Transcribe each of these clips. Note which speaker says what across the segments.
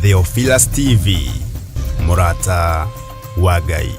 Speaker 1: Theophilus TV, mũrata wa Ngai.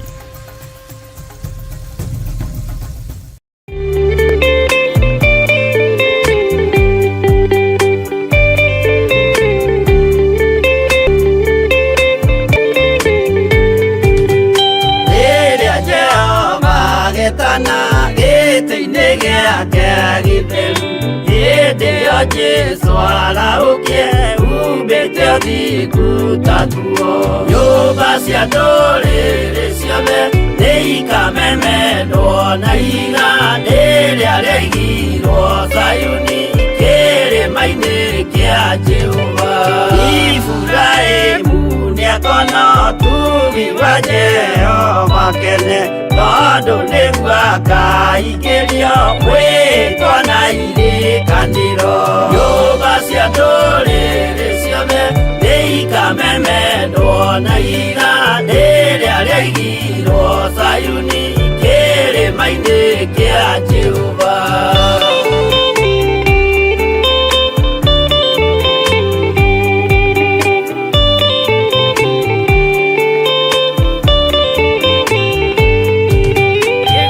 Speaker 2: Rĩrĩa Jehova agetana gĩtĩ-inĩ gĩake gĩtheru, hĩndĩ ĩyo Jesũ arahũkie umbĩte ũthingu ta nguo. Nyũmba cia ndũrĩrĩ ciothe nĩikamemendwo na ihiga rĩrĩa rĩaigirwo Zayuni kĩrĩma-inĩ kĩa Jehova. Iburahĩmu nĩakona ũtugi wa Jehova kene, tondũ nĩguo akaingĩrio mwĩtwa na irĩkanĩro. Nyũmba cia ndũrĩrĩ ciothe nĩikamemendwo na ihiga rĩrĩa rĩaigirwo Zayuni kĩrĩma-inĩ kĩa Jehova.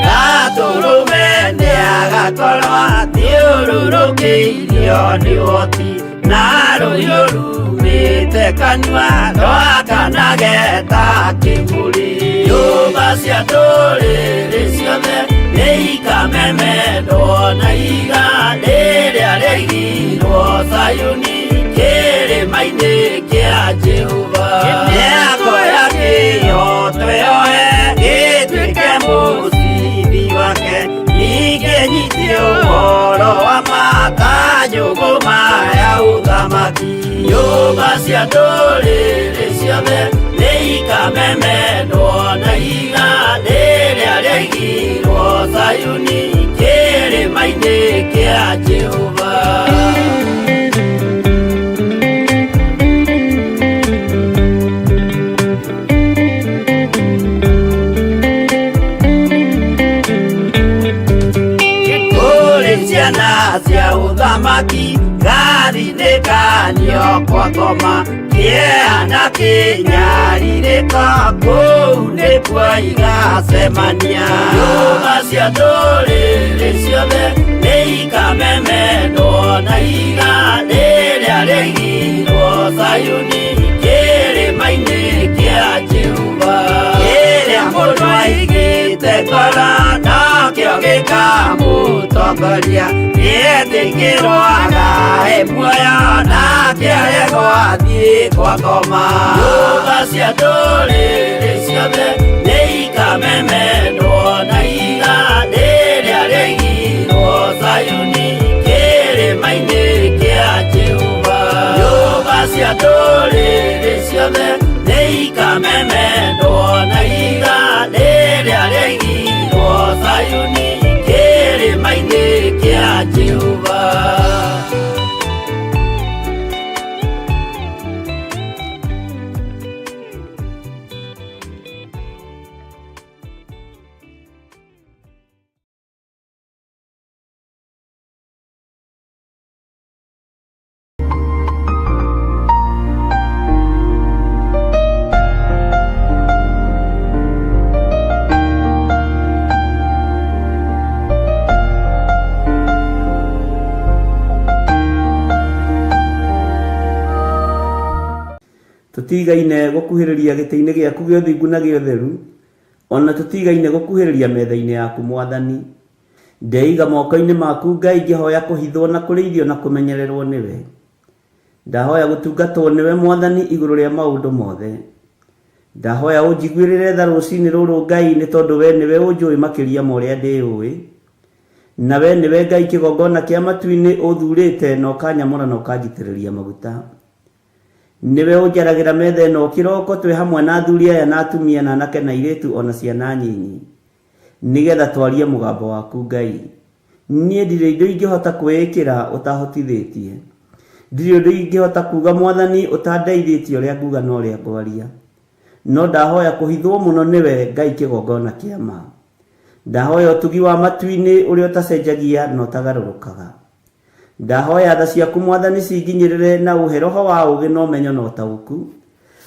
Speaker 2: Gatũrũme nĩagakorwo athiũrũrũkĩirio nĩ ũhoti na rũhiũ rumĩte kanua rwakanage ta kĩmũrĩ. Nyũmba cia ndũrĩrĩ ciothe nĩikamemendwo na ihiga rĩrĩa rĩaigirwo Zayuni kĩrĩma-inĩ kĩa Jehova. Nĩakoya kĩhooto yoe gĩtuĩke mũcibi wake, ningĩ nyitie ũhoro wa ma ta njũgũma ya ũthamaki. Nyũmba cia ndũrĩrĩ ciothe nĩikamemendwo na ihiga rĩrĩa rĩaigirwo Zayuni kĩrĩma-inĩ kĩa Jehova. Kũrĩ ciana cia ũthamaki gari-inĩ kanio kwa ngoma kĩeha na kĩnyarirĩko kũu nĩkuo igacemania. Nyũmba cia ndũrĩrĩ ciothe nĩikamemendwo na ihiga rĩrĩa rĩaigirwo Zayuni kĩrĩma-inĩ kĩa Jehova. Kĩrĩa mũndũ aigĩte ngoro nokĩo gĩkamũtongoria, nĩetĩkĩrwo agae muoyo nake aregwo athiĩ kwa ngoma. Nyũmba cia ndũrĩrĩ ciothe nĩikamemendwo na ihiga rĩrĩa rĩaigirwo Zayuni kĩrĩma-inĩ kĩa Jehova. Nyũmba cia ndũrĩrĩ ciothe nĩikamemendwo na ihiga rĩrĩa rĩaigirwo Zayuni kĩrĩma-inĩ kĩa Jehova.
Speaker 3: Tũtigaine gũkuhĩrĩria gĩtĩ-inĩ gĩaku gĩa ũthingu na gĩa ũtheru, o na tũtigaine gũkuhĩrĩria metha-inĩ yaku, Mwathani. Ndeiga moko-inĩ maku, Ngai, ngĩhoya kũhithwo na kũrĩithio na kũmenyererwo nĩwe. Ndahoya gũtungatwo nĩwe, Mwathani, igũrũ rĩa maũndũ mothe. Ndahoya ũnjiguĩrĩre tha rũcinĩ rũrũ, Ngai, nĩ tondũ we nĩwe ũnjũĩ makĩria ma ũrĩa ndĩũĩ. Na we nĩwe Ngai kĩgongona kĩa matu-inĩ ũthurĩte na ũkanyamũra na ũkanjitĩrĩria maguta. Nĩwe ũnjaragĩra metha ĩno kĩroko twĩ hamwe na athuri aya na atumia na anake na airĩtu o na ciana nyinyi. Nĩgetha twarie mũgambo waku Ngai. Niĩ ndirĩ indo ingĩhota kwĩĩkĩra ũtahotithĩtie. Ndirĩ ũndũ ingĩhota kuuga Mwathani ũtandeithĩtie ũrĩa nguga na ũrĩa ngwaria. No ndahoya kũhithwo mũno nĩwe Ngai kĩgongona kĩa ma. Ndahoya ũtugi wa matu-inĩ ũrĩa ũtacenjagia na ũtagarũrũkaga. Ndahoya tha ciaku Mwathani cinginyĩrĩre na ũhe roho wa ũũgĩ na ũmenyo na ũtaũku,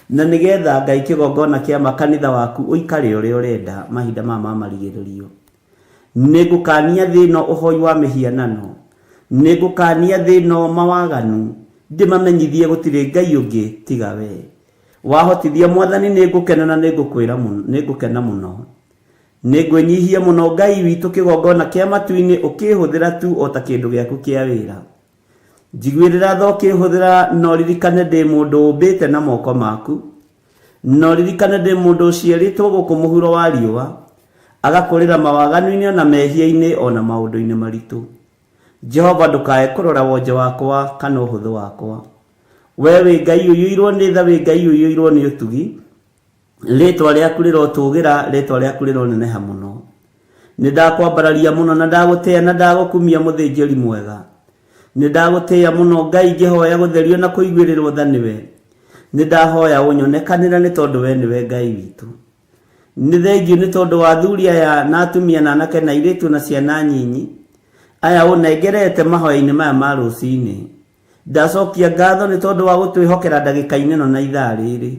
Speaker 3: na nĩgetha Ngai kĩgongona kĩa ma kanitha waku ũikare ũrĩa ũrenda mahinda maya ma marigĩrĩrio. Nĩngũkaania thĩ ĩno ũhoi wa mĩhianano, nĩngũkaania thĩ ĩno mawaganu, ndĩmamenyithie gũtirĩ Ngai ũngĩ tiga wee. Wahotithia Mwathani nĩngũkena na nĩngũkwĩra nĩngũkena mũno. Nĩngwĩnyihia mũno Ngai witũ kĩgongona kĩa matu-inĩ ũkĩhũthĩra tu o ta kĩndũ gĩaku kĩa wĩra. Njiguĩrĩra tha ũkĩhũthĩra na ũririkane ndĩ mũndũ ũmbĩte na moko maku. Na ũririkane ndĩ mũndũ ũciarĩtwo gũkũ mũhuro wa riũa, agakũrĩra mawaganu-inĩ o na mehia-inĩ o na maũndũ-inĩ maritũ. Jehova ndũkae kũrora wonje wakwa kana ũhũthũ wakwa. Wee wĩ Ngai ũiyũirwo nĩ tha, wĩ Ngai ũiyũirwo nĩ ũtugi. Rĩĩtwa rĩaku rĩrotũũgĩra, rĩĩtwa rĩaku rĩroneneha mũno. Nĩndakwambararia mũno na ndagũtĩĩa na ndagũkumia mũthĩnjĩri mwega. Nĩndagũtĩĩa mũno Ngai ngĩhoya gũtherio na kũiguĩrĩrwo tha nĩwe. Nĩndahoya ũnyonekanĩre nĩ tondũ wee nĩwe Ngai witũ. Nĩ thengiũ nĩ tondũ wa athuri aya na atumia na anake na airĩtu na ciana nyinyi, aya ũnengerete mahoya-inĩ maya ma rũcinĩ. Ndacokia ngatho nĩ tondũ wa gũtwĩhokera ndagĩka-inĩ ĩno na ithaa rĩrĩ.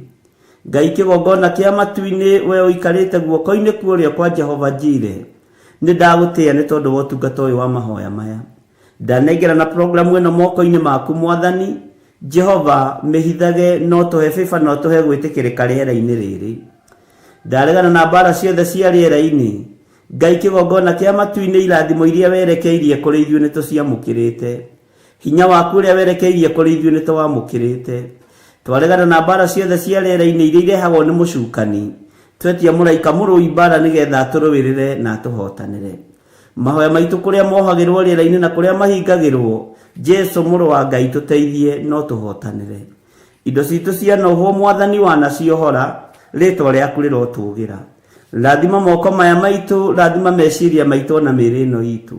Speaker 3: Ngai kĩgongona kĩa matu-inĩ, we ũikarĩte guoko-inĩ kwa ũrĩo kwa Jehova Jire, nĩ ndagũtĩĩa nĩ tondũ wa ũtungata ũyũ wa mahoya maya. Ndanengerana programu ĩno moko-inĩ maku Mwathani, Jehova, mĩhithage na ũtũhe favor na ũtũhe gwĩtĩkĩrĩka rĩera-inĩ rĩrĩ. Ndaregana na mbara ciothe cia rĩera-inĩ. Ngai kĩgongona kĩa matu-inĩ irathimo iria werekeirie kũrĩ ithuĩ nĩ tũciamũkĩrĩte. Hinya waku ũrĩa werekeirie kũrĩ ithuĩ nĩ tũwamũkĩrĩte. Twaregana na mbara ciothe cia rĩera-inĩ iria irehagwo nĩ mũcukani. Twetia mũraika mũrũi mbara nĩgetha atũrũĩrĩre na atũhotanĩre. Mahoya maitũ kũrĩa mohagĩrwo rĩera-inĩ na kũrĩa mahingagĩrwo, Jesu mũrũ wa Ngai tũteithie no tũhotanĩre. Indo citũ cianohwo Mwathani wanaciohora, rĩtwa rĩaku rĩrotũgĩra. Rathima moko maya maitũ, rathima meciria maitũ ona mĩĩrĩ ĩno itũ.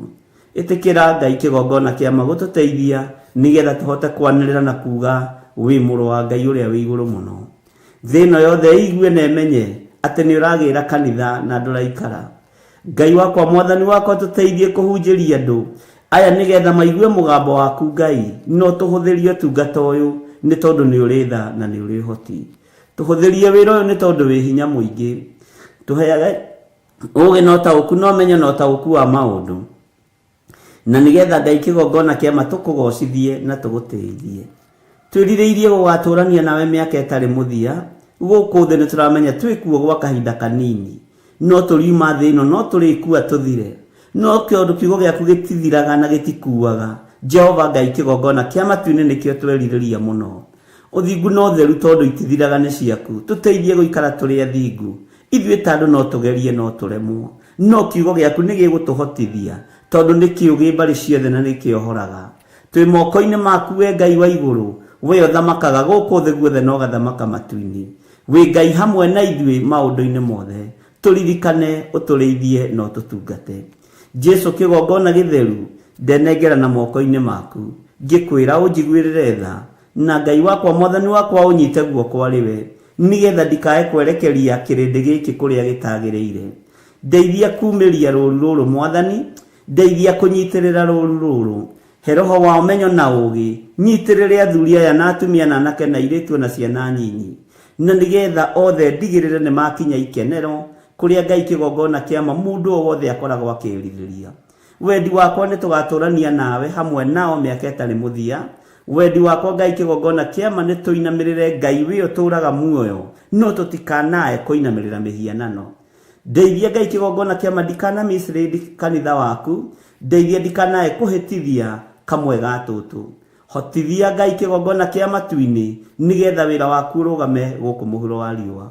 Speaker 3: Ĩtĩkĩra Ngai kĩgongona kĩa ma gũtũteithia nĩgetha tũhote kwanĩrĩra na kuga wĩ mũrũ wa Ngai ũrĩa wĩ igũrũ mũno. Thĩ ĩno yothe ĩigue na ĩmenye atĩ nĩ ũragĩra kanitha na ndũraikara. Ngai wakwa Mwathani wakwa tũteithie kũhunjĩria andũ aya nĩgetha maigue mũgambo waku Ngai na ũtũhũthĩrie ũtungata ũyũ nĩ tondũ nĩ ũrĩ tha na nĩ ũrĩ ũhoti. Tũhũthĩrie wĩra ũyũ nĩ tondũ wĩ hinya mũingĩ. Tũheage ũũgĩ na ũtaũku na ũmenyo na ũtaũku wa maũndũ. Na nĩgetha Ngai kĩgongona kĩa ma tũkũgocithie na tũgũtĩithie. Twĩrirĩirie gũgatũrania nawe mĩaka ĩtarĩ mũthia, gũkũ thĩ nĩtũramenya twĩkuo gwa kahinda kanini. No tũriuma thĩ ĩno no tũrĩkua tũthire. No tondũ kiugo gĩaku gĩtithiraga na gĩtikuaga, Jehova Ngai kĩgongona kĩa matu-inĩ nĩkĩo twerirĩria mũno. Ũthingu na ũtheru tondũ itithiraga nĩ ciaku, tũteithie gũikara tũrĩ athingu. Ithuĩ ta andũ no tũgerie no tũremwo, no kiugo gĩaku nĩ gĩgũtũhotithia, tondũ nĩ kĩũgĩ mbarĩ ciothe na nĩ kĩohoraga. Twĩ moko-inĩ maku wee Ngai wa igũrũ, wee ũthamakaga gũkũ thĩ guothe na ũgathamaka matu-inĩ. Wĩ Ngai hamwe na ithuĩ maũndũ-inĩ mothe. Tũririkane, ũtũrĩithie na ũtũtungate. Jesu kĩgongona gĩtheru, ndenengerana moko-inĩ maku, ngĩkwĩra ũnjiguĩrĩre tha, na Ngai wakwa Mwathani wakwa ũnyite guoko arĩ we, nĩgetha ndikae kwerekeria kĩrĩndĩ gĩkĩ kũrĩa gĩtagĩrĩire. Ndeithia kumĩria rũũru rũrũ Mwathani, ndeithia kũnyitĩrĩra rũũru rũrũ. He roho wa ũmenyo na ũũgĩ, nyitĩrĩre athuri aya na atumia na anake na airĩtu o na ciana nyinyi, na nĩgetha othe ndigĩrĩre nĩ makinya ikenero kũrĩa Ngai kĩgongona kĩa ma mũndũ o wothe akoragwo akĩĩrirĩria. Wendi wakwa nĩ tũgatũrania nawe hamwe nao mĩaka ĩtarĩ mũthia. Wendi wakwa Ngai kĩgongona kĩa ma nĩ tũinamĩrĩre Ngai wĩ ũtũraga muoyo, no tũtikanae kũinamĩrĩra mĩhianano. Ndeithia Ngai kĩgongona kĩa ma ndikana mislead kanitha waku, ndeithia ndikanae kũhĩtithia kamwe ga tũtũ. Hotithia Ngai kĩgongona kĩa matu-inĩ nĩgetha wĩra waku ũrũgame gũkũ mũhuro wa riũa.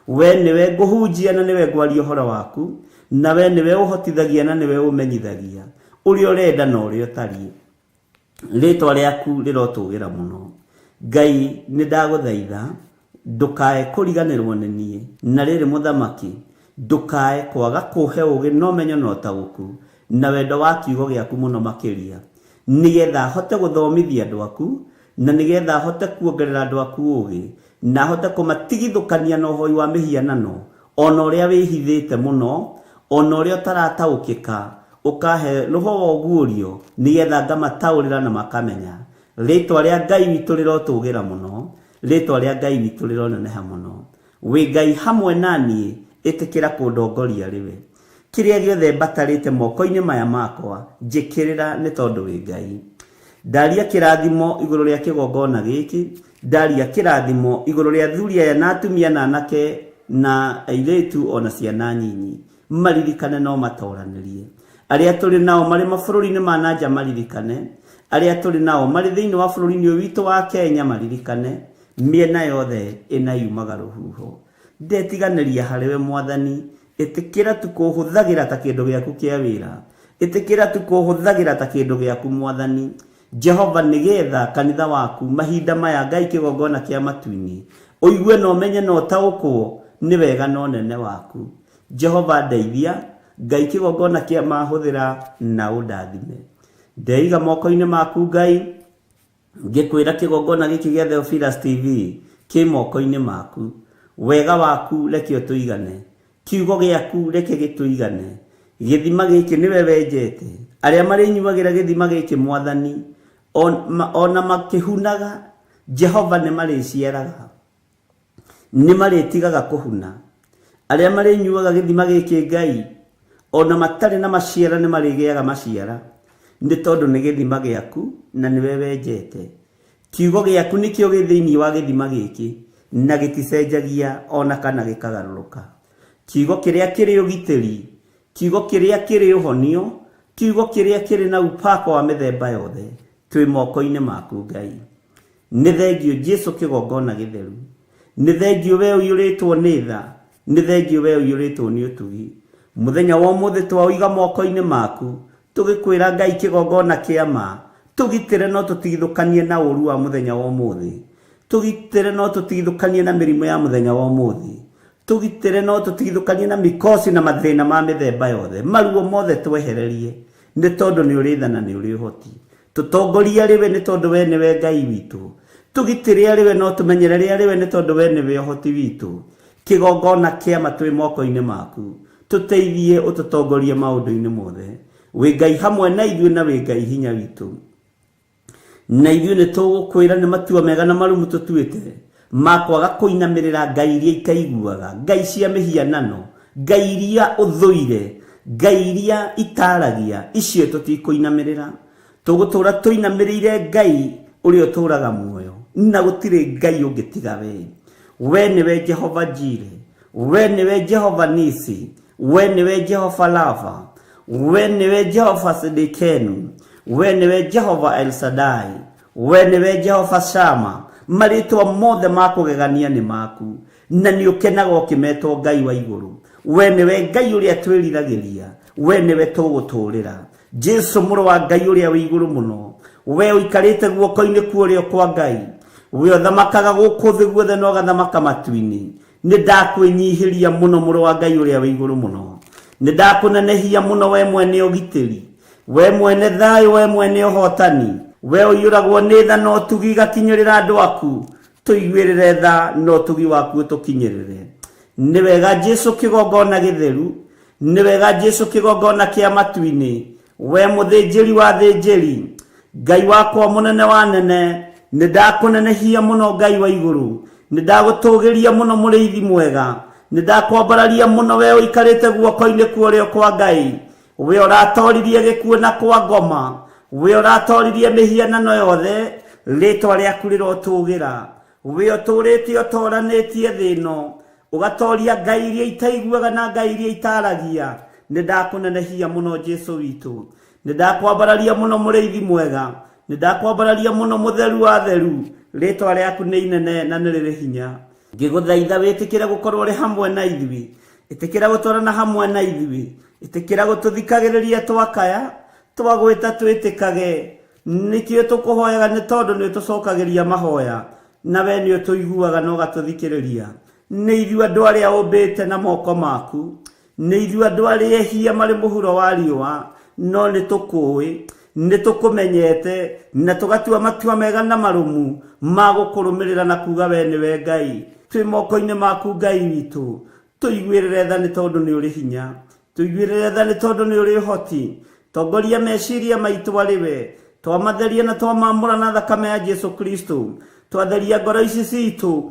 Speaker 3: We nĩwe ngũhunjia na nĩwe ngwaria ũhoro waku, na we nĩwe ũhotithagia na nĩwe ũmenyithagia ũrĩa ũrenda na ũrĩa ũtariĩ. Rĩĩtwa rĩaku rĩrotũgĩra mũno. Ngai, nĩ ndagũthaitha, ndũkae kũriganĩrwo nĩ niĩ. Na rĩrĩ, mũthamaki, ndũkae kwaga kũhe ũũgĩ na ũmenyo na ũtaũku, na wendo wa kiugo gĩaku mũno makĩria, nĩgetha hote gũthomithia andũ aku, na nĩgetha hote kuongerera andũ aku ũũgĩ, na hote kũmatigithũkania na ũhoi wa mĩhianano, o na ũrĩa wĩhithĩte mũno, o na ũrĩa ũtarataũkĩka, Ũkahe roho wa ũguũrio nĩgetha ngamataũrĩra na makamenya. Rĩtwa rĩa Ngai witũ rĩrotũgĩra mũno, rĩtwa rĩa Ngai witũ rĩroneneha mũno. Wĩ Ngai hamwe na niĩ, ĩtĩkĩra kũndongoria rĩwe. Kĩrĩa gĩothe mbatarĩte moko-inĩ maya makwa, njĩkĩrĩra nĩ tondũ wĩ Ngai. Ndaria kĩrathimo igũrũ rĩa kĩgongona gĩkĩ, ndaria kĩrathimo igũrũ rĩa athuri aya na atumia na anake na airĩtu ona ciana nyinyi. Maririkane no matoranĩrie. Arĩa tũrĩ nao marĩ mabũrũri-inĩ ma na nja maririkane, arĩa tũrĩ nao marĩ thĩinĩ wa bũrũri-inĩ ũyũ witũ wa Kenya maririkane, mĩena yothe ĩna yumaga rũhuho. Ndetiganĩria harĩ we Mwathani, ĩtĩkĩra tu kũhũthagĩra ta kĩndũ gĩaku kĩa wĩra. Ĩtĩkĩra tu kũhũthagĩra ta kĩndũ gĩaku Mwathani. Jehova nĩgetha kanitha waku mahinda maya Ngai kĩgongona kĩa matu-inĩ ũigue na ũmenye na ũtaũkwo nĩ wega na ũnene waku. Jehova ndeithia, Ngai kĩgongona kĩa mahũthĩra na ũndathime. Ndeiga moko-inĩ maku Ngai, ngĩkwĩra kĩgongona gĩkĩ gĩa Theophilus TV kĩ moko-inĩ maku. Wega waku reke ũtũigane, kiugo gĩaku reke gĩtũigane. Gĩthima gĩkĩ nĩwe wenjete, arĩa marĩnyuagĩra gĩthima gĩkĩ Mwathani, ona makĩhunaga, Jehova nĩ marĩciaraga, nĩ marĩtigaga kũhuna. Arĩa marĩnyuaga gĩthima gĩkĩ Ngai, ona matarĩ na maciara nĩ marĩgĩaga maciara, nĩ tondũ nĩ gĩthima gĩaku na nĩwe wenjete. Kiugo gĩaku nĩkĩo gĩ thĩinĩ wa gĩthima gĩkĩ, na gĩticenjagia ona kana gĩkagarũrũka. Kiugo kĩrĩa kĩrĩ ũgitĩri, kiugo kĩrĩa kĩrĩ ũhonio, kiugo kĩrĩa kĩrĩ na upako wa mĩthemba yothe, twĩ moko-inĩ maku Ngai. Nĩ thengio Jesu kĩgongona gĩtheru. Nĩ thengio we ũiyũrĩtwo nĩ tha, nĩ thengio we ũiyũrĩtwo nĩ ũtugi. Mũthenya wa ũmũthĩ twaũiga moko-inĩ maku, tũgĩkwĩra Ngai kĩgongona kĩa ma, tũgitĩre no tũtigithũkanie na ũru wa mũthenya wa ũmũthĩ. Tũgitĩre no tũtigithũkanie na mĩrimũ ya mũthenya wa ũmũthĩ. Tũgitĩre no tũtigithũkanie na mikosi na mathĩna ma mĩthemba yothe. Maruo mothe twehererie, nĩ tondũ nĩ ũrĩ tha na nĩ ũrĩ ũhoti. Tũtongorie arĩ we nĩ tondũ we nĩwe Ngai witũ. Tũgitĩre arĩ we no tũmenyerere arĩ we nĩ tondũ we nĩwe ũhoti witũ. Kĩgongona kĩa ma twĩ moko-inĩ maku. Tũteithie ũtũtongorie maũndũ-inĩ mothe. Wĩ Ngai hamwe na ithuĩ na wĩ Ngai hinya witũ. Na ithuĩ nĩ tũgũkwĩra nĩ matua mega na marũmu tũtuĩte ma kwaga kũinamĩrĩra ngai iria itaiguaga, ngai cia mĩhianano, ngai iria ũthũire, ngai iria itaragia, icio tũtikũinamĩrĩra. Tũgũtũra tũinamĩrĩire Ngai ũrĩa ũtũraga muoyo, na gũtirĩ Ngai ũngĩ tiga we. We nĩwe Jehova Jire, we nĩwe Jehova Nisi, we nĩwe Jehova Rafa, we nĩwe Jehova Sidikenu, we nĩwe Jehova El Shaddai, we nĩwe Jehova Shama. Marĩtwa mothe ma kũgegania nĩ maku, na nĩ ũkenaga ũkĩmetwo Ngai wa igũrũ. We nĩwe Ngai ũrĩa twĩriragĩria, we nĩwe tũgũtũũrĩra. Jesu mũrũ wa Ngai ũrĩa wĩ igũrũ mũno, we ũikarĩte guoko-inĩ kwa ũrĩo kwa Ngai, we ũthamakaga gũkũ thĩ guothe na ũgathamaka matu-inĩ. Nĩ ndakwĩnyihĩria mũno mũrũ wa Ngai ũrĩa wĩ igũrũ mũno. Nĩ ndakũnenehia mũno we mwene ũgitĩri, we mwene thayũ, we mwene ũhotani, we ũiyũragwo nĩ tha na ũtugi igakinyĩrĩra andũ aku. Tũiguĩrĩre tha na ũtugi waku ũtũkinyĩrĩre. Nĩ wega Jesu kĩgongona gĩtheru, nĩ wega Jesu kĩgongona kĩa matu-inĩ, we mũthĩnjĩri wa thĩnjĩri, Ngai wakwa mũnene wa nene, nĩ ndakũnenehia mũno Ngai wa igũrũ, nĩ ndagũtũgĩria mũno mũrĩithi mwega, nĩ ndakwambararia mũno we ũikarĩte guoko-inĩ kwa ũrĩo kwa Ngai, we ũratoririe gĩkuũ na kwa ngoma, we ũratoririe mĩhianano yothe, rĩtwa rĩaku rĩrotũgĩra, we ũtũrĩte ũtoranĩtie thĩ ĩno, ũgatoria ngai iria itaiguaga na ngai iria itaragia. Nĩ ndakũnenehia mũno Jesu witũ, nĩ ndakwambararia mũno mũrĩithi mwega, nĩ ndakwambararia mũno mũtheru wa theru, rĩtwa rĩaku nĩ inene na nĩ rĩrĩ hinya. Ngĩgũthaitha wĩtĩkĩre gũkorwo ũrĩ hamwe na ithuĩ, ĩtĩkĩra gũtwarana hamwe na ithuĩ, ĩtĩkĩra gũtũthikagĩrĩria twakaya, twagwĩta twĩtĩkage. Nĩkĩo tũkũhoyaga nĩ tondũ nĩ ũtũcokagĩria mahoya, na we nĩ ũtũiguaga na ũgatũthikĩrĩria. Nĩ ithuĩ andũ arĩa ũmbĩte na moko maku, nĩ ithuĩ andũ arĩa ehia marĩ mũhuro wa riũa, no nĩ tũkũĩ, nĩ tũkũmenyete, na tũgatua matua mega na marũmu ma gũkũrũmĩrĩra na kuga we nĩwe Ngai. Twĩ moko-inĩ maku Ngai witũ, tũiguĩrĩre tha nĩ tondũ nĩ ũrĩ hinya, tũiguĩrĩre tha nĩ tondũ nĩ ũrĩ ũhoti. Tongoria meciria maitũ arĩ we. Twamatheria na twamamũra na thakame ya Jesu Kristo. Twatheria ngoro ici citũ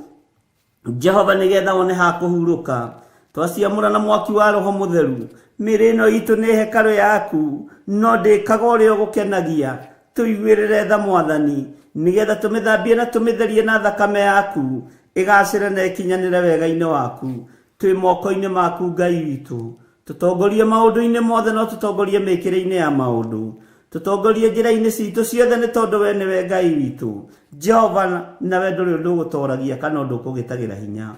Speaker 3: Jehova nĩgetha wone ha kũhurũka. Twaciamũra na mwaki wa Roho Mũtheru. Mĩĩrĩ ĩno itũ nĩ hekarũ yaku, no ndĩkaga ũrĩa ũgũkenagia. Tũiguĩrĩre tha Mwathani, nĩgetha tũmĩthambie na tũmĩtherie na thakame yaku, ĩgacĩre na ĩkinyanĩre wega-inĩ waku. Twĩ moko-inĩ maku Ngai witũ. Tũtongorie maũndũ-inĩ mothe no tũtongorie mĩkĩre-inĩ ya maũndũ. Tũtongorie njĩra-inĩ citũ ciothe nĩ tondũ we nĩwe Ngai witũ. Jehova, nawe ndũrĩ ũndũ ũgũtoragia kana ũndũ ũkũgĩtagĩra hinya.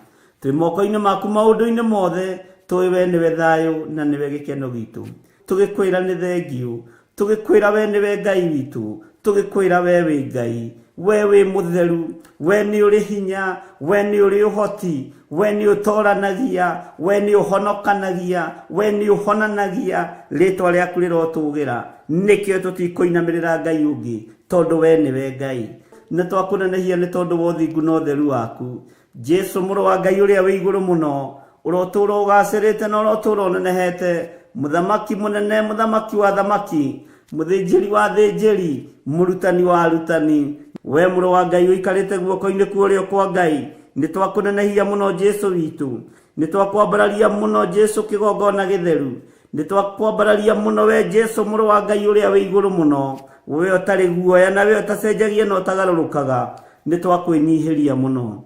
Speaker 3: Twĩ moko-inĩ maku maũndũ-inĩ mothe, tũĩ we nĩwe thayũ na nĩwe gĩkeno gitũ. Tũgĩkwĩra nĩ thengiũ, tũgĩkwĩra we nĩwe Ngai witũ, tũgĩkwĩra we wĩ Ngai, we wĩ mũtheru, we nĩ ũrĩ hinya, we nĩ ũrĩ ũhoti, we nĩ ũtoranagia, we nĩ ũhonokanagia, we nĩ ũhonanagia, rĩtwa rĩaku rĩrotũgĩra. Nĩkĩo tũtikũinamĩrĩra Ngai ũngĩ, tondũ we nĩwe Ngai. Na twakũnenehia nĩ tondũ wa ũthingu na ũtheru waku. Jesu mũrũ wa Ngai ũrĩa wĩ igũrũ mũno, ũrotũũra ũgacĩrĩte na ũrotũũra ũnenehete, mũthamaki mũnene, mũthamaki wa thamaki, mũthĩnjĩri wa thĩnjĩri, mũrutani wa arutani. We mũrũ wa Ngai ũikarĩte guoko-inĩ kwa ũrĩo kwa Ngai, nĩ twakũnenehia mũno Jesu witũ. Nĩ twakwambararia mũno Jesu kĩgongona gĩtheru. Nĩ twakwambararia mũno we Jesu mũrũ wa Ngai ũrĩa wĩ igũrũ mũno, we ũtarĩ guoya na we ũtacenjagia na ũtagarũrũkaga. Nĩ twakwĩnyihĩria mũno.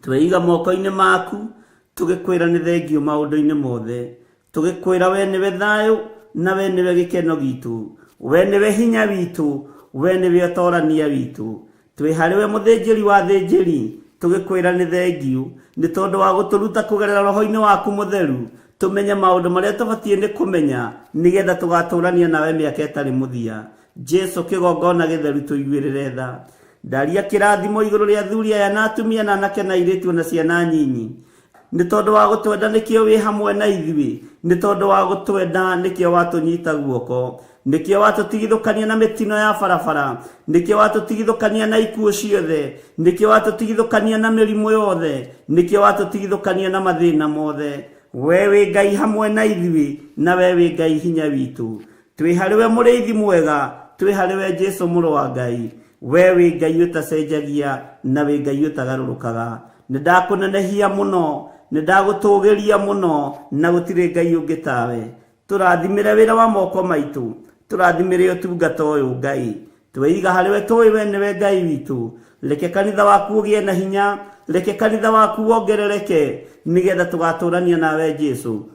Speaker 3: Tweiga moko-inĩ maku, tũgĩkwĩra nĩ thengiũ maũndũ-inĩ mothe. Tũgĩkwĩra we nĩwe thayũ na we nĩwe gĩkeno gitũ. We nĩwe hinya witũ, we nĩwe ũtorania witũ. Twĩ harĩ we mũthĩnjĩri wa thĩnjĩri, tũgĩkwĩra nĩ thengiũ nĩ tondũ wa gũtũruta kũgerera roho-inĩ waku mũtheru, tũmenye maũndũ marĩa tũbatiĩ nĩ kũmenya nĩgetha tũgatũrania nawe mĩaka ĩtarĩ mũthia. Jesu kĩgongona gĩtheru tũiguĩrĩre tha. Ndaria kĩrathimo igũrũ rĩa athuri aya na atumia na anake na airĩtu na ciana nyinyi. Nĩ tondũ wa gũtwenda nĩkĩo wĩ hamwe na ithuĩ, nĩ tondũ wa gũtwenda nĩkĩo watũnyita guoko, nĩkĩo watũtigithũkania na mĩtino ya barabara, nĩkĩo watũtigithũkania na ikuũ ciothe, nĩkĩo watũtigithũkania na mĩrimũ yothe, nĩkĩo watũtigithũkania na mathĩna mothe. We wĩ Ngai hamwe na ithuĩ, na we wĩ Ngai hinya witũ. Twĩ harĩ we mũrĩithi mwega, twĩ harĩ we Jesu mũrũ wa Ngai. We wĩ Ngai ũtacenjagia na wĩ Ngai ũtagarũrũkaga. Nĩ ndakũnenehia mũno, nĩ ndagũtũgĩria mũno, na gũtirĩ Ngai ũngĩ tawe. Tũrathimĩre wĩra wa moko maitũ, tũrathimĩre ũtungata ũyũ Ngai. Tweiga harĩ we tũĩ we nĩwe Ngai witũ. Reke kanitha waku ũgĩe na hinya, reke kanitha waku wongerereke, nĩgetha tũgatũrania nawe Jesu.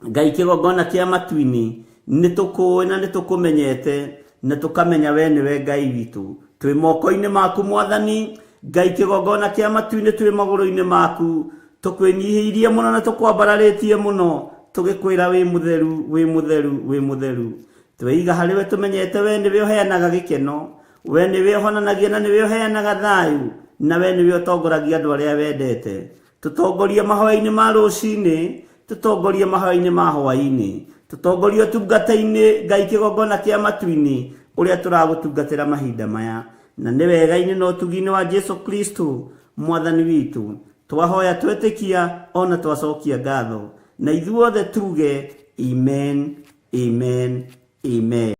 Speaker 3: Ngai kĩgongona kĩa matu-inĩ, nĩ tũkũĩ na nĩ tũkũmenyete, na tũkamenya we nĩwe Ngai witũ. Twĩ moko-inĩ maku Mwathani, Ngai kĩgongona kĩa matu-inĩ twĩ magũrũ-inĩ maku, tũkwĩnyihĩirie mũno na tũkwambararĩtie mũno, tũgĩkwĩra wĩ mũtheru, wĩ mũtheru, wĩ mũtheru. Tweiga harĩ we tũmenyete we nĩwe ũheanaga gĩkeno, we nĩwe ũhonanagia na nĩwe ũheanaga thayũ, na we nĩwe ũtongoragia andũ arĩa wendete. Tũtongorie mahoya-inĩ ma rũcinĩ, tũtongorie mahoya-inĩ ma hwaĩ-inĩ, tũtongorie ũtungata-inĩ Ngai kĩgongona kĩa matu-inĩ ũrĩa tũragũtungatĩra mahinda maya. Na nĩ wega-inĩ na ũtugi-inĩ wa Jesu Kristo Mwathani witũ, twahoya twetĩkia ona twacokia ngatho. Na ithuothe tuge amen, amen, amen.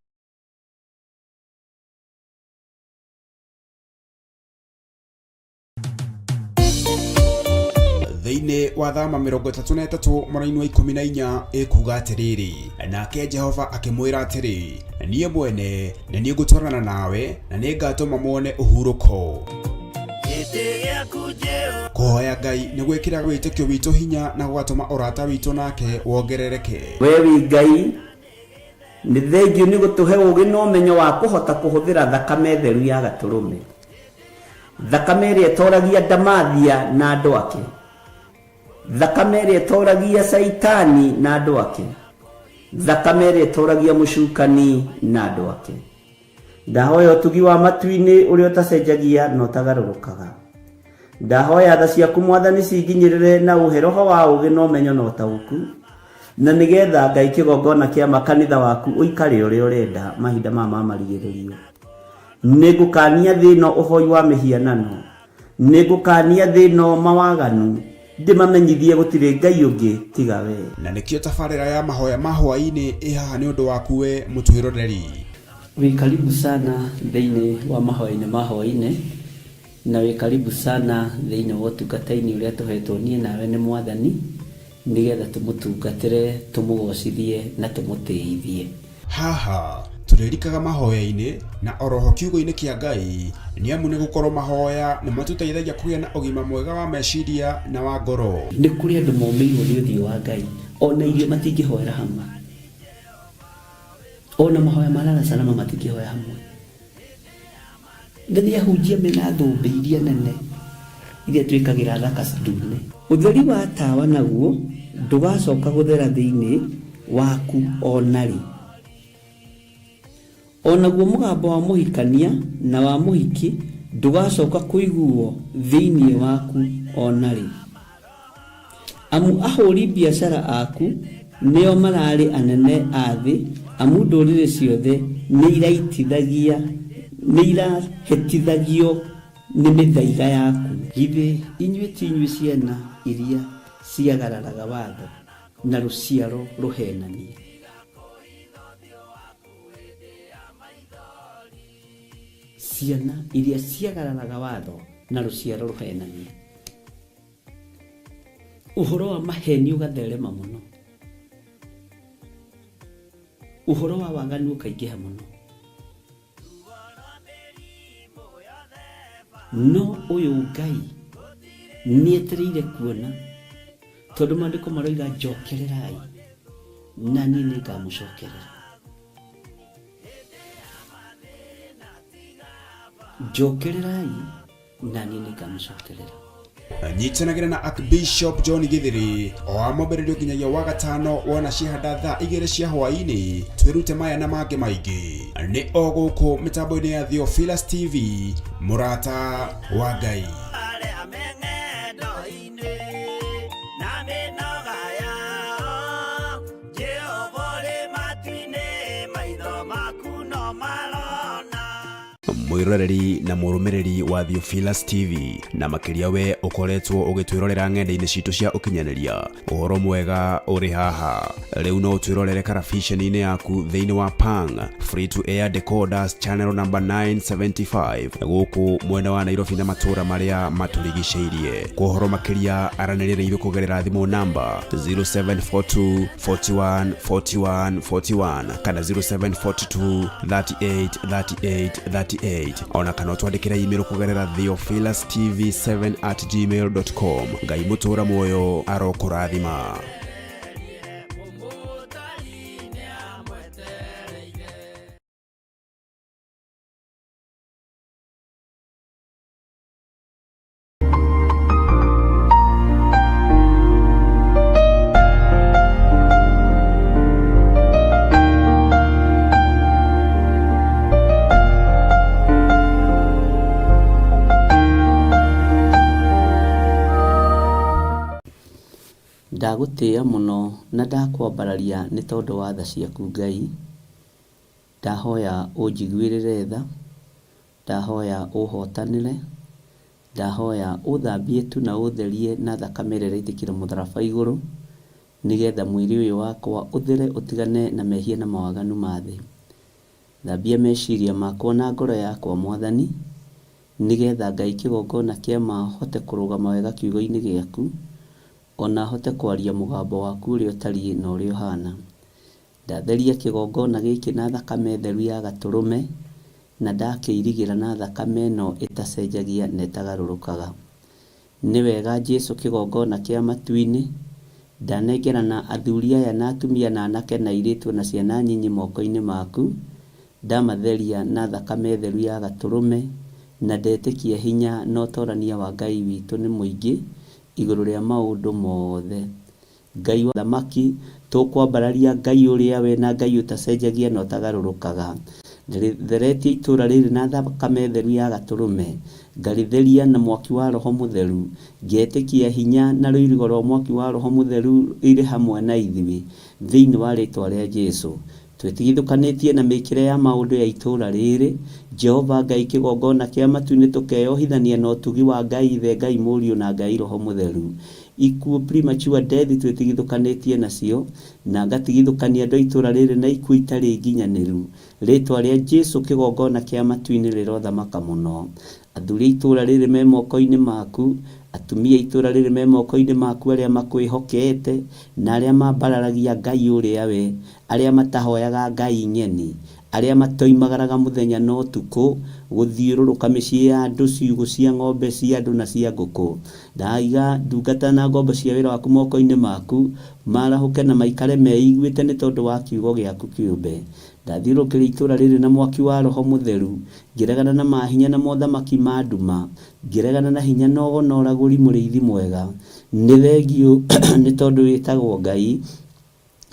Speaker 4: Thĩinĩ wa thama 33 mũraini wa 14 ĩkuga atĩrĩrĩ, nake Jehova akĩmwĩra atĩrĩ, niĩ mwene nĩ niĩ ngũtwarana nawe na nĩ ngatũma muone ũhurũko.
Speaker 2: Gĩtĩ gĩaku Jehova.
Speaker 4: Kũhoya Ngai nĩ gwĩkĩraga wĩtĩkio witũ hinya na gũgatũma ũrata witũ nake wongerereke.
Speaker 3: We wĩ Ngai, nĩ thengiũ nĩ gũtũhe ũũgĩ na ũmenyo wa kũhota kũhũthĩra thakame theru ya Gatũrũme. Thakame ĩrĩa ĩtoragia ndamathia na andũ ake. Thakame ĩrĩa ĩtoragia Caitani na andũ ake. Thakame ĩrĩa ĩtoragia mũcukani na andũ ake. Ndahoya ũtugi wa matu-inĩ ũrĩa ũtacenjagia na ũtagarũrũkaga. Ndahoya tha ciaku Mwathani cinginyĩrĩre na ũhe roho wa ũũgĩ na ũmenyo na ũtaũku, na nĩgetha Ngai kĩgongona kĩa makanitha waku ũikare ũrĩa ũrenda mahinda maya ma marigĩrĩrio. Nĩngũkania thĩ ĩno ũhoi wa mĩhianano, nĩngũkania thĩ ĩno mawaganu, Ndĩmamenyithie gũtirĩ Ngai ũngĩ tiga we.
Speaker 4: Na nĩkĩo tabarĩra ya mahoya ma hwaĩ-inĩ ĩ haha nĩ ũndũ waku we mũtwĩroreri.
Speaker 3: Wĩ karibu sana thĩinĩ wa mahoya-inĩ ma hwaĩ-inĩ, na wĩ karibu sana thĩinĩ wa ũtungata-inĩ ũrĩa tũhetwo niĩ nawe nĩ Mwathani, nĩgetha tũmũtungatĩre, tũmũgocithie na tũmũtĩithie.
Speaker 4: Haha tũrĩrikaga mahoya-inĩ na oroho kiugo-inĩ kĩa Ngai nĩ amu nĩ gũkorwo mahoya nĩ matũteithagia kũgĩa na ũgima mwega wa meciria na wa ngoro.
Speaker 3: Nĩ kũrĩ andũ momĩirwo nĩ ũthiũ wa Ngai, ona irio matingĩhoera hamwe, ona mahoya ma lala salama matingĩhoya hamwe. Na nĩ ahunjia mena thũmbĩ iria nene iria twĩkagĩra thaka ndune. Ũtheri wa tawa naguo ndũgacoka gũthera thĩinĩ waku o na rĩ. O naguo mũgambo wa mũhikania na wa mũhiki ndũgacoka kũiguo thĩinĩ waku o na rĩ. Amu ahũri biacara aku nĩo mararĩ anene a thĩ, amu ndũrĩrĩ ciothe nĩirahĩtithagio nĩ mĩthaiga yaku. Githĩ inyuĩ ti inyuĩ ciana iria ciagararaga watho na rũciaro rũhenanie? Ciana iria ciagararaga watho na rũciaro rũhenanie. Ũhoro wa maheni ũgatherema mũno, ũhoro wa waganu ũkaingĩha mũno, no ũyũ Ngai nĩetereire kuona, tondũ maandĩko maroiga njokererai na niĩ nĩngamũcokerera. Njokererai na niĩ nĩngamũcokerera.
Speaker 4: Nyitanagĩra na Archbishop John Githiri o wa mwambĩrĩrio nginyagia wa gatano wona ciahanda thaa 2 cia hwaĩ-inĩ, twĩrute maya na mangĩ maingĩ. Nĩ o gũkũ mĩtambo-inĩ ya Theophilus TV, mũrata wa Ngai.
Speaker 2: Arĩa me ng'endo-inĩ na mĩnoga yao, Jehova ũrĩ matu-inĩ, maitho maku no marona.
Speaker 4: Mwĩroreri na mũrũmĩrĩri wa Theophilus TV, na makĩria we ũkoretwo ũgĩtwĩrorera ng'enda-inĩ citũ cia ũkinyanĩria, ũhoro mwega ũrĩ haha. Rĩu no ũtwĩrorere karabiceni-inĩ yaku thĩinĩ wa Pang Free to Air Decoders channel number 975 gũkũ mwena wa Nairobi na matũũra marĩa matũrigicĩirie. Kwa ũhoro makĩria aranĩria na ithuĩ kũgerera thimũ namba 0742 41 41 41 kana 0742 38 38 38, ona kana ũtwandĩkĩre email kũgerera theophilustv7@gmail.com. Ngai mũtũũra muoyo arokũrathima.
Speaker 3: Ndagũtĩĩa mũno na ndakwambararia nĩ tondũ wa tha ciaku Ngai. Ndahoya ũnjiguĩrĩre tha, ndahoya ũhotanĩre, ndahoya ũthambie tu na ũtherie na thakame ĩrĩa ĩraitĩkire mũtharaba igũrũ, nĩgetha mwĩrĩ ũyũ wakwa ũthere ũtigane na mehia na mawaganu ma thĩ. Thambia meciria makwa na ngoro yakwa Mwathani, nĩgetha Ngai kĩgongona kĩa ma hote kũrũgama wega kiugo-inĩ gĩaku, ona hote kwaria mũgambo waku ũrĩa ũtariĩ na ũrĩa ũhana. Ndatheria kĩgongona gĩkĩ na thakame theru ya gatũrũme, na ndakĩirigĩra na thakame ĩno ĩtacenjagia na ĩtagarũrũkaga. Nĩ wega Jesũ kĩgongona kĩa matu-inĩ, ndanengerana athuri aya na atumia na anake na airĩtu na ciana nyinyi moko-inĩ maku, ndamatheria na thakame theru ya gatũrũme, na ndetĩkia hinya na ũtorania wa Ngai witũ nĩ mũingĩ igũrũ rĩa maũndũ mothe. Ngai wa thamaki, tũkwambararia Ngai ũrĩa we na Ngai ũtacenjagia na ũtagarũrũkaga. Ndĩrĩtheretie itũũra rĩrĩ na thakame theru ya gatũrũme, ngarĩtheria na mwaki wa Roho Mũtheru, ngetĩkia hinya na rũirigo rwa mwaki wa Roho Mũtheru irĩ hamwe na ithuĩ, thĩinĩ wa rĩtwa rĩa Jesũ. Twĩtigithũkanĩtie na mĩkĩre ya maũndũ ya itũũra rĩrĩ, Jehova Ngai kĩgongona kĩa matu-inĩ tũkeyohithania na ũtugi wa Ngai Ithe, Ngai Mũriũ na Ngai Roho Mũtheru. Ikuũ premature death twĩtigithũkanĩtie nacio, na ngatigithũkania andũ a itũũra rĩrĩ na ikuũ itarĩ nginyanĩru. Rĩtwa rĩa Jesu kĩgongona kĩa matu-inĩ rĩrothamaka mũno. Athuri a itũũra rĩrĩ me moko-inĩ maku, atumia a itũũra rĩrĩ me moko-inĩ maku arĩa makwĩhokete, na arĩa mambararagia Ngai ũrĩa we, arĩa matahoyaga ngai ng'eni, arĩa matoimagaraga mũthenya na ũtukũ gũthiũrũrũka mĩciĩ ya andũ, ciugũ cia ng'ombe cia andũ na cia ngũkũ. Ndaiga ndungata na ngombo cia wĩra waku moko-inĩ maku, marahũke na maikare meiguĩte nĩ tondũ wa kiugo gĩaku kĩũmbe. Ndathiũrũrũkĩria itũũra rĩrĩ na mwaki wa Roho Mũtheru, ngĩregana na mahinya na mothamaki ma nduma, ngĩregana na hinya na ũgo na ũragũri mũrĩithi mwega. Nĩ thengiũ nĩ tondũ wĩtagwo Ngai,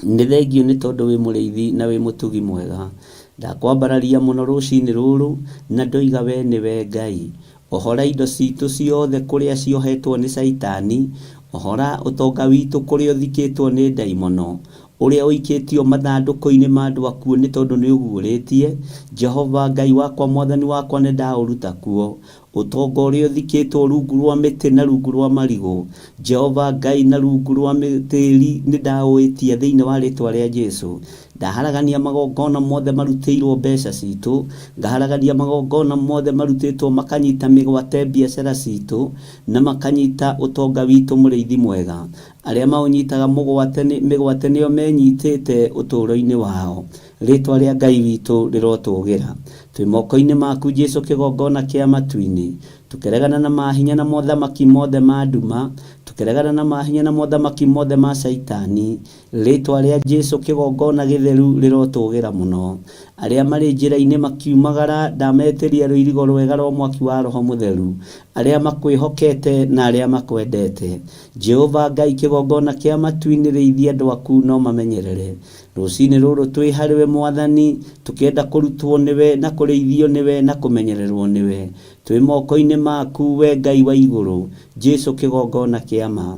Speaker 3: nĩ thengiũ nĩ tondũ wĩ mũrĩithi na wĩ mũtugi mwega. Ndakwambararia mũno rũcinĩ rũrũ na ndoiga we nĩwe Ngai. Ohora indo citũ ciothe kũrĩa ciohetwo nĩ Caitani, ohora ũtonga witũ kũrĩa ũthikĩtwo nĩ ndaimono, ũrĩa ũikĩtio mathandũkũ-inĩ ma andũ akuũ nĩ tondũ nĩ ũguũrĩtie. Jehova Ngai wakwa Mwathani wakwa nĩ ndaũruta kuo. Ũtonga ũrĩa ũthikĩtwo rungu rwa mĩtĩ na rungu rwa marigũ, Jehova Ngai na rungu rwa tĩri nĩ ndaũĩtia thĩinĩ wa rĩtwa rĩa Jesu. Ndaharagania magongona mothe marutĩirwo mbeca citũ, ngaharagania magongona mothe marutĩtwo makanyita mĩgwate biacara citũ na makanyita ũtonga witũ mũrĩithi mwega. Arĩa maũnyitaga mĩgwate nĩo menyitĩte ũtũũro-inĩ wao. Rĩtwa rĩa Ngai witũ rĩrotũgĩra. Twĩ moko-inĩ maku Jesu kĩgongona kĩa matu-inĩ, tũkĩregana na mahinya na mothamaki mothe ma nduma, tũkĩregana na mahinya na mothamaki mothe ma Caitani. Rĩtwa rĩa Jesu kĩgongona gĩtheru rĩrotũgĩra mũno. Arĩa marĩ njĩra-inĩ makiumagara ndametĩria rũirigo rwega rwa mwaki wa Roho Mũtheru, arĩa makwĩhokete na arĩa makwendete. Jehova Ngai kĩgongona kĩa matu-inĩ rĩithia andũ aku no mamenyerere. Rũcinĩ rũrũ twĩ harĩwe Mwathani, tũkĩenda kũrutwo nĩwe na kũrĩithio nĩwe na kũmenyererwo nĩwe. Twĩ moko-inĩ maku we Ngai wa igũrũ, Jesu kĩgongona kĩa ma.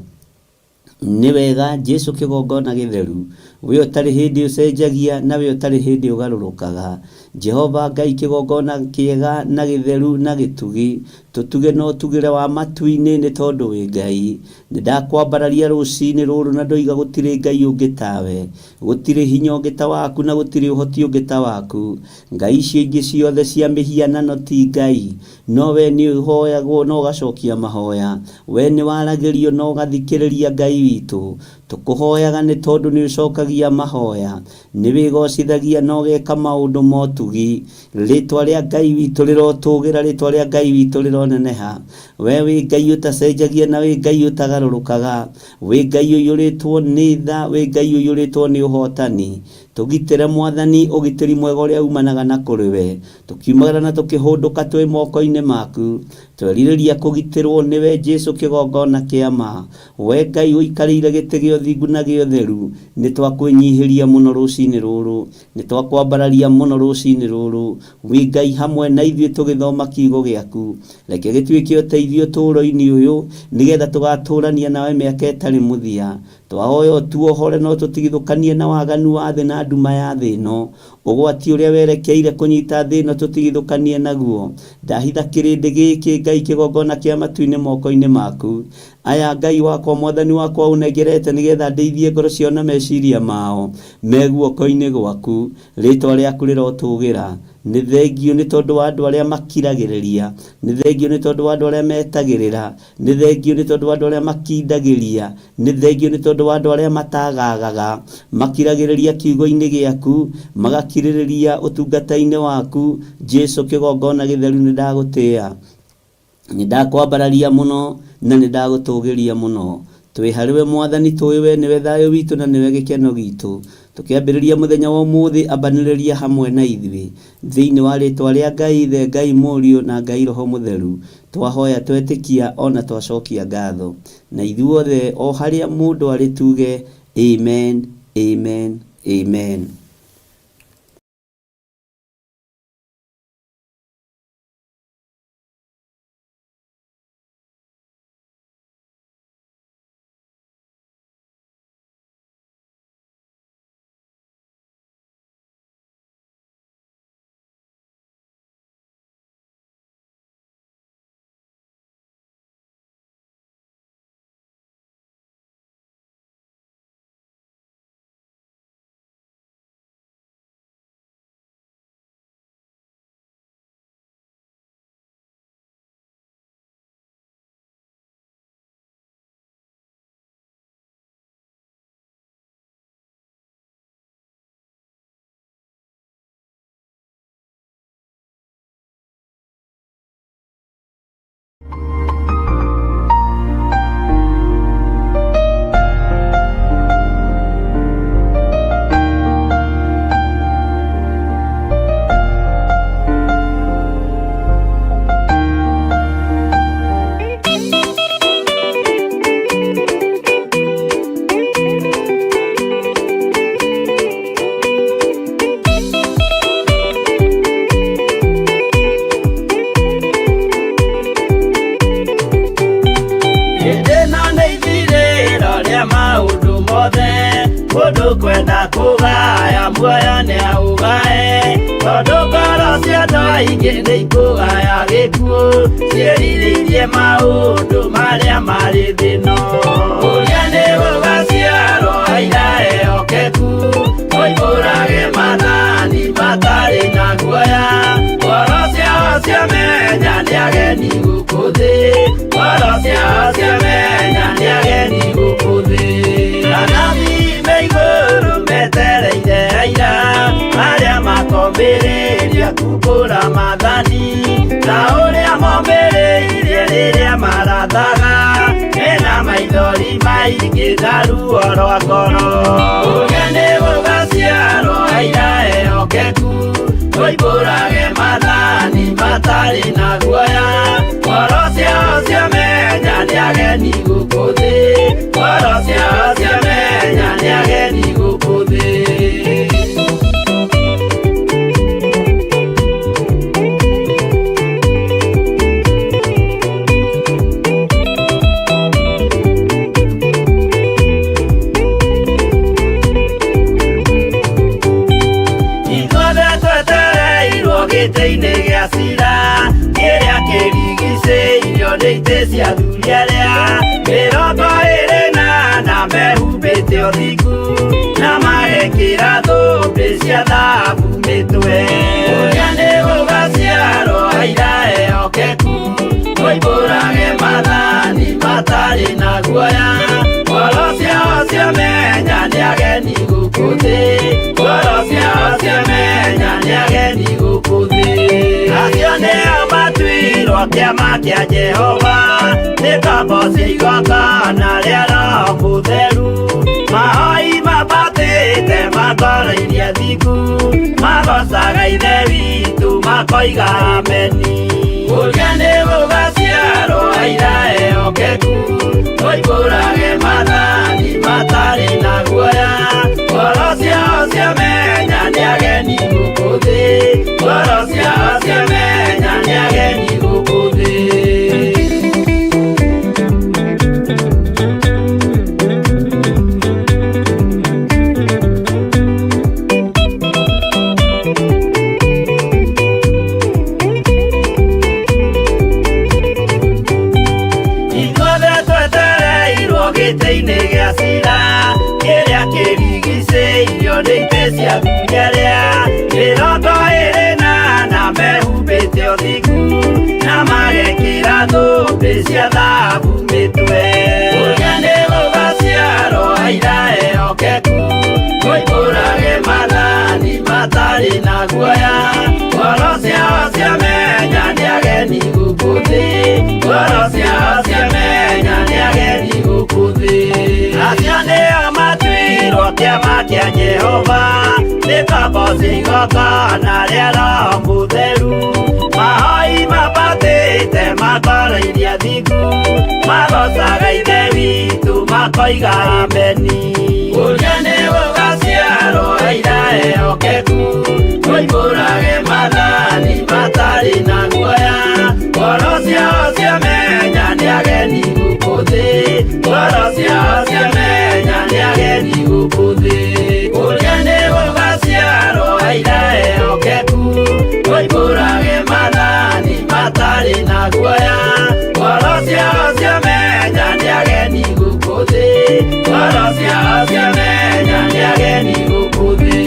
Speaker 3: Nĩ wega Jesu kĩgongona gĩtheru, we ũtarĩ hĩndĩ ũcenjagia na we ũtarĩ hĩndĩ ũgarũrũkaga. Jehova Ngai kĩgongona kĩega na gĩtheru na gĩtugi, tũtuge na ũtugĩre wa matu-inĩ nĩ tondũ wĩ Ngai. Nĩ ndakwambararia rũcinĩ rũrũ na ndoiga gũtirĩ Ngai ũngĩ tawe, gũtirĩ hinya ũngĩ ta waku na gũtirĩ ũhoti ũngĩ ta waku. Ngai icio ingĩ ciothe cia mĩhianano ti Ngai, no we nĩ ũhoyagwo na ũgacokia mahoya. We nĩ waragĩrio na ũgathikĩrĩria Ngai witũ. Tũkũhoyaga nĩ tondũ nĩ ũcokagia mahoya, nĩ wĩgocithagia na ũgeka maũndũ ma ũtugi. Rĩtwa rĩa Ngai witũ rĩrotũgĩra, rĩtwa rĩa Ngai witũ rĩroneneha. We wĩ Ngai ũtacenjagia na wĩ Ngai ũtagarũrũkaga, wĩ Ngai ũiyũrĩtwo nĩ tha, wĩ Ngai ũiyũrĩtwo nĩ ũhotani. Tũgitĩre Mwathani ũgitĩri mwega ũrĩa umanaga na kũrĩ we. Tũkiumagara na tũkĩhũndũka twĩ moko-inĩ maku. Twerirĩria kũgitĩrwo nĩwe Jesu kĩgongona kĩa ma. We Ngai ũikarĩire gĩtĩ gĩa ũthingu na gĩa ũtheru, nĩ twakwĩnyihĩria mũno rũcinĩ rũrũ, nĩ twakwambararia mũno rũcinĩ rũrũ. Wĩ Ngai hamwe na ithuĩ tũgĩthoma kiugo gĩaku. Reke gĩtuĩke ũteithio ũtũũro-inĩ ũyũ, nĩgetha tũgatũũrania nawe mĩaka ĩtarĩ mũthia. Twahoya ũtuohore no tũtigithũkanie na waganu wa thĩ na nduma ya thĩ ĩno. Ũgwati ũrĩa werekeire kũnyita thĩ ĩno tũtigithũkanie naguo. Ndahitha kĩrĩndĩ gĩkĩ Ngai kĩgongona kĩa matu-inĩ moko-inĩ maku. Aya Ngai wakwa Mwathani wakwa ũnengerete nĩgetha ndeithie ngoro ciao na meciria mao me guoko-inĩ gwaku. Rĩtwa rĩaku rĩrotũgĩra. Nĩ thengiũ nĩ tondũ wa andũ arĩa makiragĩrĩria, nĩ thengiũ nĩ tondũ wa andũ arĩa metagĩrĩra, nĩ thengiũ nĩ tondũ wa andũ arĩa makindagĩria, nĩ thengiũ nĩ tondũ wa andũ arĩa matagagaga, makiragĩrĩria kiugo-inĩ gĩaku, magakirĩrĩria ũtungata-inĩ waku. Jesu kĩgongona gĩtheru nĩ ndagũtĩĩa, nĩ ndakwambararia mũno na nĩ ndagũtũgĩria mũno. Twĩ harĩwe Mwathani, tũĩ we nĩwe thayũ witũ na nĩwe gĩkeno gitũ. Tũkĩambĩrĩria mũthenya wa ũmũthĩ, ambanĩrĩria hamwe na ithuĩ thĩinĩ wa rĩtwa rĩa Ngai Ithe, Ngai Mũriũ na Ngai Roho Mũtheru. Twahoya twetĩkia ona twacokia ngatho. Na ithuothe o harĩa mũndũ arĩ tuge amen, amen, amen.
Speaker 2: Ũrenda kũgaya muoyo nĩ aũgae, tondũ ngoro cia andũ aingĩ nĩ ikũgaya gĩkuũ, ciĩrirĩirie maũndũ marĩa marĩ thĩ ĩno. Ũrĩa nĩ gũgaciarwo aira ehokeku, moimbũrage maathani matarĩ na guoya. Ngoro ciao ciamenya nĩ ageni gũkũ thĩ, ngoro ciao ciamenya nĩ ageni gũkũ thĩ. Anabii me igũrũ metereire aira, arĩa makombĩrĩria kumbũra maathani, ta ũrĩa mombĩrĩirie rĩrĩa marathaga, mena maithori maingĩ na ruo rwa ngoro. Ũrĩa nĩ gũgaciarwo aira ehokeku, moimbũrage maathani matarĩ na guoya. Ngoro ciao ciamenya nĩ ageni gũkũ thĩ, ngoro ciao ciamenya nĩ ageni gũkũ thĩ. Ithuothe twetereirwo gĩtĩ-inĩ gĩa cira, kĩrĩa kĩrigicĩirio nĩ itĩ cia athuri arĩa 24 mehumbĩte ũthingu, na magekĩra thũmbĩ cia thahabu mĩtwe. Ũrĩa nĩ gũgaciarwo aira ehokeku, moimbũrage maathani matarĩ na guoya. Ngoro ciao ciamenya nĩ ageni gũkũ thĩ, ngoro ciao ciamenya nĩ ageni gũkũ thĩ. Acio nĩo matuirwo kĩama kĩa Jehova, nĩ ngombo cia igongona rĩa Roho Mũtheru. Mahoi mambatĩte makoroirie thingu, magocaga Ithe witũ makoiga ameni. Ũrĩa nĩ gũgaciarwo aira ehokeku, moimbũrage maathani matarĩ na guoya. Ngoro ciao ciamenya nĩ ageni gũkũ thĩ, ngoro ciao ciamenya nĩ ageni gũkũ thĩ. Ithuothe twetereirwo gĩtĩ-inĩ gĩa cira, kĩrĩa kĩrigicĩirio nĩ itĩ cia athuri arĩa 24 mehumbĩte ũthingu, na magekĩra thũmbĩ cia thahabu mĩtwe. Ũrĩa nĩ gũgaciarwo aira ehokeku, moimbũrage maathani matarĩ na guoya. Ngoro ciao ciamenya nĩ ageni gũkũ thĩ, ngoro ciao ciamenya nĩ ageni gũkũ thĩ. Acio nĩo matuirwo kĩama kĩa Jehova, nĩ ngombo cia igongona rĩa Roho Mũtheru. Mahoi mambatĩte makoroirie thingu, magocaga Ithe witũ makoiga ameni. Ũrĩa nĩ gũgaciarwo aira ehokeku, moimbũrage maathani matarĩ na guoya. Ngoro ciao ciamenya nĩ ageni gũkũ thĩ, ngoro ciao ciamenya nĩ ageni gũkũ thĩ. Ũrĩa nĩ gũgaciarwo aira ehokeku, moimbũrage maathani matarĩ na guoya. Ngoro ciao ciamenya nĩ ageni gũkũ thĩ, ngoro ciao ciamenya nĩ ageni gũkũ thĩ.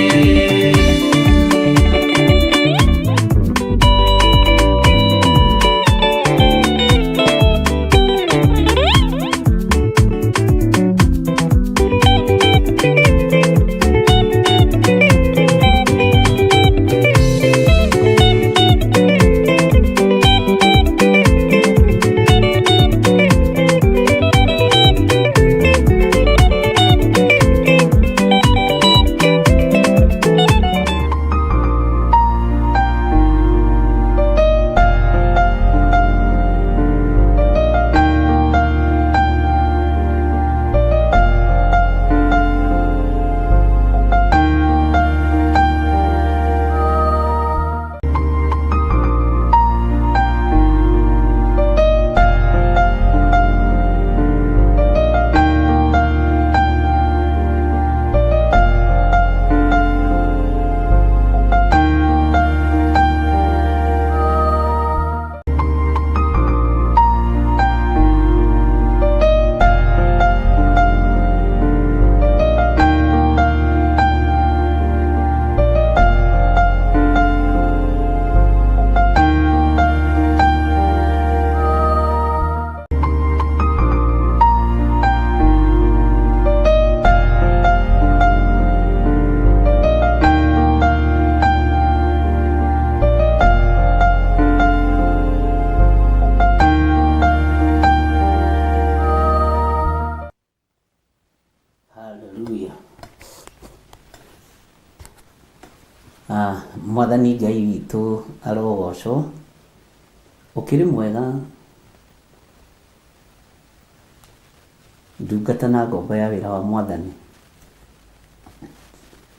Speaker 3: Mwathani Ngai witũ arogocwo. Ũkĩrĩ mwega ndungata na ngombo ya wĩra wa Mwathani?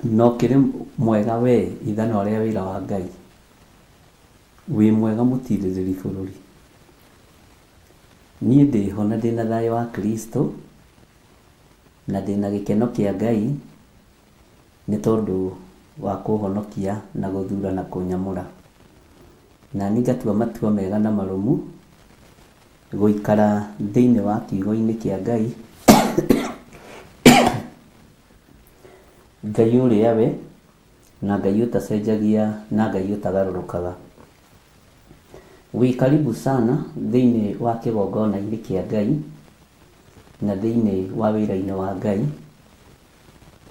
Speaker 3: Na ũkĩrĩ mwega we ithanwa rĩa wĩra wa Ngai? Wĩ mwega mũtirĩrĩri bũrũri? Niĩ ndĩho na ndĩna thayũ wa Kristo na ndĩna gĩkeno kĩa Ngai nĩ tondũ wa kũhonokia na gũthura na kũnyamũra. Na niĩ ngatua matua mega na marũmu gũikara thĩinĩ wa kiugo-inĩ kĩa Ngai, Ngai ũrĩa we, na Ngai ũtacenjagia na Ngai ũtagarũrũkaga. Wĩ karibu sana thĩinĩ wa kĩgongona-inĩ kĩa Ngai, na thĩinĩ wa wĩra-inĩ wa Ngai,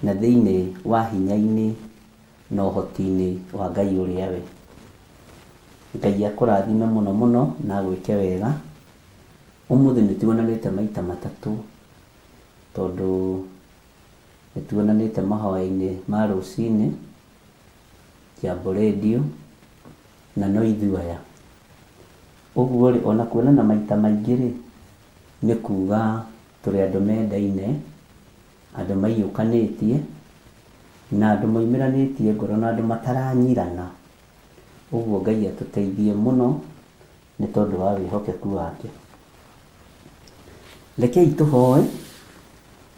Speaker 3: na thĩinĩ wa hinya-inĩ na ũhoti-inĩ wa Ngai ũrĩa we. Ngai akũrathime mũno mũno na agwĩke wega. Ũmũthĩ nĩ tuonanĩte maita matatũ tondũ nĩ tuonanĩte mahoya-inĩ ma rũcinĩ, Jambo Radio, na no ithuĩ aya. Ũguo rĩ, ona kuonana maita maingĩ rĩ, nĩ kuga tũrĩ andũ mendaine, andũ maiyũkanĩtie, na andũ moimĩranĩtie ngoro na andũ mataranyirana. Ũguo Ngai atũteithie mũno nĩ tondũ wa wĩhokeku wake. Rekei tũhoe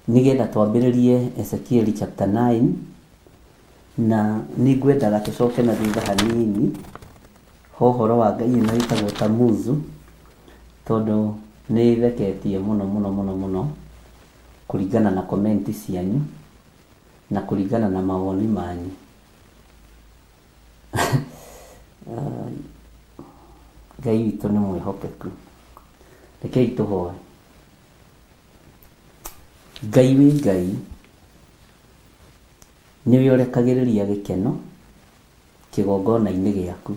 Speaker 3: nĩgetha twambĩrĩrie Ezekieli chapter 9 na nĩ ngwendaga tũcoke na thutha hanini ho ũhoro wa ngai ĩno ĩtagwo Tamuzu tondũ nĩ ĩtheketie mũno mũno mũno mũno kũringana na comment cianyu na kũringana na mawoni manyu. Ngai witũ nĩ mwĩhokeku. Rekei tũhoe. Ngai wĩ Ngai, nĩwe ũrekagĩrĩria gĩkeno kĩgongona-inĩ gĩaku.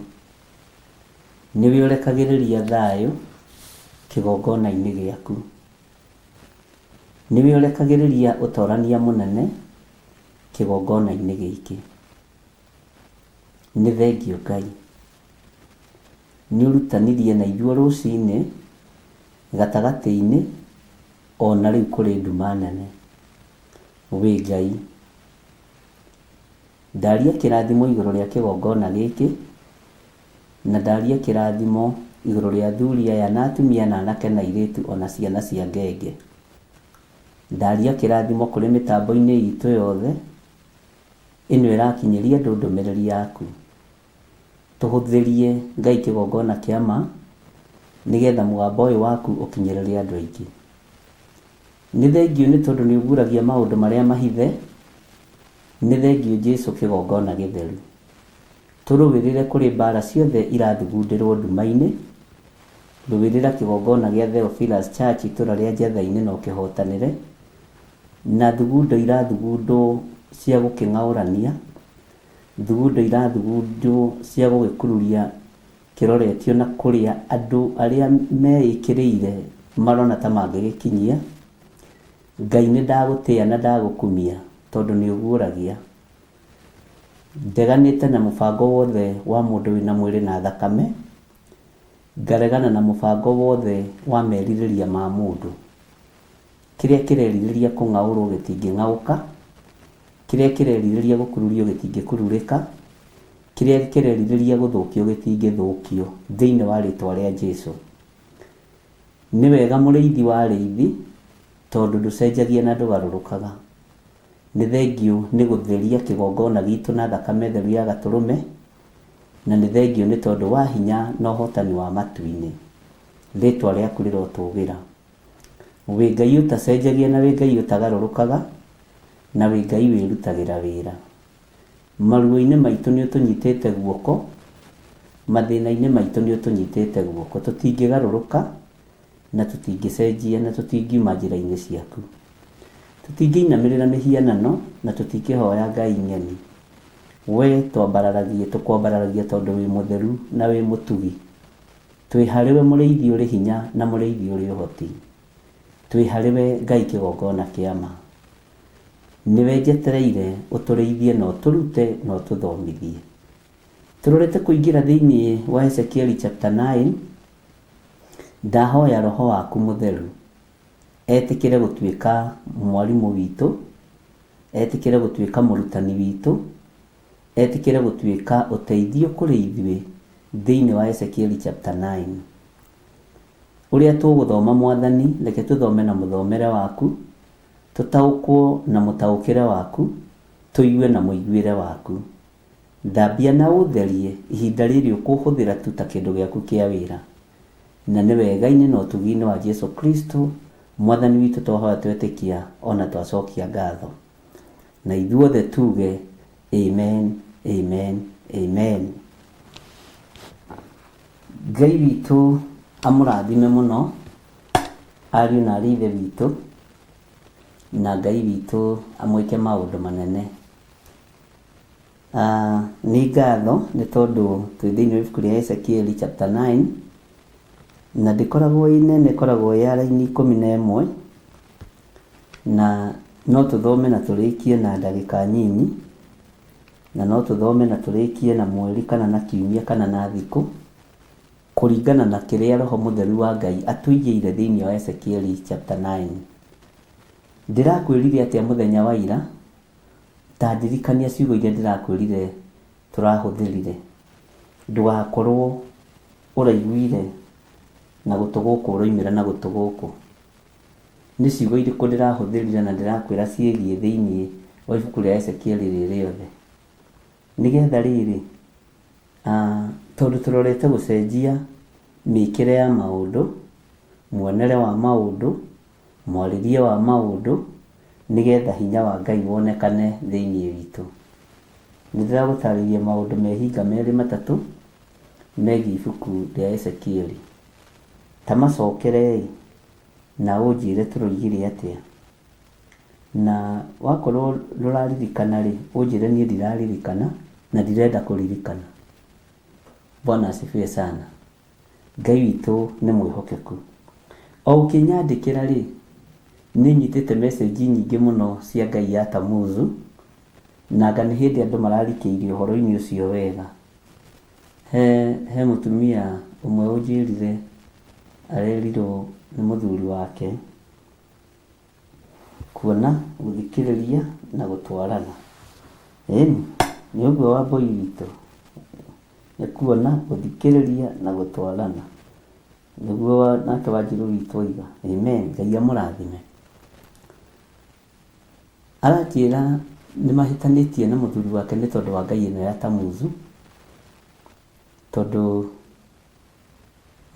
Speaker 3: Nĩwe ũrekagĩrĩria thayũ kĩgongona-inĩ gĩaku. Nĩwe ũrekagĩrĩria ũtorania mũnene kĩgongona-inĩ gĩkĩ. Nĩ thengiũ Ngai. Nĩ ũrutanirie na ithuĩ rũcinĩ, gatagatĩ-inĩ, ona rĩu kũrĩ nduma nene. Wĩ Ngai. Ndaria kĩrathimo igũrũ rĩa kĩgongona gĩkĩ, na ndaria kĩrathimo igũrũ rĩa athuri aya na atumia na anake na airĩtu ona ciana cia ngenge. Ndaria kĩrathimo kũrĩ mĩtambo-inĩ itũ yothe, ĩno ĩrakinyĩria andũ ndũmĩrĩri yaku. Tũhũthĩrie Ngai kĩgongona kĩa ma, nĩgetha mũgambo ũyũ waku ũkinyĩrĩre andũ aingĩ. Nĩ thengiũ nĩ tondũ nĩ ũguũragia maũndũ marĩa mahithe, nĩ thengiũ Jesu kĩgongona gĩtheru. Tũrũĩrĩre kũrĩ mbara ciothe irathugundĩrwo nduma-inĩ, rũĩrĩra kĩgongona gĩa Theophilus Church itũra rĩa Njatha-inĩ na ũkĩhotanĩre, na thugundo irathugundwo cia gũkĩng'aũrania, thugundo irathugundwo cia gũgĩkururia kĩroretio na kũrĩa andũ arĩa meĩkĩrĩire marona ta mangĩgĩkinyia. Ngai nĩ ndagũtĩa na ndagũkumia tondũ nĩ ũguũragia. Ndeganĩte na mũbango wothe wa mũndũ wĩna mwĩrĩ na thakame, ngaregana na mũbango wothe wa merirĩria ma mũndũ. Kĩrĩa kĩrerirĩria kũng'aũrwo gĩtingĩng'aũka, kĩrĩa kĩrerirĩria gũkururio gĩtingĩkururĩka, kĩrĩa kĩrerirĩria gũthũkio gĩtingĩthũkio thĩinĩ wa rĩtwa rĩa Jesu. Nĩ wega mũrĩithi wa arĩithi tondũ ndũcenjagia na ndũgarũrũkaga. Nĩ thengiũ nĩ gũtheria kĩgongona gitũ na thakame theru ya gatũrũme, na nĩ thengiũ nĩ tondũ wa hinya na ũhotani wa matu-inĩ. Rĩtwa rĩaku rĩrotũgĩra. Wĩ Ngai ũtacenjagia na wĩ Ngai ũtagarũrũkaga, na wĩ Ngai wĩrutagĩra wĩra. Maruo-inĩ maitũ nĩ ũtũnyitĩte guoko, mathĩna-inĩ maitũ nĩ ũtũnyitĩte guoko. Tũtingĩgarũrũka na tũtingĩcenjia na tũtingiuma njĩra-inĩ ciaku. Tũtingĩinamĩrĩra mĩhianano na tũtingĩhoya ngai ng'eni. We twambararagie, tũkwambararagia tondũ wĩ mũtheru na wĩ mũtugi. Twĩ harĩwe mũrĩithi ũrĩ hinya na mũrĩithi ũrĩ ũhoti. Twĩ harĩwe Ngai kĩgongona kĩa ma. Nĩwe njetereire ũtũrĩithie na ũtũrute na ũtũthomithie. Tũrorete kũingĩra thĩinĩ wa Ezekieli chapter 9. Ndahoya roho waku mũtheru etĩkĩre gũtuĩka mwarimũ witũ, etĩkĩre gũtuĩka mũrutani witũ, etĩkĩre gũtuĩka ũteithio kũrĩ ithuĩ thĩinĩ wa Ezekieli chapter 9. Ũrĩa tũgũthoma Mwathani, reke tũthome na mũthomere waku, tũtaũkwo na mũtaũkĩre waku, tũigue na mũiguĩre waku. Thambia na ũtherie ihinda rĩrĩ ũkũhũthĩra tu ta kĩndũ gĩaku kĩa wĩra. Na nĩ wega-inĩ na ũtugi-inĩ wa Jesu Kristo, Mwathani witũ twahoya twetĩkia ona twacokia ngatho. Na ithuothe tuge amen, amen, amen. Ngai witũ amũrathime mũno ariũ na arĩ ithe witũ, na Ngai witũ amwĩke maũndũ manene. Nĩ ngatho nĩ tondũ twĩ thĩinĩ wa ibuku rĩa Ezekieli chapter 9 na ndĩkoragwo ĩ nene, ĩkoragwo ya raini 11 na no tũthome na tũrĩkie na ndagĩka nyinyi, na no tũthome na tũrĩkie na mweri kana na kiumia kana na thikũ, kũringana na kĩrĩa Roho Mũtheru wa Ngai atũigĩire thĩinĩ wa Ezekieli chapter 9. Ndĩrakwĩrire atĩa mũthenya wa ira? Ta ndirikania ciugo iria ndĩrakwĩrire tũrahũthĩrire. Ndũgakorwo ũraiguire na gũtũ gũkũ ũroimĩra na gũtũ gũkũ. Nĩ ciugo irĩkũ ndĩrahũthĩrire na ndĩrakwĩra ciĩgiĩ thĩinĩ wa ibuku rĩa Ezekieli rĩ rĩothe? Nĩgetha rĩrĩ, tondũ tũrorete gũcenjia mĩkĩre ya maũndũ, muonere wa maũndũ, mwarĩrie wa maũndũ, nĩgetha hinya wa Ngai wonekane thĩinĩ witũ. Nĩ ndĩragũtarĩirie maũndũ mehinga merĩ matatũ megiĩ ibuku rĩa Ezekieli. Ta macokerei na ũnjĩre tũroigire atĩa. Na wakorwo ndũraririkana rĩ, ũnjĩre niĩ ndiraririkana na ndirenda kũririkana. Bwana asifiwe sana. Ngai witũ nĩ mwĩhokeku. O ũkĩnyandĩkĩra rĩ, nĩ nyitĩte message nyingĩ mũno cia Ngai ya Tamuzu, na anga nĩ hĩndĩ andũ mararikĩirie ũhoro-inĩ ũcio wega. He mũtumia ũmwe ũnjĩrire arerirwo nĩ mũthuri wake kuona, gũthikĩrĩria na gũtwarana. Ĩni, nĩ ũguo Wambũi witũ, nĩ kuona, gũthikĩrĩria na gũtwarana. Nĩguo nake Wanjirũ witũ oiga. Amen. Ngai amũrathime. Aranjĩra nĩ mahĩtanĩtie na mũthuri wake nĩ tondũ wa ngai ĩno ya Tamuzu, tondũ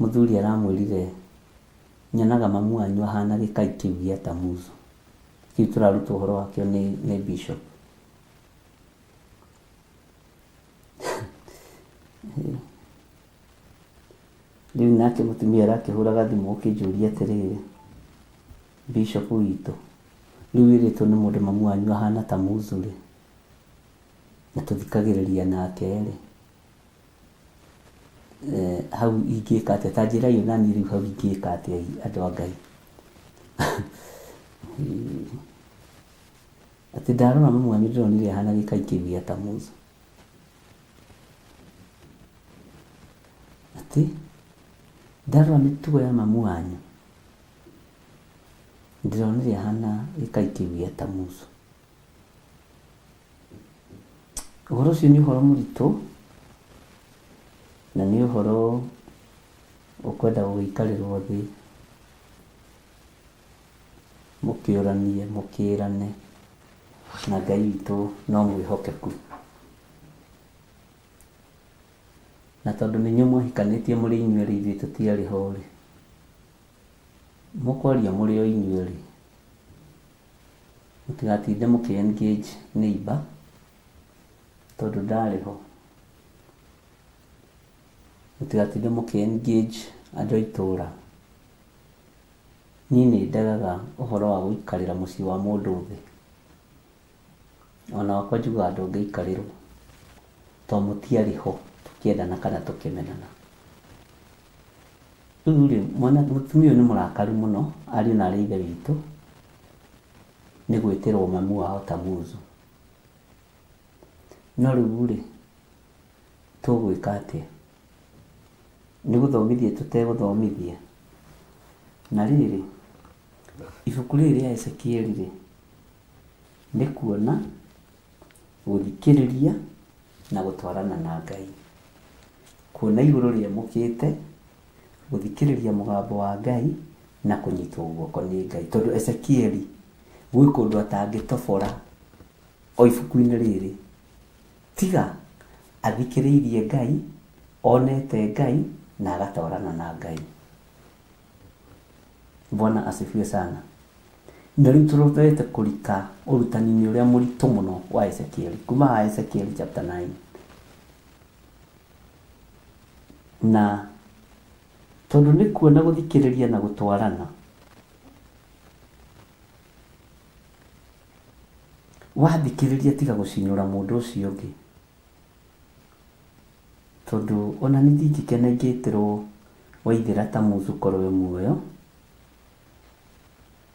Speaker 3: mũthuri aramwĩrire nyonaga mamu wanyu ahana gĩkai kĩu gĩa Tamuzu. Kĩu tũrarutwo ũhoro wakĩo nĩ bishop. Rĩu nake mũtumia arakĩhũraga thimũ ũkĩnjũria atĩrĩrĩ, bishop witũ, rĩu wĩrĩtwo nĩ mũndũ mamu wanyu ahana Tamuzu rĩ, na tũthikagĩrĩria nake rĩ, hau ingĩka atĩa? Ta njĩrai ona niĩ rĩu hau ingĩka atĩa andũ a Ngai? Atĩ ndarora mamu wanyu ndĩronire ahana gĩkai kĩu gĩa Tamuzu. Atĩ ndarora mĩtugo ya mamu wanyu ndĩronire ahana gĩkai kĩu gĩa Tamuzu. Ũhoro ũcio nĩ ũhoro mũritũ na nĩ ũhoro ũkwenda gũgĩikarĩrwo thĩ mũkĩũranie, mũkĩrane, na Ngai witũ no mwĩhokeku. Na tondũ nĩ inyuĩ mwahikanĩtie mũrĩ inyuerĩ ithuĩ tũtiarĩ ho rĩ, mũkwaria mũrĩ o inyuerĩ, mũtigatinde mũkĩ engage neighbor tondũ ndarĩ ho. Mũtigatinde mũkĩ engage andũ a itũra. Niĩ nĩ ndegaga ũhoro wa gũikarĩra mũciĩ wa mũndũ thĩ. Ona wakwa njugaga ndũngĩikarĩrwo tondũ mũtiarĩ ho tũkĩendana kana tũkĩmenana. Rĩu rĩ, mũtumia ũyũ nĩ mũrakaru mũno ariũ na arĩ ithe witũ nĩ gwĩtĩrwo mamu wao Tamuzu. No rĩu rĩ, Tũgwĩka atĩa? Nĩ gũthomithia tũtegũthomithia? Na rĩrĩ, ibuku rĩrĩ rĩa Ezekieli rĩ, nĩ kuona, gũthikĩrĩria na gũtwarana na Ngai. Kuona igũrũ rĩemũkĩte, gũthikĩrĩria mũgambo wa Ngai na kũnyitwo guoko nĩ Ngai. Tondũ Ezekieli gwĩ kũndũ atangĩtobora o ibuku-inĩ rĩrĩ, tiga athikĩrĩirie Ngai, onete Ngai na agatwarana na Ngai. Bwana asifiwe sana. Na rĩu tũrorete kũrika ũrutani-inĩ ũrĩa mũritũ mũno wa Ezekieli, kuma haha Ezekieli chapter 9. Na tondũ nĩ kuona gũthikĩrĩria na gũtwarana, wathikĩrĩria tiga gũcinyũra mũndũ ũcio ũngĩ. Tondũ ona niĩ ndingĩkena ingĩtĩrwo Waithĩra ta Musa ũkorwo wĩ muoyo,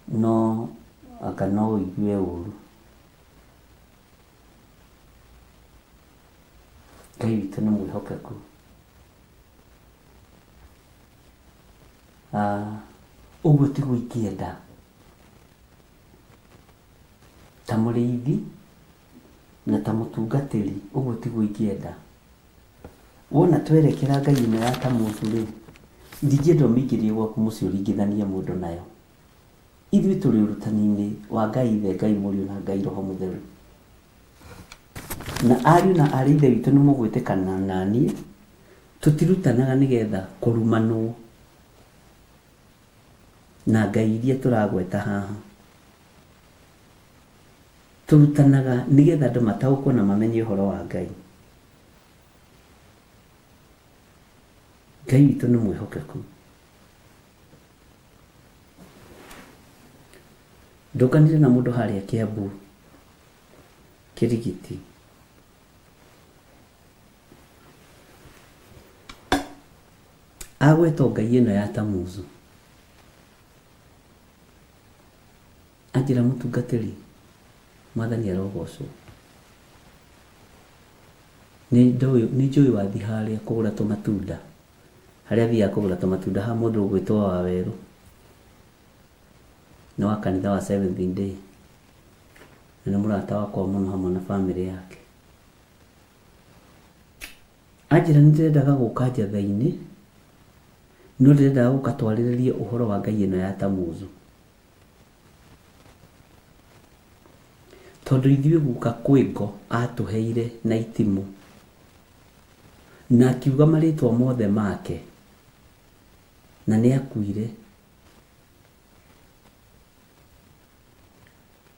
Speaker 3: no anga no ũigue ũru. Ngai witũ nĩ mwĩhokeku. Ũguo tiguo ingĩenda ta mũrĩithi na ta mũtungatĩri, ũguo tiguo ingĩenda. Wona twerekera ngai ĩno ya Tamuzu-rĩ, ndingĩenda ũmĩingĩrie gwaku mũciĩ ũringithanie mũndũ nayo. Ithuĩ tũrĩ ũrutani-inĩ wa Ngai Ithe, Ngai Mũriũ na Ngai Roho Mũtheru. Na ariũ na aarĩ a Ithe witũ nĩ mũgwĩtĩkana na niĩ, tũtirutanaga nĩgetha kũrumanwo na ngai iria tũragweta haha. Tũrutanaga nĩgetha andũ mataũkwo na mamenye ũhoro wa Ngai. Ngai witũ nĩ mwĩhokeku. Ndũnganire na mũndũ harĩa Kĩambu Kĩrigiti. Agwetwo ngai ĩno ya Tamuzu. Anjĩra mũtungatĩri, Mwathani arogocwo. Nĩ njũĩ wathiĩ harĩa kũgũra tũmatunda, harĩa athiaga kũgũra tũmatunda ha mũndũ ũgwĩtwo Wawerũ, nĩ wa kanitha wa Seventh Day, na nĩ mũrata wakwa mũno hamwe na bamĩrĩ yake. Anjĩra nĩ ndĩrendaga gũka njatha-inĩ, no ndĩrendaga gũka twarĩrĩrie ũhoro wa ngai ĩno ya Tamuzu. Tondũ ithuĩ guka kwĩ ngo atũheire na itimũ, na akiuga marĩtwa mothe make, na nĩ akuire.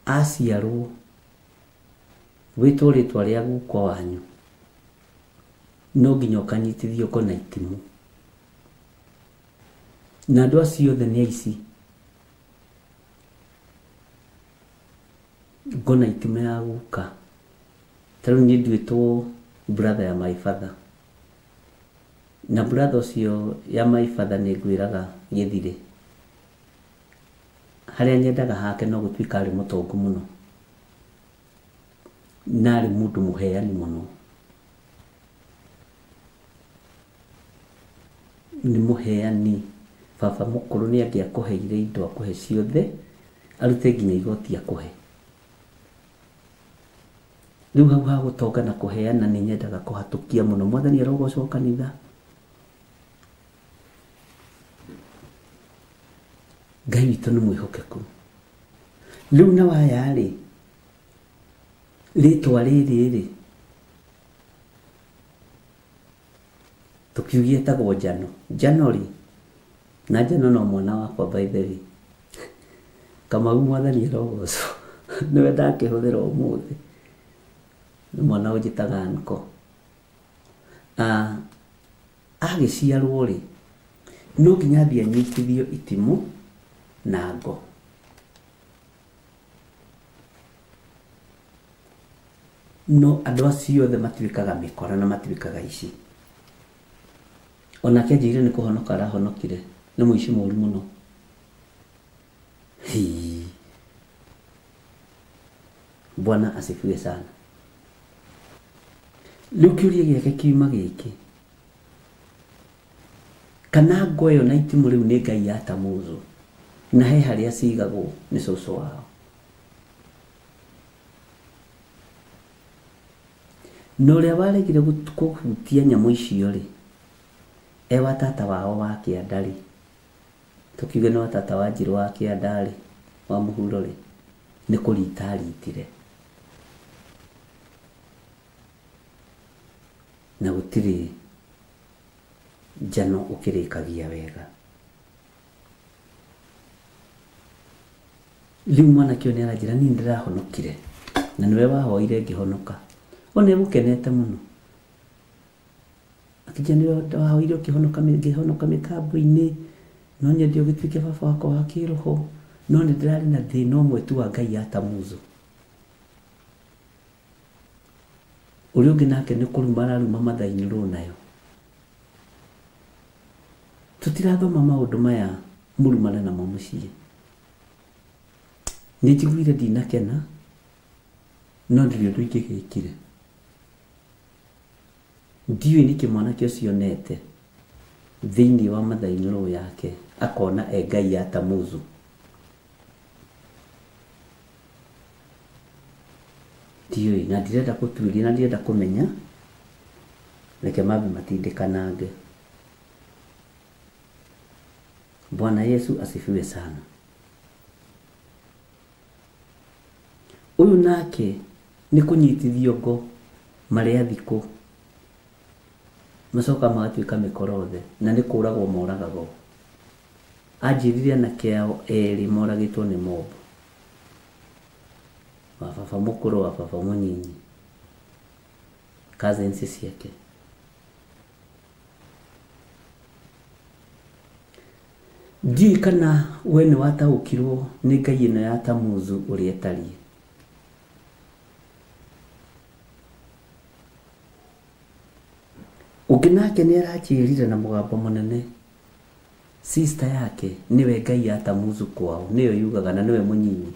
Speaker 3: Aciarwo, wĩtwo rĩtwa rĩa guka wanyu, no nginya ũkanyitithio ngo na itimũ. Na andũ acio othe nĩ aici. Ngona itimũ ya guka. Ta rĩu niĩ nduĩtwo brother ya my father. Na brother ũcio ya my father nĩ ngwĩraga gĩthirĩ. Harĩa nyendaga hake no gũtuĩka arĩ mũtongu mũno. Na arĩ mũndũ mũheani mũno. Nĩ mũheani. Baba mũkũrũ nĩ angĩakũheire indo akũhe ciothe, arute nginya igoti akũhe. Rĩu hau ha gũtonga na kũheana nĩ nyendaga kũhatũkia mũno. Mwathani arogocwo kanitha. Ngai witũ nĩ mwĩhokeku. Rĩu na waya rĩ, rĩtwa rĩrĩ rĩ, Tũkiugia etagwo Njano. Njano rĩ, na Njano no mwana wakwa by the way. Kamau mwathani arogocwo nĩwe ndakĩhũthĩra ũmũthĩ. Nĩ mwana ũnjĩtaga uncle. Agĩciarwo rĩ, no nginya athiĩ anyitithio itimũ na ngo. No andũ acio othe matuĩkaga mĩkora na matuĩkaga aici. Onake anjĩrire nĩ kũhonoka arahonokire, nĩ mũici mũru mũno. Hii. Bwana asifiwe sana. Rĩu kĩũria gĩake kiuma gĩkĩ, kana ngo ĩyo na itimũ rĩu nĩ ngai ya Tamuzu, na he harĩa cigagwo nĩ cũcũ wao. Na ũrĩa waregire kũhutia nyamũ icio rĩ, e wa tata wao wa kĩanda rĩ, tũkiuge nĩ wa tata wa Njirũ wa kĩanda rĩ, wa mũhuro rĩ, nĩ kũrita aritire. Na gũtirĩ njano ũkĩrĩkagia wega. Rĩu mwanake ũyũ nĩ aranjĩra niĩ ndĩrahonokire na nĩwe wahoire ngĩhonoka. Ona egũkenete mũno. Akĩnjĩra nĩwe wahoire ũkĩhonoka ngĩhonoka mĩtambo-inĩ, no nyende ũgĩtuĩke baba wakwa wa kĩroho, no nĩ ndĩrarĩ na thĩna ũmwe tu wa Ngai ya Tamuzu. Ũrĩa ũngĩ nake nĩ kũruma araruma mother-in-law nayo. Tũtirathoma maũndũ maya mũrumane namo mũciĩ. Nĩ njiguire ndinakena, no ndirĩ ũndũ ingĩgĩkire. Ndiũĩ nĩkĩ mwanake ũcio onete thĩinĩ wa mother-in-law yake akona e Ngai ya Tamuzu. Ndiũĩ na ndirenda gũtuĩria na ndirenda kũmenya, reke mambe matindĩkanange. Bwana Yesu asifiwe sana. Ũyũ nake nĩ kũnyitithio ngo marĩ a thikũ, macoka magatuĩka mĩkorothe na nĩ kũragwo moragagwo. Anjĩrire anake ao erĩ moragĩtwo nĩ mob, wa baba mũkũrũ, wa baba mũnyinyi, cousins ciake. Ndiũĩ kana we nĩ wataũkirwo nĩ ngai ĩno ya Tamuzu ũrĩa ĩtariĩ. Ũngĩ nake nĩ aranjĩrire na mũgambo mũnene, sister yake nĩwe ngai ya Tamuzu kwao, nĩyo yugaga na nĩwe mũnyinyi.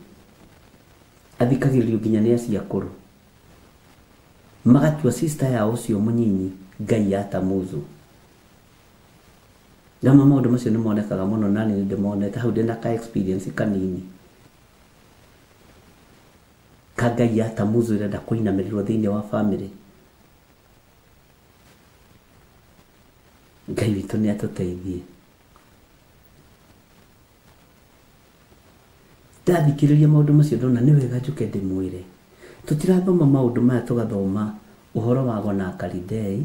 Speaker 3: Athikagĩrĩrio nginya nĩ acio akũrũ. Magatua sister yao ũcio mũnyinyi ngai ya Tamuzu. Namo maũndũ macio nĩ monekaga mũno na niĩ nĩ ndĩmonete hau ndĩna ka experience kanini ka ngai ya Tamuzu ĩrenda kũinamĩrĩrwo thĩinĩ wa family. Ngai witũ nĩ atũteithie. Ndathikĩrĩria maũndũ macio ndona nĩ wega njũke ndĩmwĩre. Tũtirathoma maũndũ maya tũgathoma ũhoro wa ago na Akalidei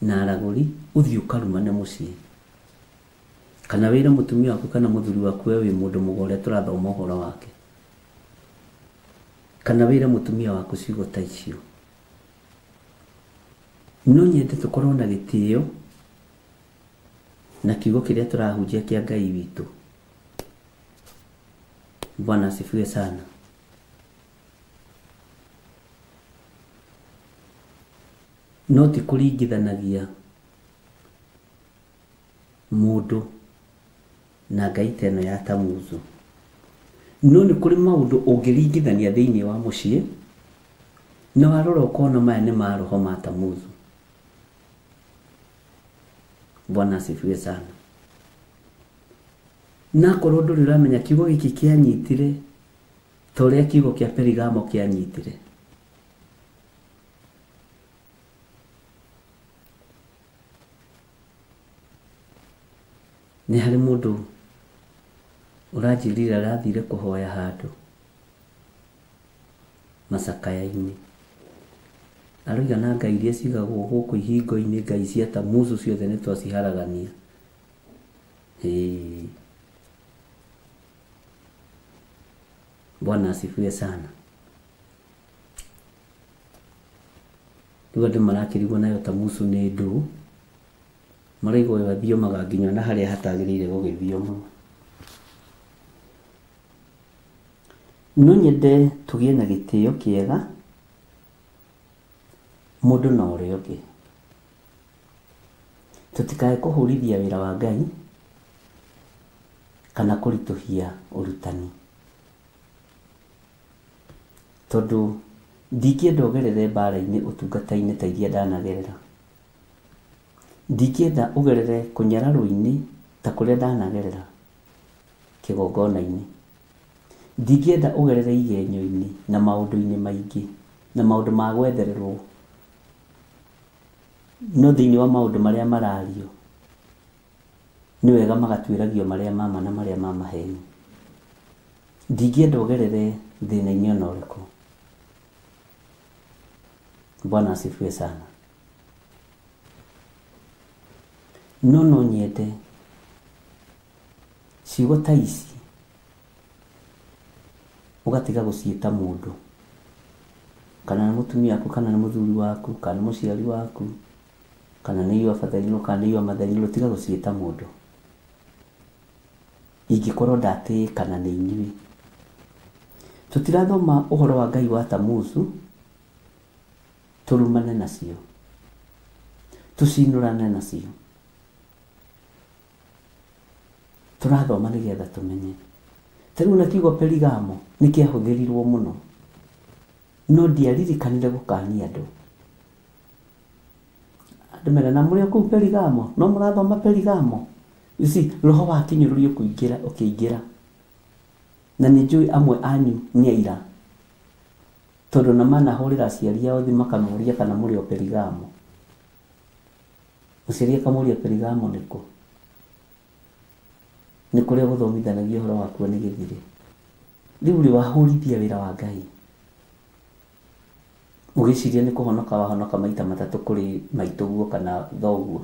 Speaker 3: na aragũri, ũthiĩ ũkarumane mũciĩ. Kana wĩre mũtumia waku kana mũthuri waku we wĩ mũndũ mũgo ũrĩa tũrathoma ũhoro wake. Kana wĩre mũtumia waku ciugo ta icio. No nyende tũkorwo na gĩtĩo na kiugo kĩrĩa tũrahunjia kĩa Ngai witũ. Bwana asifiwe sana. No ti kũringithanagia mũndũ na ngai ta ĩno ya Tamuzu. No nĩ kũrĩ maũndũ ũngĩringithania thĩinĩ wa mũciĩ, na warora ũkona maya nĩ maroho ma Tamuzu. Bwana asifiwe sana. Na akorwo ndũrĩ ũramenya kiugo gĩkĩ kĩanyitire ta ũrĩa kiugo kĩa Perigamo kĩanyitire. Nĩ harĩ mũndũ ũranjĩrire arathire kũhoya handũ macakaya-inĩ. Aroiga na ngai iria cigagwo gũkũ ihingo-inĩ, ngai cia Tamuzu ciothe nĩ twaciharagania. Ĩĩ. Bwana asifiwe sana. Rĩu andũ marakĩrigwo nayo Tamuzu nĩ ndũ, maraigua ũyũ athiomaga nginya ona harĩa hatagĩrĩire gũgĩthiomwo. No nyende tũgĩe na gĩtĩo kĩega mũndũ na ũrĩa ũngĩ. Tũtikae kũhũrithia wĩra wa Ngai kana kũritũhia ũrutani. Tondũ Ndingĩenda ũgerere mbara-inĩ ũtungata-inĩ ta iria ndanagerera. Ndingĩenda ũgerere kũnyararwo-inĩ ta kũrĩa ndanagerera kĩgongona-inĩ. Ndingĩenda ũgerere igenyo-inĩ na maũndũ-inĩ maingĩ na maũndũ ma gwethererwo. No thĩinĩ wa maũndũ marĩa marario, nĩ wega magatuĩragio marĩa ma ma na marĩa ma maheni. Ndingĩenda ũgerere thĩna-inĩ ona ũrĩkũ. Bwana asifiwe sana. No no nyende ciugo ta ici ũgatiga gũciĩta mũndũ, kana nĩ mũtumia waku, kana nĩ mũthuri waku, kana nĩ mũciari waku, kana nĩ your father in law, kana nĩ your mother in law, tiga gũciĩta mũndũ. Ingĩkorwo ndatĩĩkana nĩ inyuĩ. Tũtirathoma ũhoro wa Ngai wa Tamuzu tũrumane nacio, tũcinũrane nacio. Tũrathoma nĩgetha tũmenye. Ta rĩu ona kiugo Perigamo nĩ kĩahũthĩrirwo mũno, no ndiaririkanire gũkania andũ. Andũ mera na mũrĩ o kũu Perigamo, no mũrathoma Perigamo. You see, roho wa kĩnyũrũri ũkĩingĩra ũkĩingĩra. Na nĩ njũĩ amwe anyu nĩ aira, tondũ na manahũrĩra aciari ao thimũ makamoria kana mũrĩ o Perigamo. Mũciari akamũria Perigamo nĩ kũ? Nĩ kũrĩa gũthomithanagia ũhoro wa kuo nĩ gĩthirĩ. Rĩu rĩ wahũrithia wĩra wa Ngai. Ũgĩciria nĩ kũhonoka wahonoka maita matatũ kũrĩ maitũguo kana thoguo.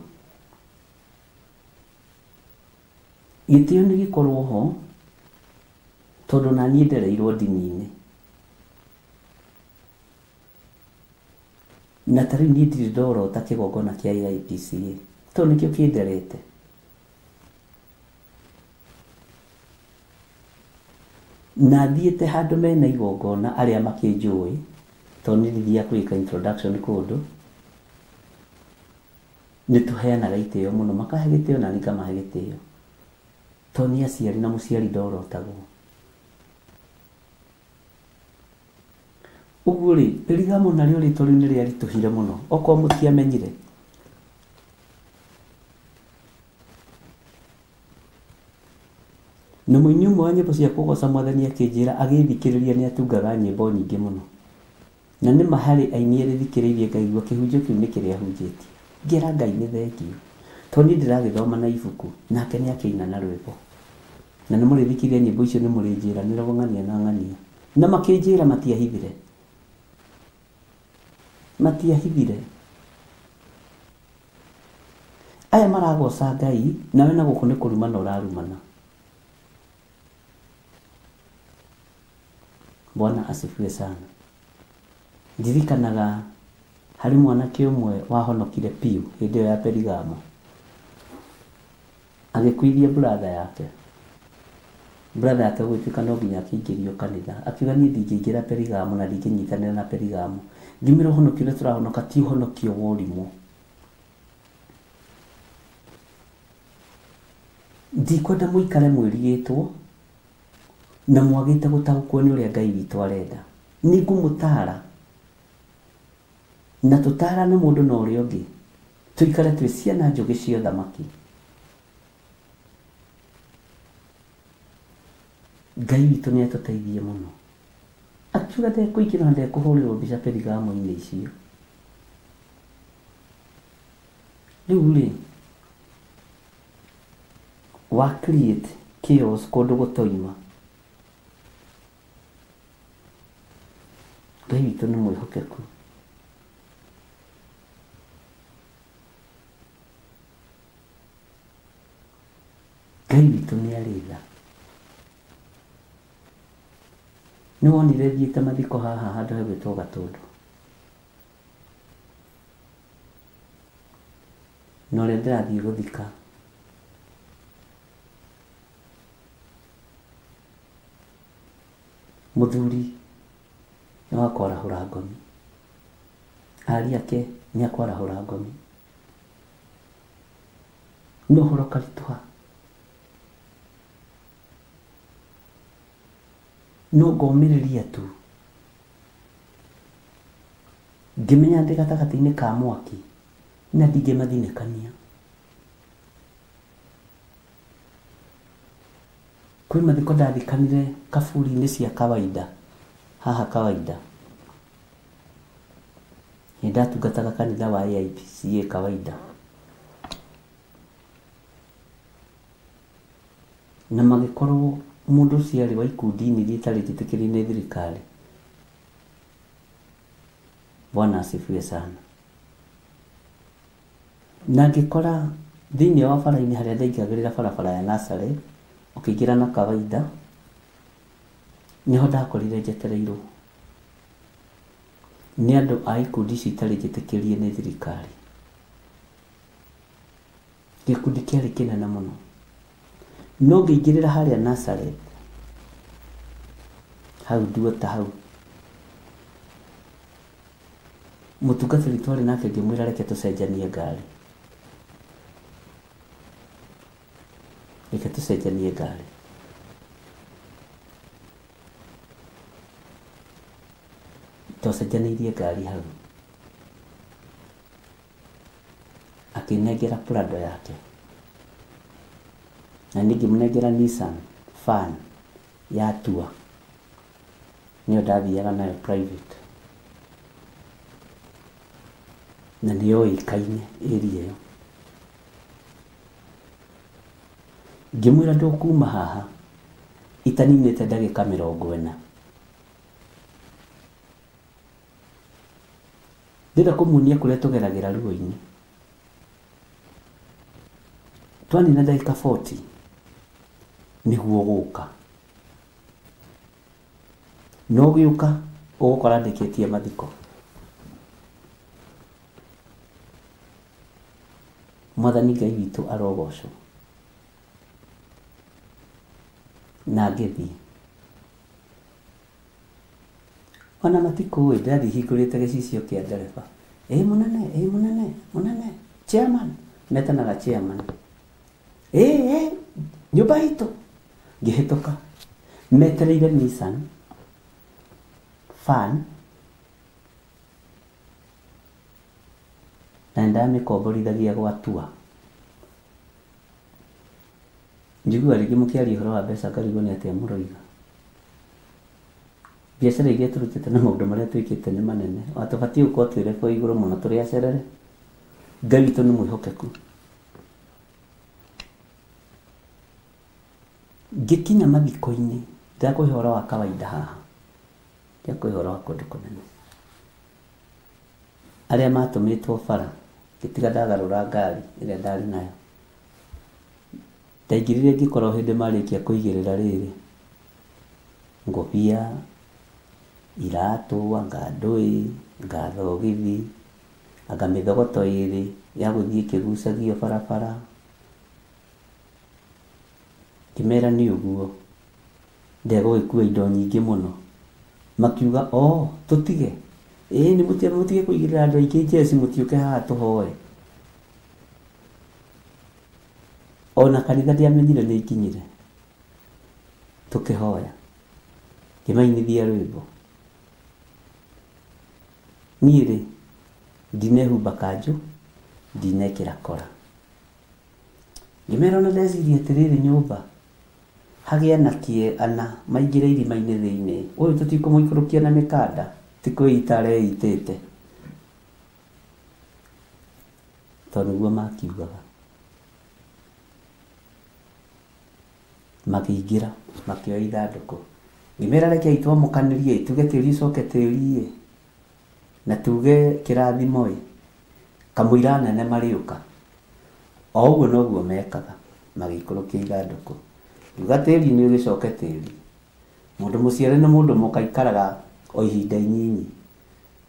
Speaker 3: Gĩtĩo nĩ gĩkorwo ho tondũ na niĩ ndereirwo ndini-inĩ. Na ta rĩu niĩ ndirĩ ndorota kĩgongona kĩa AIPCA tondũ nĩkĩo kĩnderete. Na thiĩte handũ mena igongona arĩa makĩnjũĩ, tondũ niĩ ndithiaga kwĩka introduction kũndũ, nĩ tũheanaga itĩo mũno, makahe gĩtĩo nani ngamahe gĩtĩo. Tondũ nĩ aciari na mũciari ndorotagwo. Ũguo rĩ, Perigamo narĩo rĩtwa rĩu nĩ rĩaritũhire mũno, okorwo mũtiamenyire. Na mũini ũmwe wa nyĩmbo cia kũgoca Mwathani akĩnjĩra agĩthikĩrĩria nĩ atungaga nyĩmbo nyingĩ mũno. Na nĩ ma harĩ aini erĩ thikĩrĩirie ngaigua kĩhunjio kĩu nĩ kĩrĩa ahunjĩtie. Ngera Ngai nĩ thengiũ. Tondũ niĩ ndĩragĩthoma na ibuku, nake nĩ akĩina na rwĩmbo. Na nĩ mũrĩthikĩrĩria nyĩmbo icio nĩ mũrĩnjĩra nĩ roho ng'ania na ng'ania. Na makĩnjĩra matiahithire. Matiahithire. Aya maragoca Ngai, nawe na gũkũ nĩ kũrumana ũrarumana. Bwana asifiwe sana. Ndirikanaga harĩ mwanake ũmwe wahonokire piũ hĩndĩ ĩyo ya Perigamo. Agĩkuithia brother yake. Brother yake gũgĩtuĩka no nginya akĩingĩrio kanitha. Akiuga niĩ ndingĩingĩra Perigamo na ndingĩnyitanĩra na Perigamo. Ngĩmwĩra ũhonokio ũrĩa tũrahonoka ti ũhonokio wa ũrimũ. Ndikwenda mũikare mwĩrigĩtwo na mwagĩte gũtaũkwo nĩ ũrĩa Ngai witũ arenda. Nĩ ngũmũtaara na tũtaarane mũndũ na ũrĩa ũngĩ, tũikare twĩ ciana njũgĩ cia ũthamaki. Ngai witũ nĩ atũteithie mũno. Akiuga ndekũingĩra na ndekũhũrĩrwo mbica Perigamo-inĩ icio. Rĩu rĩ, wa create chaos kũndũ gũtoima. Ngai witũ nĩ mwĩhokeku. Ngai witũ nĩ arĩ tha. Nĩ wonire thiĩte mathiko haha handũ hegwĩtwo Gatũndũ. Na ũrĩa ndĩrathiĩ gũthika mũthuri nĩ wa kwarahũra ngomi, ariũ ake nĩ a kwarahũra ngomi. No ũhoro ũkaritũha. No ngomĩrĩria tu. Ngĩmenya ndĩ gatagatĩ-inĩ ka mwaki na ndingĩmathinĩkania. Kwĩ mathiko ndathikanire kaburi-inĩ cia kawaida, haha kawaida. Nĩ ndatungataga kanitha wa AIPCA kawaida. Na magĩkorwo mũndũ ũcio arĩ wa ikundi-inĩ iria itarĩ njĩtĩkĩrie nĩ thirikari. Bwana asifiwe sana. Na ngĩkora thĩinĩ wa bara-inĩ harĩa ndaingagĩrĩra barabara ya Nazareth, ũkĩingĩra na kawaida, nĩho ndakorire njetereirwo nĩ andũ a ikundi ici itarĩ njĩtĩkĩrie nĩ thirikari. Gĩkundi kĩarĩ kĩnene mũno. No ngĩingĩrĩra harĩa Nazareth, hau nduota hau, mũtungatĩri twarĩ nake ngĩmwĩra reke tũcenjanie ngari. Reke tũcenjanie ngari. Twacenjanĩirie ngari hau. Akĩnengera Prado yake. Na niĩ ngĩmũnengera Nissan Fan ya Tour. Nĩyo ndathiaga nayo private. Na nĩ yoĩkaine area ĩyo. Ngĩmwĩra ndũkuma haha itaninĩte ndagĩka 40. Ndĩrenda kũmuonia kũrĩa tũgeragĩra ruo-inĩ. Twanina ndagĩka 40 nĩguo gũka. Na ũgĩũka ũgũkora ndĩkĩtie mathiko. Mwathani Ngai witũ arogocwo. Na ngĩthiĩ. Ona matikũĩ ndĩrathiĩ hingũrĩte gĩcicio kĩa ndereba. Ĩ mũnene, ĩ mũnene, mũnene, chairman, metanaga chairman. Ĩ ĩ nyũmba itũ. Ngĩhĩtũka metereire Nissan Fan na nĩndamĩkomborithagia gwa Tua. Njiguaga rĩngĩ mũkĩaria ũhoro wa mbeca ngarigwo nĩ atĩa mũroiga. Biacara iria tũrutĩte na maũndũ marĩa twĩkĩte nĩ manene. Ona tũbatiĩ gũkorwo twĩ level ya igũrũ mũno tũrĩ acerere. Ngai witũ nĩ mwĩhokeku. Ngĩkinya mathiko-inĩ, ndĩrakũhe ũhoro wa kawaida haha, ndĩrakũhe ũhoro wa kũndũ kũnene. Arĩa matũmĩtwo bara, ngĩtiga ndagarũra ngari ĩrĩa ndarĩ nayo. Ndaingĩrire ngĩkora o hĩndĩ marĩkia kũigĩrĩra rĩrĩ, ngũbia, iratũ, anga ndũĩ, anga thogithi, anga mĩthogoto ĩrĩ ya gũthiĩ ĩkĩgucagio barabara. Ngĩmera nĩ ũguo, ndegũgĩkua indo nyingĩ mũno. Makiuga o tũtige, ĩĩ nĩ mũtige kũigĩrĩra andũ aingĩ njeci mũtiũke haha tũhoe. Ona kanitha ndiamenyire nĩ nginyire. Tũkĩhoya, ngĩmainithia rwĩmbo. Niĩ rĩ, ndinehumba kanjũ, ndinekĩra kora. Ngĩmera ona ndeciria atĩrĩrĩ nyũmba, hagĩe anake ana maingĩre irima-inĩ thĩinĩ, ũyũ tũtikũmũikũrũkia na mĩkanda, ti kwĩita areitĩte. Tondũ nĩguo makiugaga. Makĩingĩra, makĩoya ithandũkũ. Ngĩmera rekei twamũkanĩrie, tuge tĩri ũcoke tĩri-ĩ, na tuge kĩrathimo-ĩ, kamũira nene marĩũka. O ũguo noguo mekaga, magĩikũrũkia ithandũkũ. Ngiuga tĩri nĩ ũgĩcoke tĩri. Mũndũ mũciare nĩ mũndũ mũka aikaraga o ihinda inyinyi.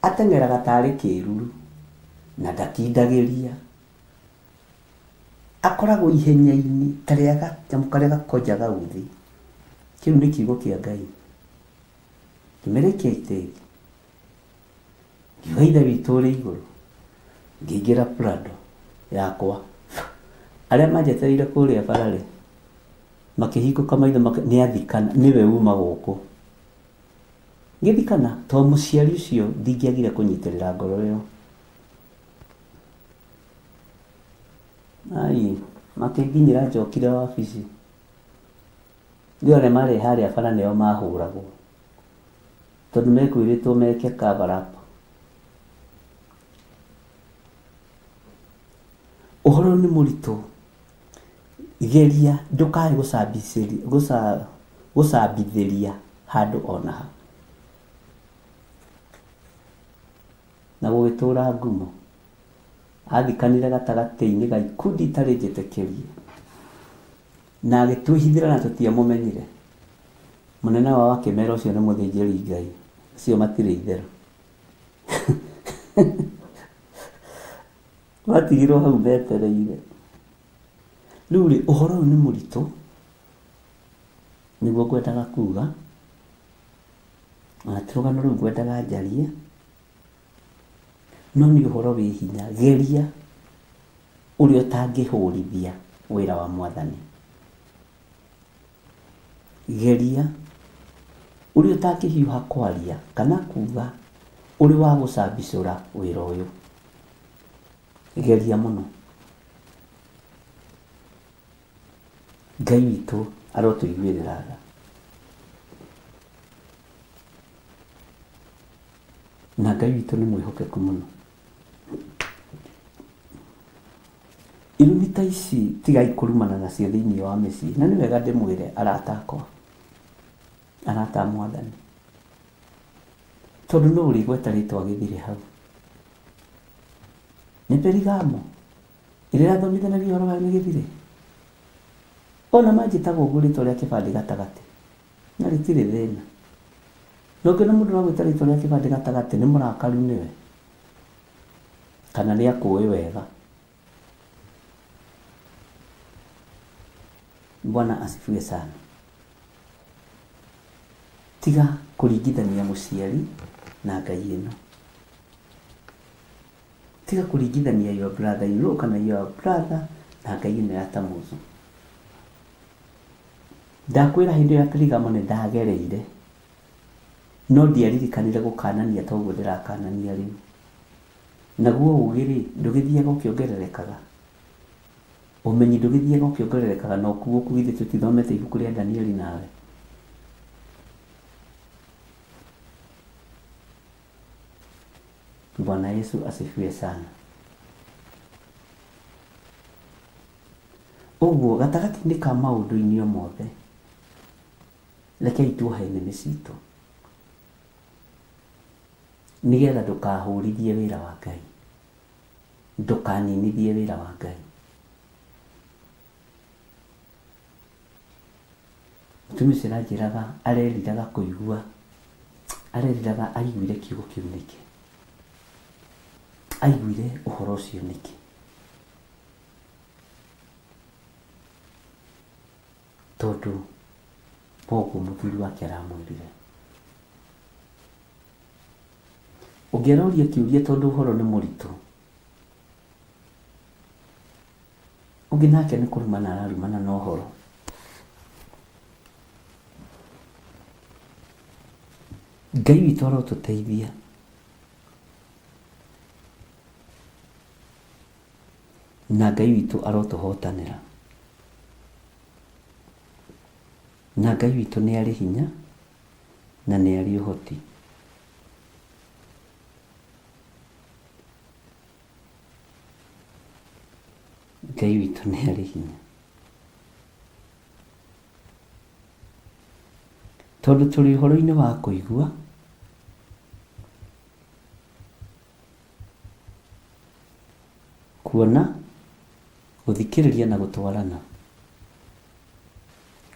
Speaker 3: Ateng'eraga tarĩ kĩruru, na ndakindagĩria. Akoragwo ihenya-inĩ ta rĩa kanyamũ karĩa gakonjaga uthi. Kĩu nĩ kiugo kĩa Ngai. Ngĩmĩrĩkia tĩri. Ngiuga Ithe witũ ũrĩ igũrũ. Ngĩingĩra Prado yakwa. Arĩa manjetereire kũrĩa bara-rĩ, makĩhingũka maitho nĩ athikana, nĩwe uma gũkũ. Ngĩthikana to mũciari ũcio ndingĩagire kũnyitĩrĩra ngoro ĩyo. Ai, makĩnginyĩra njokire wabici. Rĩu arĩa marĩ harĩa bara nĩo mahũragwo tondũ mekwĩrĩtwo meke cover up. Ũhoro nĩ mũritũ, geria ndũkae gũcambithĩria handũ ona ha. Na gũgĩtũra ngumo. Athikanire gatagatĩ-inĩ ga ikundi itarĩ njĩtĩkĩrie. Na agĩtwĩhithĩra na tũtiamũmenyire. Mũnene wao akĩmera ũcio nĩ mũthĩnjĩri Ngai. Acio matirĩ itherũ. Matigirwo hau metereire. Rĩu rĩ, ũhoro ũyũ nĩ mũritũ, nĩguo ngwendaga kuga, ona ti rũgano rũu ngwendaga njarie, no nĩ ũhoro wĩ hinya. Geria ũrĩa ũtangĩhũrithia wĩra wa Mwathani. Geria ũrĩa ũtangĩhiũha kwaria kana kuga ũrĩ wa gũcambicũra wĩra ũyũ. Geria mũno. Ngai witũ arotũiguĩrĩra tha. Na Ngai witũ nĩ mwĩhokeku mũno. Irumi ta ici tigai kũrumana nacio thĩinĩ wa mĩciĩ. Na nĩ wega ndĩmwĩre arata akwa, arata a Mwathani. Tondũ no ũrĩgweta rĩtwa gĩthire hau. Nĩ Perigamo ĩrĩa ĩrathomithanagia ũhoro wayo nĩ gĩthire. Ona manjĩtaga ũguo rĩtwa rĩa kĩbandĩ gatagatĩ na rĩtirĩ thĩna. Na ũngĩona mũndũ ũragwĩta rĩtwa rĩa kĩbandĩ gatagatĩ nĩ mũrakaru nĩwe kana nĩ akũĩ wega. Bwana asifiwe sana. Tiga kũringithania mũciari na Ngai ĩno. Tiga kũringithania your brother in law kana your brother na Ngai ĩno ya Tamuzu. Ndakwĩra hĩndĩ ĩyo ya Perigamo nĩ ndagereire no ndiaririkanire gũkanania ta ũguo ndĩrakanania rĩu. Naguo ũũgĩ-rĩ, ndũgĩthiaga ũkĩongererekaga? Ũmenyi ndũgĩthiaga ũkĩongererekaga na ũkuũku githĩ tũtithomete ibuku rĩa Danieli nawe? Bwana Yesu asifiwe sana. Ũguo gatagatĩ-inĩ ka maũndũ-inĩ o mothe, rekei tuohe nĩmĩ citũ nĩgetha ndũkahũrithie wĩra wa Ngai, ndũkaninithie wĩra wa Ngai. Mũtumia ũcio aranjĩraga areriraga kũigua, areriraga aiguire kiugo kĩu nĩkĩ, aiguire ũhoro ũcio nĩkĩ. Tondũ wa ũguo mũthuri wake aramwĩrire. Ũngĩ aroria kĩũria tondũ ũhoro nĩ mũritũ. Ũngĩ nake nĩ kũrumana ararumana na ũhoro. Ngai witũ arotũteithia. Na Ngai witũ arotũhotanĩra. Na Ngai witũ nĩ arĩ hinya na nĩ arĩ ũhoti. Ngai witũ nĩ arĩ hinya. Tondũ tũrĩ ũhoro-inĩ wa kũigua, kuona, gũthikĩrĩria na gũtwarana.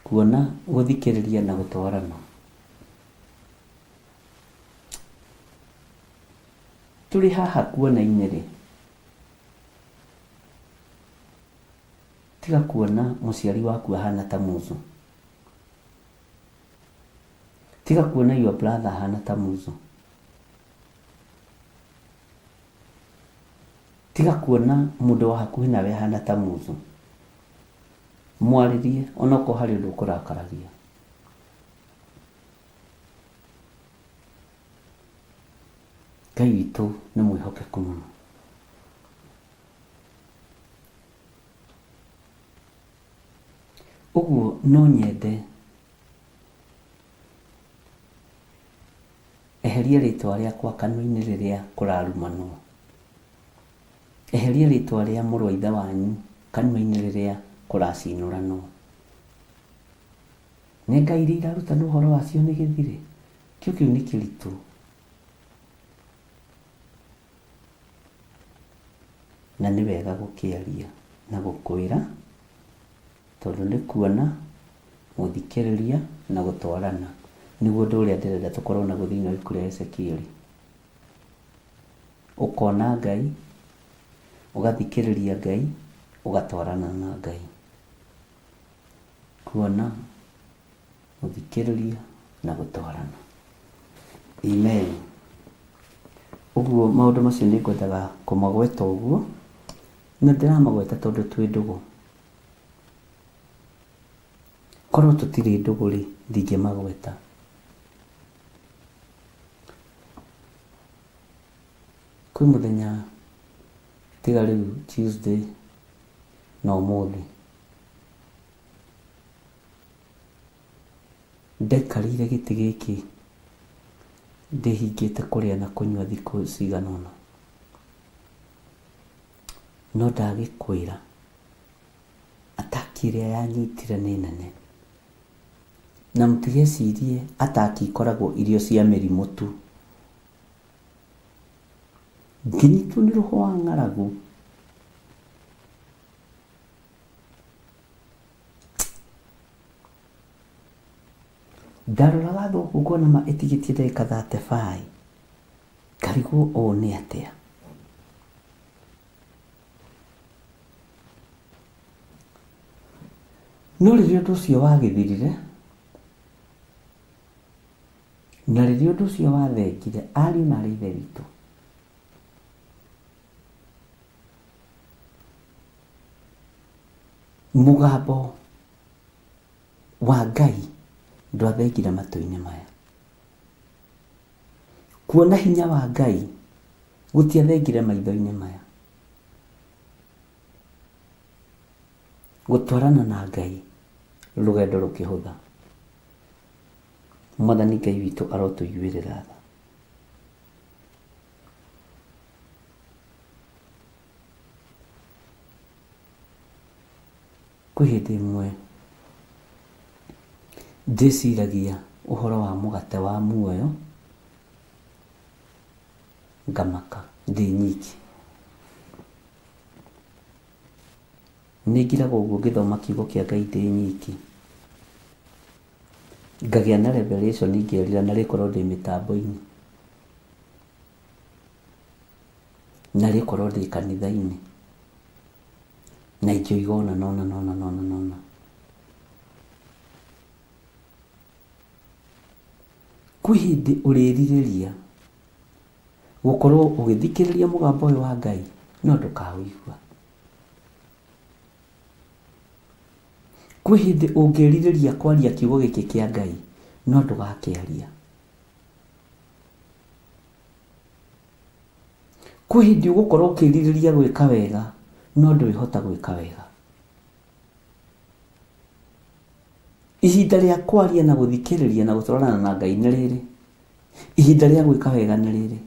Speaker 3: Kuona, gũthikĩrĩria na gũtwarana. Tũrĩ haha kuona-inĩ-rĩ, tiga kuona mũciari waku ahana ta muzu. Tiga kuona your brother ahana ta muzu. Tiga kuona mũndũ wa hakuhĩ nawe ahana ta muzu. Mwarĩrie onokorwo harĩ ũndũ ũkũrakaragia. Ngai witũ nĩ mwĩhokeku mũno. Ũguo no nyende eheria rĩtwa rĩakwa kanua-inĩ rĩrĩa kũrarumanwo. Eheria rĩtwa rĩa mũrũ wa ithe wanyu kanua-inĩ rĩrĩa kũracinũranwo. Nĩ ngai iria irarutanwo ũhoro wacio nĩ gĩthire? Kĩo kĩu nĩ kĩritũ. Na nĩ wega gũkĩaria na gũkwĩra, tondũ nĩ kuona, gũthikĩrĩria na gũtwarana nĩguo ũndũ ũrĩa ndĩrenda tũkorwo naguo thĩinĩ wa ibuku rĩa Ezekieli. Ũkona Ngai, ũgathikĩrĩria Ngai, ũgatwarana na Ngai. Kuona, gũthikĩrĩria na gũtwarana. Amen. Ũguo maũndũ macio nĩ ngwendaga kũmagweta ũguo, na ndĩramagweta tondũ twĩ ndũgũ. Korwo tũtirĩ ndũgũ rĩ, ndingĩmagweta. Kwĩ mũthenya tiga rĩu Tuesday na ũmũthĩ, ndaikarĩire gĩtĩ gĩkĩ ndĩhingĩte kũrĩa na kũnyua thikũ cigana ũna. No ndagĩkwĩra, ataki ĩrĩa yanyitire nĩ nene. Na mũtigecirie ataki ikoragwo irio cia mĩrimũ tu. Ngĩnyitwo nĩ roho wa ng'aragu. Ndaroraga thũkũ ngona ma ĩtigĩtie ndagĩka thate baĩ. Ngarigwo ũũ nĩ atĩa. No rĩrĩa ũndũ ũcio wagĩthirire, na rĩrĩa ũndũ ũcio wathengire, ariũ na aarĩ a Ithe witũ, mũgambo wa Ngai ndwathengire matũ-inĩ maya. Kuona hinya wa Ngai gũtiathengire maitho-inĩ maya. Gũtwarana na Ngai rũgendo rũkĩhũtha. Mwathani Ngai witũ arotũiguĩrĩra tha. Kwĩ hĩndĩ ĩmwe ndĩciragia ũhoro wa mũgate wa muoyo ngamaka ndĩ nyiki. Nĩ ngiraga ũguo ngĩthoma kiugo kĩa Ngai ndĩ nyiki. Ngagĩa na revelation ngerira narĩ korwo ndĩ mĩtambo-inĩ. Narĩ korwo ndĩ kanitha-inĩ. Na ingĩoiga ũna na ũna na ũna na ũna na ũna. Kwĩ hĩndĩ ũrĩrirĩria gũkorwo ũgĩthikĩrĩria mũgambo ũyũ wa Ngai no ndũkaũigua. Kwĩ hĩndĩ ũngĩrirĩria kwaria kiugo gĩkĩ kĩa Ngai no ndũgakĩaria. Kwĩ hĩndĩ ũgũkorwo ũkĩrirĩria gwĩka wega no ndwĩhota gwĩka wega. Ihinda rĩa kwaria na gũthikĩrĩria na gũtwarana na Ngai nĩ rĩrĩ. Ihinda rĩa gwĩka wega nĩ rĩrĩ.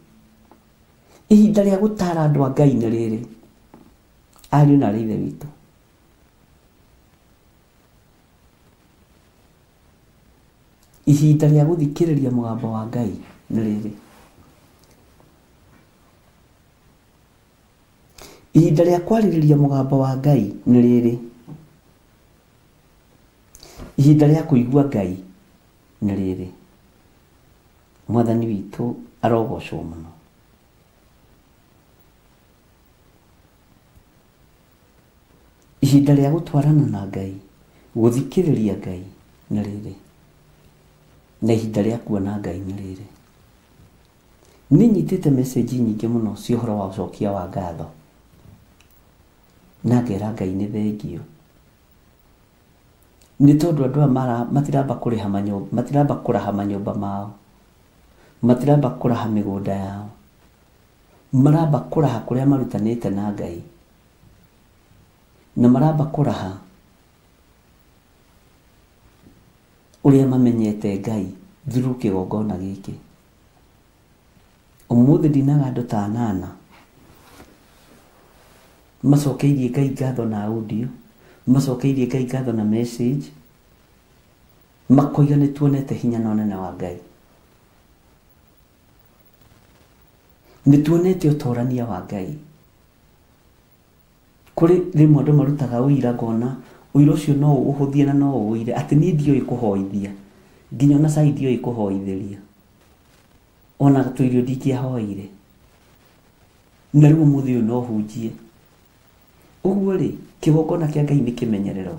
Speaker 3: Ihinda rĩa gũtara andũ a Ngai nĩ rĩrĩ. Ariũ na aarĩ a Ithe witũ. Ihinda rĩa gũthikĩrĩria mũgambo wa Ngai nĩ rĩrĩ. Ihinda rĩa kwarĩrĩria mũgambo wa Ngai nĩ rĩrĩ. Ihinda rĩa kũigua Ngai nĩ rĩrĩ. Mwathani witũ arogocwo mũno. Ihinda rĩa gũtwarana na Ngai, gũthikĩrĩria Ngai nĩ rĩrĩ. Na ihinda rĩa kuona Ngai nĩ rĩrĩ. Nĩ nyitĩte message nyingĩ mũno cia ũhoro wa ũcokia wa ngatho. Na ngera Ngai nĩ thengiũ. Nĩ tondũ andũ aya mara matiramba kũrĩha manyũmba, matiramba kũraha manyũmba mao. Matiramba kũraha mĩgũnda yao. Maramba kũraha kũrĩa marutanĩte na Ngai, na maramba kũraha ũrĩa mamenyete Ngai through kĩgongona gĩkĩ. Ũmũthĩ ndinaga andũ ta anana macokeirie Ngai ngatho na audio, macokeirie Ngai ngatho na message, makoiga nĩ tuonete hinya na ũnene wa Ngai. Nĩ tuonete ũtorania wa Ngai. Kũrĩ rĩmwe andũ marutaga ũira ngona ũira ũcio no ũhũthie na no ũire atĩ niĩ ndiũĩ kũhoithia nginya ona cai ndiũĩ kũhoithĩria ona tũirio ndingĩahoire na rĩu ũmũthĩ ũyũ no hunjie. Ũguo rĩ, kĩgongona kĩa Ngai nĩ kĩmenyerero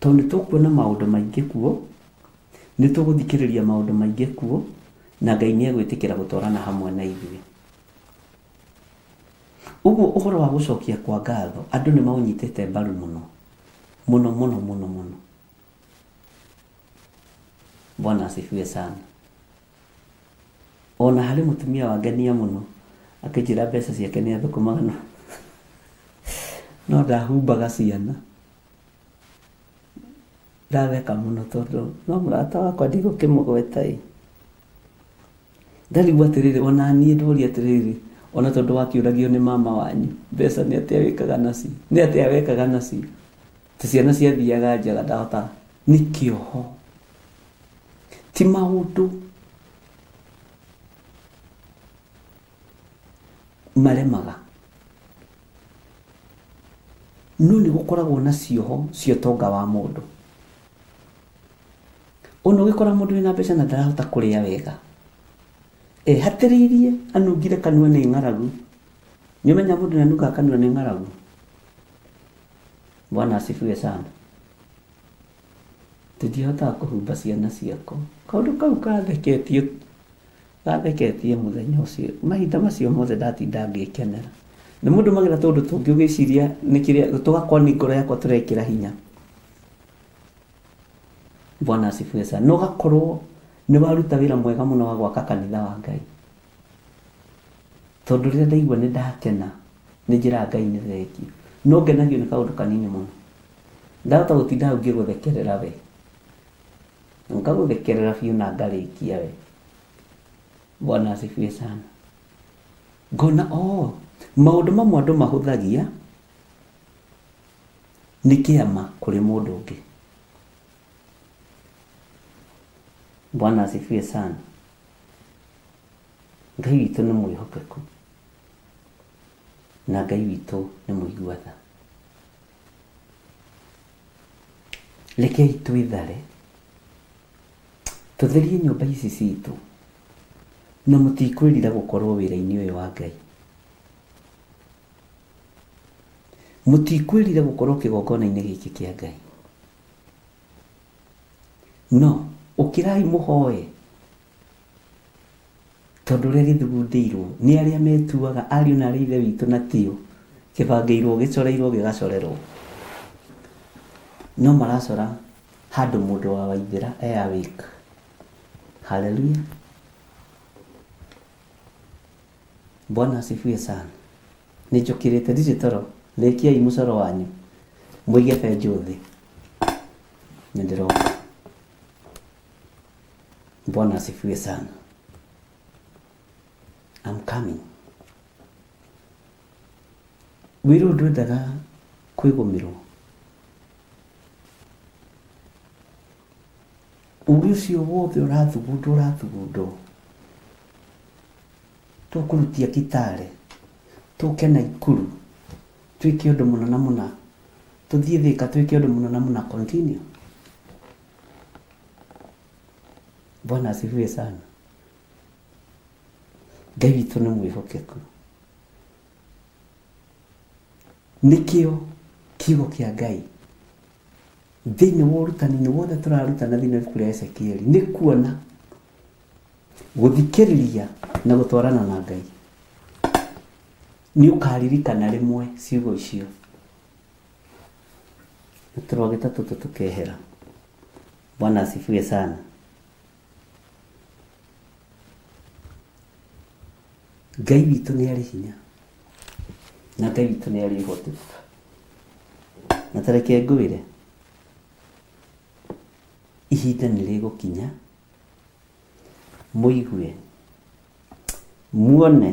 Speaker 3: tondũ nĩ tũkuona maũndũ maingĩ kuo, nĩ tũgũthikĩrĩria maũndũ maingĩ kuo na Ngai nĩ egwĩtĩkĩra gũtwarana hamwe na ithuĩ. Ũguo ũhoro wa gũcokia kwa ngatho andũ nĩ maũnyitĩte mbaru mũno mũno mũno mũno mũno. Bwana asifiwe sana. Ona harĩ mũtumia wangenia mũno akĩnjĩra mbeca ciake nĩ athũkũmaga no no ndahumbaga ciana. Ndatheka mũno tondũ no mũrata wakwa ndigũkĩmũgweta ĩ. Ndarigwo atĩrĩrĩ, ona niĩ ndoria atĩrĩrĩ, ona tondũ wakĩũragio nĩ mama wanyu, mbeca nĩ atĩa wĩkaga nacio? Nĩ atĩa wekaga nacio? Ti ciana ciathiaga njaga ndahota, nĩ kĩoho. Ti maũndũ maremaga. No nĩ gũkoragwo na cioho cia ũtonga wa mũndũ. Ona ũgĩkora mũndũ wĩna mbeca na ndarahota kũrĩa wega, ehatĩrĩirie anungire kanua nĩ ng'aragu. Nĩ ũmenyaga mũndũ nĩ anungaga kanua nĩ ng'aragu? Bwana asifiwe sana. Tũtihotaga kũhumba ciana ciakwa. Kaũndũ kau kantheketie gantheketie mũthenya ũcio. Mahinda macio mothe ndatinda ngĩkenera. Nĩ mũndũ magĩra tũũndũ tũngĩ ũgĩciria nĩ kĩrĩa tũgakorwo nĩ ngoro yakwa tũrekĩra hinya. Bwana asifiwe sana. Na ũgakorwo nĩ waruta wĩra mwega mũno wa gwaka kanitha wa Ngai. Tondũ rĩrĩa ndaigua nĩ ndakena, nĩ njĩraga Ngai nĩ thengiũ. No ngenagio nĩ kaũndũ kanini mũno. Ndahota gũtinda hau ngĩgũthekerera we. Ngagũthekerera biũ na ngarĩkia we. Bwana asifiwe sana. Ngona oh, maũndũ mamwe andũ mahũthagia nĩ kĩama kũrĩ mũndũ ũngĩ. Bwana asifiwe sana. Ngai witũ nĩ mwĩhokeku na Ngai witũ nĩ mũigua tha. Rekei twĩthare tũtherie nyũmba ici citũ na mũtikwĩrira gũkorwo wĩra-inĩ ũyũ wa Ngai. Mũtikwĩrira gũkorwo kĩgongona-inĩ gĩkĩ kĩa Ngai. No ũkĩrai mũhoe tondũ ũrĩa gĩthugundĩirwo nĩ arĩa metuaga ariũ na arĩ ithe witũ na tio, kĩbangĩirwo gĩcoreirwo gĩgacorerwo. No maracora handũ mũndũ wa Waithĩra e awake. Hallelujah. Bwana asifiwe sana. Nĩ njũkĩrĩte ndirĩ toro. Rĩkiai mũcoro wanyu. Mũige benjũ thĩ. Nĩ ndĩroka. Bwana asifiwe sana. I'm coming. Wĩra ũyũ ndwendaga kwĩgũmĩrwo. Ũgĩ ũcio wothe ũrathugundwo ũrathugundwo. Tũkũrutia Kitale, tũke Naikuru, twĩke ũndũ mũna na mũna, tũthiĩ Thika twĩke ũndũ mũna na mũna, continue. Bwana asifiwe sana. Ngai witũ nĩ mwĩhokeku. Nĩkĩo kiugo kĩa Ngai thĩinĩ wa ũrutani-inĩ wothe tũrarutana thĩinĩ wa ibuku rĩa Ezekieli nĩ kuona gũthikĩrĩria na gũtwarana na Ngai. Nĩ ũkaririkana rĩmwe ciugo icio. Na tũrwagĩ ta tũtũ tũkehera. Bwana asifiwe sana. Ngai witũ nĩ arĩ hinya na Ngai witũ nĩ arĩ ũhoti. Na ta reke ngwĩre, ihinda nĩ rĩgũkinya mũigue, muone,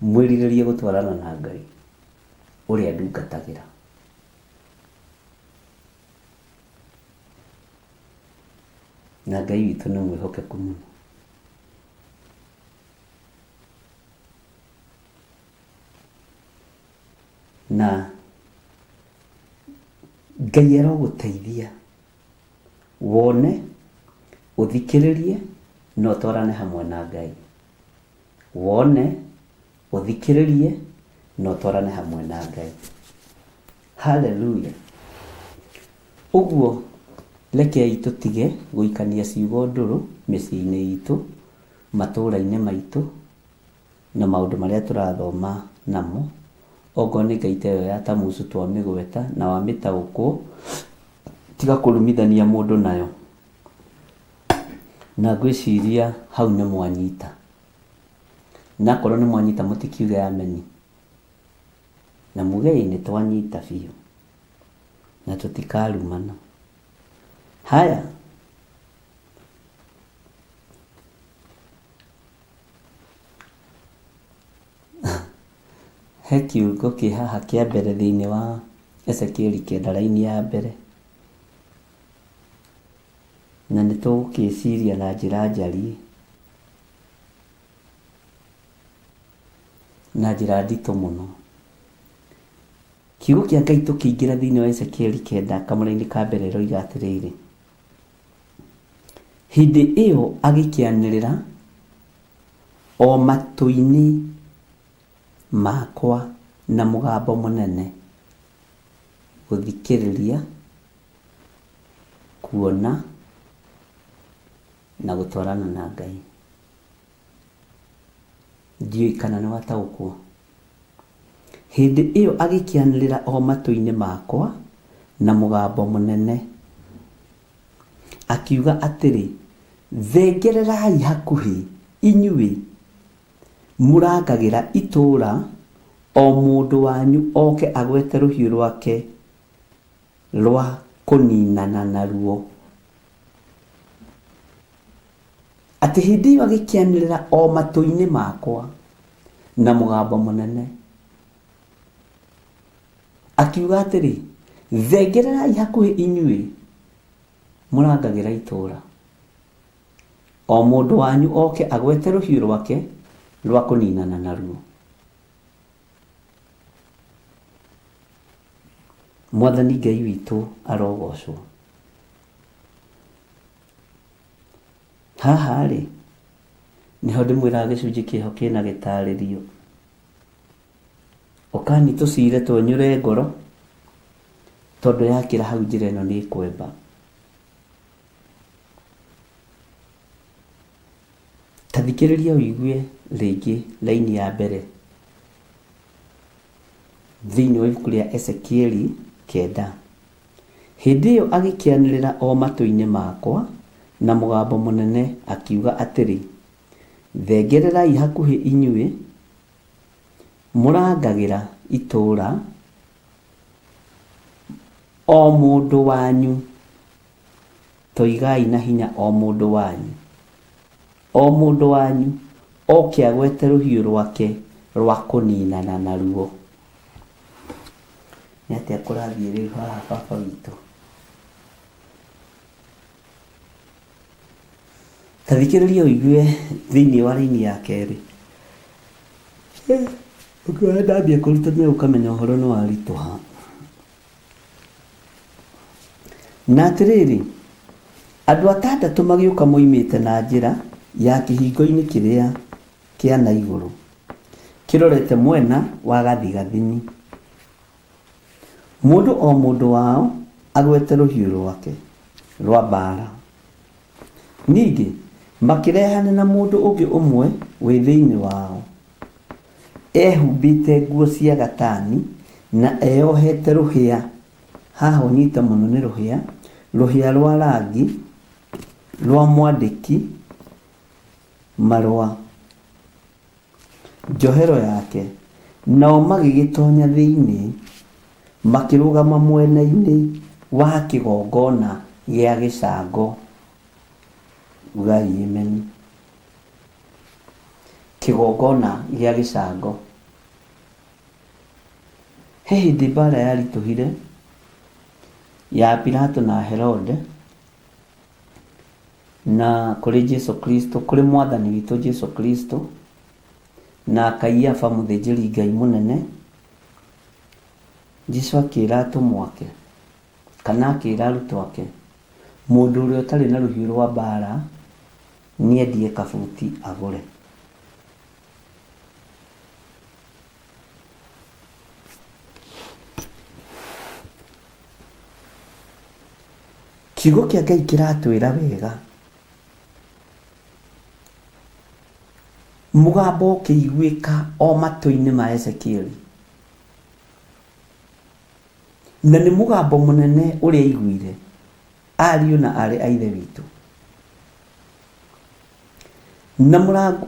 Speaker 3: mwĩrirĩrie gũtwarana na Ngai ũrĩa ndungatagĩra. Na Ngai witũ nĩ mwĩhokeku mũno. Na Ngai arogũteithia wone, ũthikĩrĩrie na ũtwarane hamwe na Ngai. Wone, ũthikĩrĩrie na ũtwarane hamwe na Ngai. Haleluya! Ũguo rekei tũtige gũikania ciugo ndũrũ mĩciĩ-inĩ itũ, matũũra-inĩ maitũ, na maũndũ marĩa tũrathoma namo. Ongorwo nĩ ngai ta ĩyo ya Tamuzu twamĩgweta na wamĩtaũkwo, tiga kũrumithania mũndũ nayo. Na ngwĩciria hau nĩ mwanyita. Na akorwo nĩ mwanyita mũtikiuge ameni. Na muge ĩĩ nĩ twanyita biũ. Na tũtikarumana. Haya. He kiugo kĩ haha kĩa mbere thĩinĩ wa Ezekieli kenda raini ya mbere. Na nĩ tũgũkĩciria na njĩra njariĩ. Na njĩra nditũ mũno. Kiugo kĩa Ngai tũkĩingĩra thĩinĩ wa Ezekieli kenda kamũraini ka mbere ĩroiga atĩrĩrĩ, hĩndĩ ĩyo agĩkĩanĩrĩra o matũ-inĩ makwa na mũgambo mũnene, gũthikĩrĩria, kuona na gũtwarana na Ngai. Ndiũĩ kana nĩ wataũkwo. Hĩndĩ ĩyo agĩkĩanĩrĩra o matũ-inĩ makwa na mũgambo mũnene, akiuga atĩrĩ, Thengererai hakuhĩ, inyuĩ mũrangagĩra itũũra, o mũndũ wanyu oke agwete rũhiũ rwake rwa kũninana naruo. Atĩ hĩndĩ ĩyo agĩkĩanĩrĩra o matũ-inĩ makwa na mũgambo mũnene, akiuga atĩrĩ, Thengererai hakuhĩ inyuĩ mũrangagĩra itũũra, o mũndũ wanyu oke agwete rũhiũ rwake rwa kũninana naruo. Mwathani Ngai witũ arogocwo. Haha rĩ, nĩho ndĩmwĩraga gĩcunjĩ kĩho kĩna gĩtarĩrio. Ũkani tũcire twenyũre ngoro, tondũ yakĩra hau njĩra ĩno nĩ ĩkwemba. Ta thikĩrĩria ũigue rĩngĩ raini ya mbere thĩinĩ wa ibuku rĩa Ezekieli kenda. Hĩndĩ ĩyo agĩkĩanĩrĩra o matũ-inĩ makwa na mũgambo mũnene, akiuga atĩrĩ, Thengererai hakuhĩ inyuĩ mũrangagĩra itũũra, o mũndũ wanyu, toigai na hinya o mũndũ wanyu, o mũndũ wanyu oke agwete rũhiũ rwake rwa kũninana naruo. Nĩ atĩa kũrathiĩ rĩu haha baba witũ? Ta thikĩrĩria ũigue thĩinĩ wa raini ya kerĩ. Ũngĩona ndambia kũrutania ũkamenya ũhoro nĩ waritũha. Na atĩrĩrĩ, andũ atandatũ magĩũka moimĩte na njĩra ya kĩhingo-inĩ kĩrĩa kĩa na igũrũ, kĩrorete mwena wa gathigathini. Mũndũ o mũndũ wao agwete rũhiũ rwake rwa mbaara. Ningĩ makĩrehane na mũndũ ũngĩ ũmwe wĩ thĩinĩ wao, ehumbĩte nguo cia gatani na eyohete rũhĩa, haha ũnyite mũno nĩ rũhĩa, rũhĩa rwa rangi rwa mwandĩki marũa. njohero yake, nao magĩgĩtonya thĩinĩ, makĩrũgama mwena-inĩ wa kĩgongona gĩa gĩcango. Ugai ameni. Kĩgongona gĩa gĩcango. He hĩndĩ mbara yaritũhire ya Pilato na Herode na kũrĩ Jesu Kristo, kũrĩ mwathani witũ Jesu Kristo na Kaiafa mũthĩnjĩri Ngai mũnene. Jesu akĩra atũmwo ake kana akĩra arutwo ake, mũndũ ũrĩa ũtarĩ na rũhiũ rwa mbara nĩendie kabuti agũre. Kiugo kĩa Ngai kĩratwĩra wega. Mũgambo ũkĩiguĩka o matũ-inĩ ma Ezekieli. Na nĩ mũgambo mũnene ũrĩa aiguire, ariũ na aarĩ a Ithe witũ. Na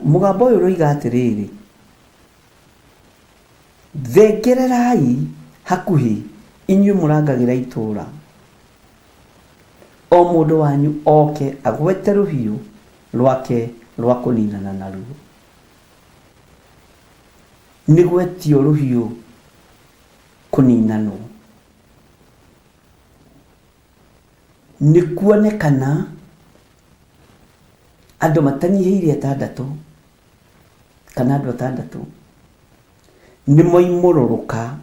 Speaker 3: mũgambo ũyũ ũroiga atĩrĩrĩ, Thengererai hakuhĩ inyuĩ mũrangagĩra itũũra, o mũndũ wanyu oke agwete rũhiũ rwake rwa kũninana naruo. Nĩ gwetio rũhiũ kũninanwo. Nĩ kuonekana andũ matanyihĩire atandatũ kana andũ atandatũ nĩ moimũrũrũka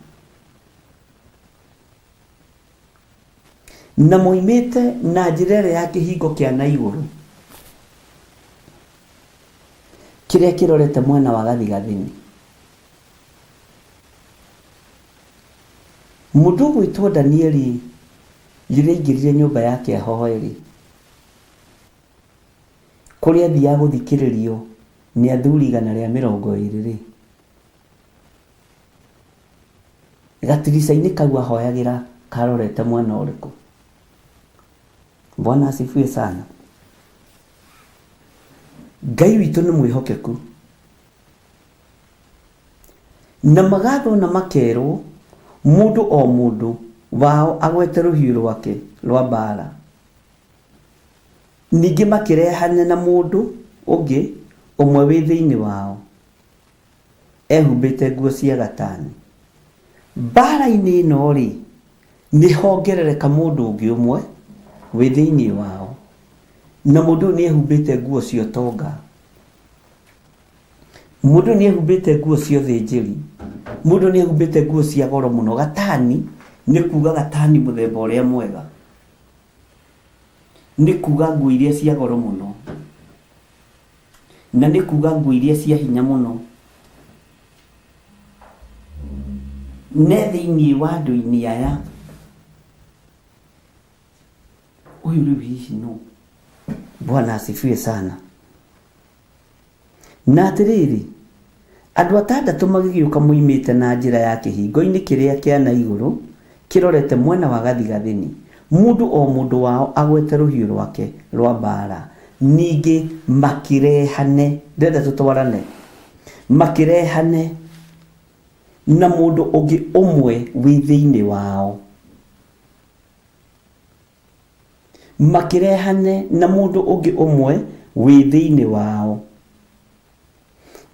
Speaker 3: na moimĩte na njĩra ĩrĩa ya kĩhingo kĩa na igũrũ kĩrĩa kĩrorete mwena wa gathigathini. Mũndũ ũgwĩtwo Danieli rĩrĩa aingĩrire nyũmba yake ahoe-rĩ, kũrĩa athiaga gũthikĩrĩrio nĩ athuri 120-rĩ, gatirica-inĩ kau ahoyagĩra karorete mwena ũrĩkũ? Bwana asifiwe sana. Ngai witũ nĩ mwĩhokeku. Na magathwo na makerwo mũndũ o mũndũ wao agwete rũhiũ rwake rwa mbaara. Ningĩ makĩrehane na mũndũ ũngĩ ũmwe wĩ thĩinĩ wao, ehumbĩte nguo cia gatani. Mbaara-inĩ ĩno-rĩ, nĩ hongerereka mũndũ ũngĩ ũmwe wĩ thĩinĩ wao, na mũndũ ũyũ nĩ ehumbĩte nguo cia ũtonga. Mũndũ nĩ ehumbĩte nguo cia ũthĩnjĩri, mũndũ nĩ ehumbĩte nguo cia goro mũno. Gatani nĩ kuga gatani mũthemba ũrĩa mwega, nĩ kuga nguo iria cia goro mũno, na nĩ kuga nguo iria cia hinya mũno. Ne thĩinĩ wa andũ-inĩ aya, ũyũ rĩu hihi nũ? Bwana asifiwe sana. Na atĩrĩrĩ, andũ atandatũ magĩgĩũka moimĩte na njĩra ya kĩhingo-inĩ kĩrĩa kĩa na igũrũ kĩrorete mwena wa gathigathini, mũndũ o mũndũ wao agwete rũhiũ rwake rwa mbaara, ningĩ makĩrehane, ndĩrenda tũtwarane, makĩrehane na mũndũ ũngĩ ũmwe wĩ thĩinĩ wao. Makĩrehane na mũndũ ũngĩ ũmwe wĩ thĩinĩ wao,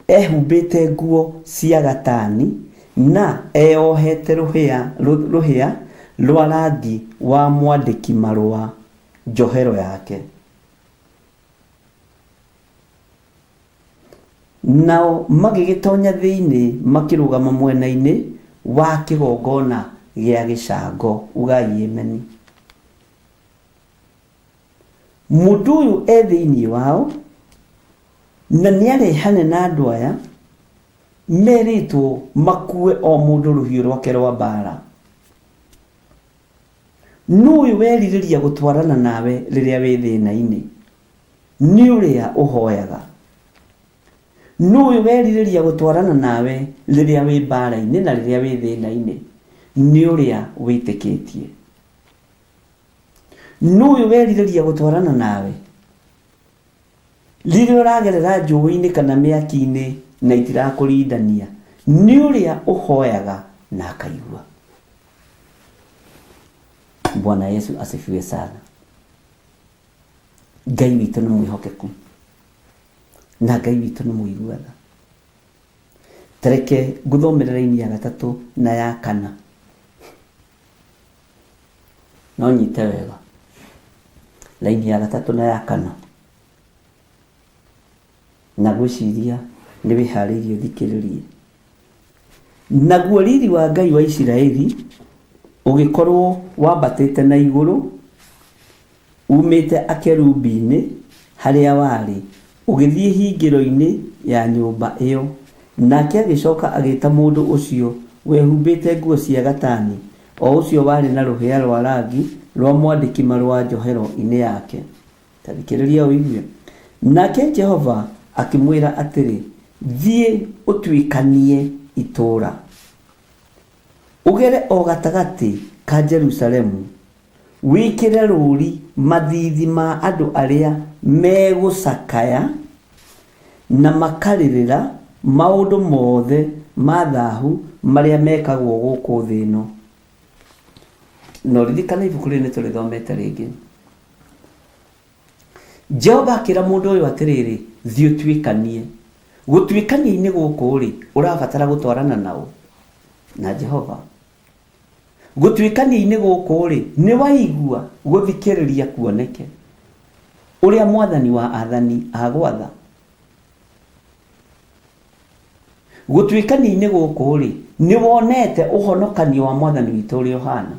Speaker 3: ehumbĩte nguo cia gatani na eyohete rũhĩa, rũhĩa rwa rangi wa mwandĩki-marũa njohero yake. Nao magĩgĩtonya thĩinĩ makĩrũgama mwena-inĩ wa kĩgongona gĩa gĩcango. Ugai ameni. Mũndũ ũyũ e thĩinĩ wao na nĩarehane na andũ aya merĩtwo makue o mũndũ rũhiũ rwake rwa mbara. Nũ ũyũ werirĩria gũtwarana nawe rĩrĩa wĩ thĩna-inĩ? Nĩ ũrĩa ũhoyaga. Nũ ũyũ werirĩria gũtwarana nawe rĩrĩa wĩ mbara-inĩ na rĩrĩa wĩ thĩna-inĩ? Nĩ ũrĩa wĩtĩkĩtie. Nũ ũyũ werirĩria gũtwarana nawe rĩrĩa ũragerera njũĩ-inĩ kana mĩaki-inĩ? na itirakũrindania nĩ ũrĩa ũhoyaga na akaigua. Bwana Yesu asifiwe sana. Ngai witũ nĩ mwĩhokeku na Ngai witũ nĩ mũigua tha. Tareke ngũthomere raini ya gatatũ na ya kana. No nyite wega. Raini ya gatatũ na ya kana. Na ngwĩciria nĩ wĩharĩirie ũthikĩrĩrie. Naguo riri wa Ngai wa Isiraeli ũgĩkorwo wambatĩte na igũrũ umĩte akerubi-inĩ harĩa warĩ, ũgĩthiĩ hingĩro-inĩ ya nyũmba ĩyo. Nake agĩcoka agĩta mũndũ ũcio wehumbĩte nguo cia gatani, o ũcio warĩ na rũhĩa rwa rangi rwa mwandĩki marũa njohero-inĩ yake. Ta thikĩrĩria ũigue. Nake Jehova akĩmwĩra atĩrĩ, Thiĩ ũtuĩkanie itũũra, ũgere o gatagatĩ ka Jerusalemu, wĩkĩre rũũri mathiithi ma andũ arĩa megũcakaya na makarĩrĩra maũndũ mothe ma thahu marĩa mekagwo gũkũ thĩ ĩno. Na ũririkane ibuku rĩrĩ nĩ tũrĩthomete rĩngĩ. Jehova akĩra mũndũ ũyũ atĩrĩrĩ, thiĩ ũtuĩkanie. Gũtuĩkania-inĩ gũkũ-rĩ, ũrabatara gũtwarana naũ? Na Jehova. Gũtuĩkania-inĩ gũkũ-rĩ, nĩ waigua gũthikĩrĩria kuoneke ũrĩa mwathani wa athani agwatha? Gũtuĩkania-inĩ gũkũ-rĩ, nĩ wonete ũhonokanio wa mwathani witũ ũrĩa ũhana?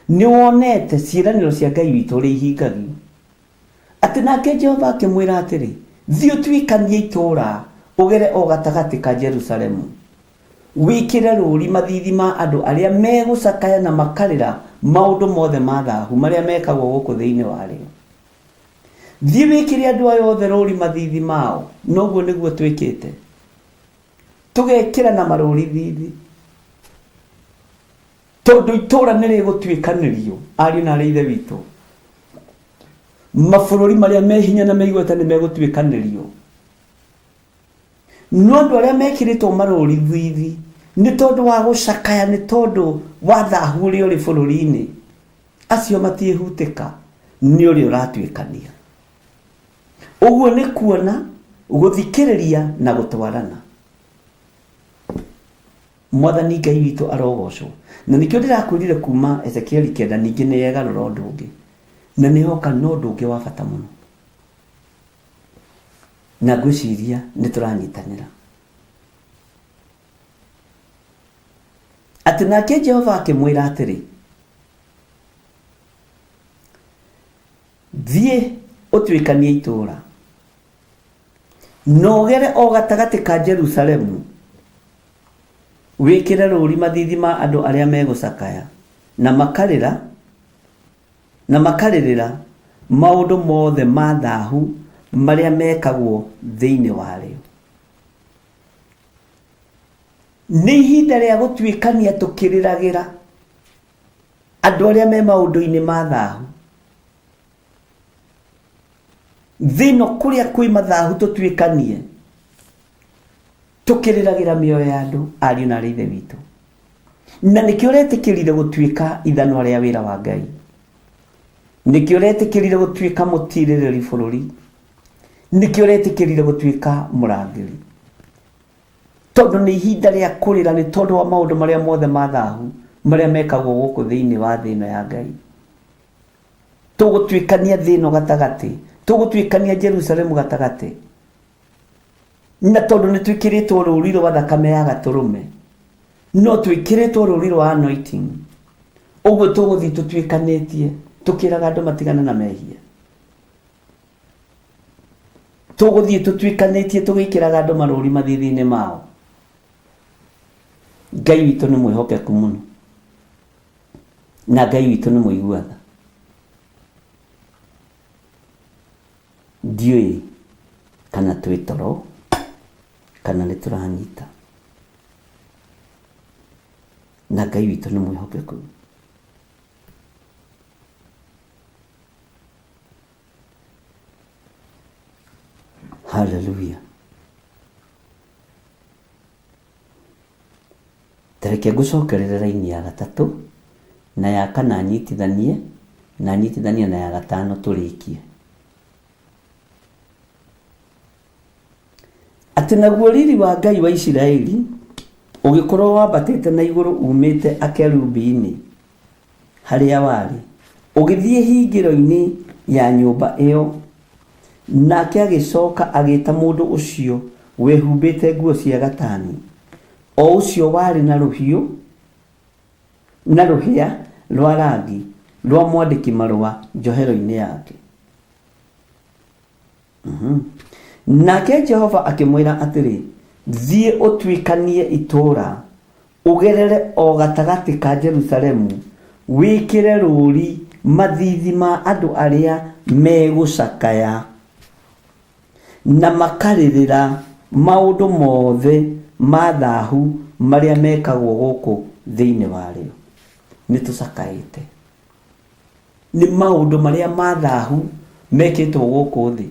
Speaker 3: Nĩ wonete ciĩranĩro cia Ngai witũ ũrĩa ihingagio? Atĩ nake Jehova akĩmwĩra atĩrĩ, Thiĩ ũtuĩkanie itũũra, ũgere o gatagatĩ ka Jerusalemu. Wĩkĩre rũũri mathiithi ma andũ arĩa megũcakaya na makarĩra maũndũ mothe ma thaahu marĩa mekagwo gũkũ thĩinĩ warĩo. Thiĩ wĩkĩre andũ aya othe rũũri mathiithi mao. Na ũguo nĩguo twĩkĩte. Tũgekĩrana marũũri thiithi. Tondũ itũũra nĩ rĩgũtuĩkanĩrio, ariũ na aarĩ a Ithe witũ. Mabũrũri marĩa me hinya na me igweta nĩ megũtuĩkanĩrio. No andũ arĩa mekĩrĩtwo marũũri thiithi nĩ tondũ wa gũcakaya nĩ tondũ wa thahu ũrĩa ũrĩ bũrũri-inĩ, acio matiĩhutĩka nĩ ũrĩa ũratuĩkania. Ũguo nĩ kuona, gũthikĩrĩria na gũtwarana. Mwathani Ngai witũ arogocwo. Na nĩkĩo ndĩrakwĩrire kuma Ezekieli kenda ningĩ nĩ yegarũra ũndũ ũngĩ. Na nĩ yoka na ũndũ ũngĩ wa bata mũno. Na ngwĩciria nĩ tũranyitanĩra. Atĩ nake Jehova akĩmwĩra atĩrĩ, Thiĩ ũtuĩkanie itũũra, na ũgere o gatagatĩ ka Jerusalemu, wĩkĩre rũũri mathiithi ma andũ arĩa megũcakaya, na makarĩra, na makarĩrĩra maũndũ mothe ma thahu marĩa mekagwo thĩinĩ warĩo. Nĩ ihinda rĩa gũtuĩkania tũkĩrĩragĩra andũ arĩa me maũndũ-inĩ ma thahu. Thĩ ĩno kũrĩa kwĩ mathahu tũtuĩkanie tũkĩrĩragĩra mĩoyo ya andũ ariũ na arĩ ithe witũ. Na nĩkĩo ũretĩkĩrire gũtuĩka ithanwa rĩa wĩra wa Ngai. Nĩkĩo ũretĩkĩrire gũtuĩka mũtirĩrĩri bũrũri. Nĩkĩo ũretĩkĩrire gũtuĩka mũrangĩri. Tondũ nĩ ihinda rĩa kũrĩra nĩ tondũ wa maũndũ marĩa mothe ma thahu marĩa mekagwo gũkũ thĩinĩ wa thĩ ĩno ya Ngai. Tũgũtuĩkania thĩ ĩno gatagatĩ, tũgũtuĩkania Jerusalemu gatagatĩ. Na tondũ nĩ twĩkĩrĩtwo rũũri rwa thakame ya gatũrũme, no twĩkĩrĩtwo rũũri rwa anointing. Ũguo tũgũthiĩ tũtuĩkanĩtie tũkĩraga andũ matigane na mehia. Tũgũthiĩ tũtuĩkanĩtie tũgĩkĩraga andũ marũũri mathiithi-inĩ mao. Ngai witũ nĩ mwĩhokeku mũno. Na Ngai witũ nĩ mũigua tha. Ndiũĩ kana twĩ toro kana nĩ tũranyita. Na Ngai witũ nĩ mwĩhokeku. Haleluya. Reke ngũcokerere raini ya gatatũ na ya kana nyitithanie na nyitithanie na ya gatano tũrĩkie. Atĩ naguo riri wa Ngai wa Isiraeli ũgĩkorwo wambatĩte na igũrũ uumĩte akerubi-inĩ harĩa warĩ, ũgĩthiĩ hingĩro-inĩ ya nyũmba ĩyo. Nake agĩcoka agĩta mũndũ ũcio wehumbĩte nguo cia gatani, o ũcio warĩ na rũhiũ na rũhĩa rwa rangi rwa mwandĩki marũa njohero-inĩ yake. Nake Jehova akĩmwĩra atĩrĩ, Thiĩ ũtuĩkanie itũũra, ũgerere o gatagatĩ ka Jerusalemu, wĩkĩre rũũri mathiithi ma andũ arĩa megũcakaya na makarĩrĩra maũndũ mothe ma thahu marĩa mekagwo gũkũ thĩinĩ warĩo. Nĩ tũcakaĩte. Nĩ maũndũ marĩa ma thahu mekĩtwo gũkũ thĩ.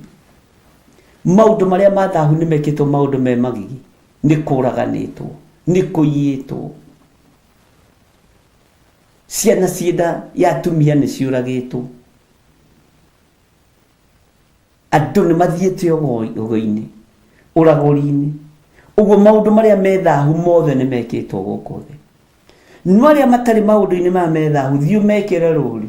Speaker 3: Maũndũ marĩa ma thahu nĩ mekĩtwo maũndũ me magigi. Nĩ kũraganĩtwo, nĩ kũiyĩtwo. Ciana ciĩ nda ya atumia nĩ ciũragĩtwo. Andũ nĩ mathiĩte ũgo-inĩ, ũragũri-inĩ. Ũguo maũndũ marĩa me thahu mothe nĩ mekĩtwo gũkũ thĩ. No arĩa matarĩ maũndũ-inĩ maya me thahu, thiĩ ũmekĩre rũri.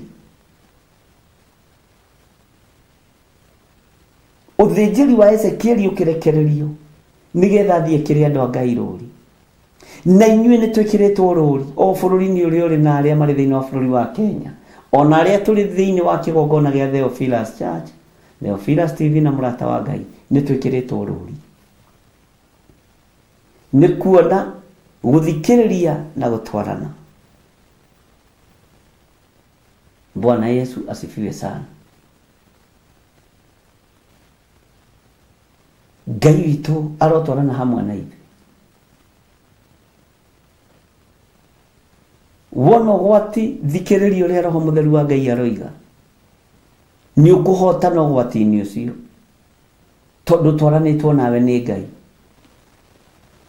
Speaker 3: Ũthĩnjĩri wa Ezekieli ũkĩrekererio nĩgetha athiĩ ekĩre andũ a Ngai rũri. Na inyuĩ nĩ twĩkĩrĩtwo rũri o bũrũri-inĩ ũrĩa ũrĩ na arĩa marĩ thĩinĩ wa bũrũri wa Kenya, ona arĩa tũrĩ thĩinĩ wa kĩgongona gĩa Theophilus Church, Theophilus TV na Mũrata wa Ngai, nĩ twĩkĩrĩtwo rũri. Nĩ kuona, gũthikĩrĩria na gũtwarana. Bwana Yesu asifiwe sana. Ngai witũ arotwarana hamwe na ithuĩ. Wona ũgwati thikĩrĩria ũrĩa Roho Mũtheru wa Ngai aroiga. Nĩ ũkũhotana ũgwati-inĩ ũcio. Tondũ ũtwaranĩtwo nawe nĩ Ngai.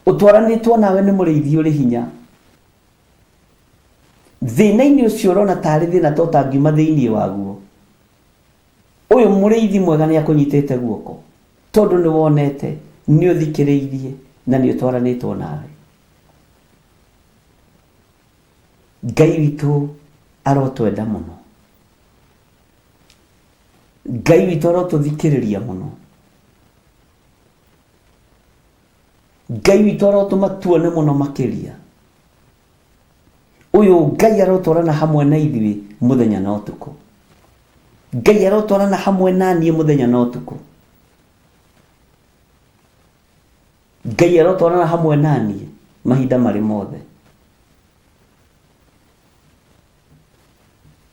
Speaker 3: Ũtwaranĩtwo nawe nĩ mũrĩithi ũrĩ hinya. Thĩna-inĩ ũcio ũrona tarĩ thĩna ta ũtangiuma thĩinĩ waguo. Ũyũ mũrĩithi mwega nĩ akũnyitĩte guoko tondũ nĩ wonete, nĩ ũthikĩrĩirie na nĩ ũtwaranĩtwo nawe. Ngai witũ arotwenda mũno. Ngai witũ arotũthikĩrĩria mũno. Ngai witũ arotũma tuone mũno makĩria. Ũyũ Ngai arotwarana hamwe na ithuĩ mũthenya na ũtukũ. Ngai arotwarana hamwe na niĩ mũthenya na ũtukũ. Ngai arotwarana hamwe na niĩ mahinda marĩ mothe.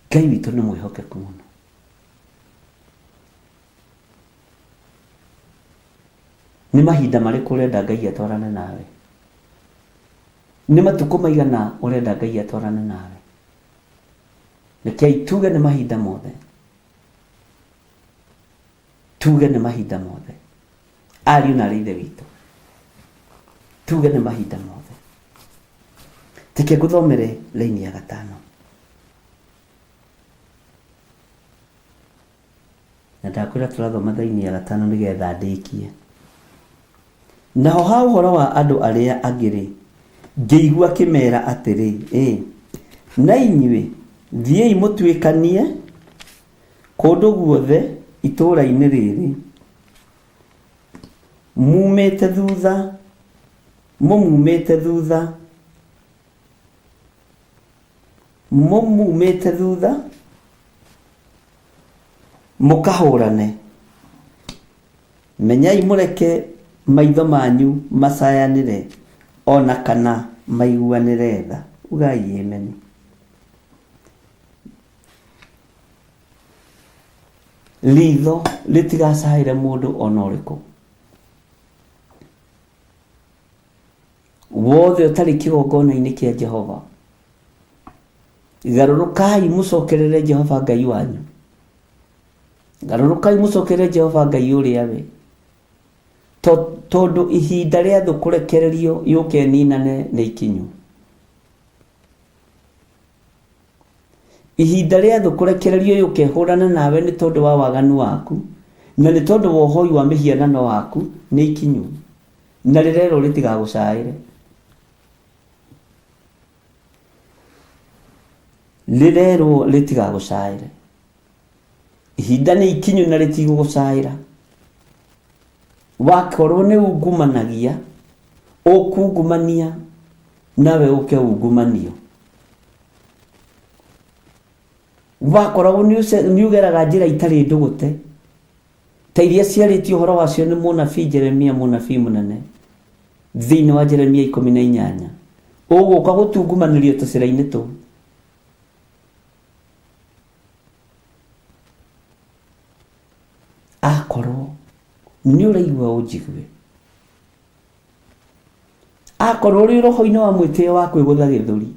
Speaker 3: Ngai witũ nĩ mwĩhokeku mũno. Nĩ mahinda marĩkũ ũrenda Ngai atwarane nawe? Nĩ matukũ maigana ũrenda Ngai atwarane nawe? Rekei tuge nĩ mahinda mothe. Tuge nĩ mahinda mothe. Ariũ na arĩ ithe witũ. Tuge nĩ mahinda mothe. Reke ngũthomere raini ya gatano. Na ndakwĩra tũrathoma thaini ya gatano nĩgetha ndĩkie. Naho ha ũhoro wa andũ arĩa angĩ-rĩ, ngĩigua akĩmera atĩrĩ, Ĩ, na inyuĩ thiĩi mũtuĩkanie kũndũ guothe itũũra-inĩ rĩrĩ, mumĩte thutha, mũmumĩte thutha, mũmumĩte thutha, mũkahũrane. Menyai mũreke maitho manyu macayanĩre o na kana maiguanĩre tha. Ugai ameni. Ritho rĩtigacaĩre mũndũ o na ũrĩkũ wothe ũtarĩ kĩgongona-inĩ kĩa Jehova. Garũrũkai mũcokerere Jehova Ngai wanyu. Garũrũkai mũcokerere Jehova Ngai ũrĩa we. Tondũ ihinda rĩa thũ kũrekererio yũke ĩninane nĩ ikinyu. Ihinda rĩa thũ kũrekererio yũke ĩhũrane nawe nĩ tondũ wa waganu waku, na nĩ tondũ wa ũhoi wa mĩhianano waku nĩ ikinyu, na rĩrerwo rĩtigagũcaĩre. Rĩrerwo rĩtigagũcaĩre. Ihinda nĩ ikinyu na rĩtigũgũcaĩra. Wakorwo nĩ ungumanagia, ũkungumania nawe ũke ungumanio. Wakoragwo nĩ ũgeraga njĩra itarĩ ndũgũte ta iria ciarĩtio ũhoro wacio nĩ mũnabii Jeremia mũnabii mũnene thĩinĩ wa Jeremia 18, ũgũka gũtungumanĩrio tũcĩra-inĩ tũu. Akorwo nĩ ũraigua ũnjigue, akorwo ũrĩ roho-inĩ wa mwĩtĩo wa kwĩgũtha gĩthũri,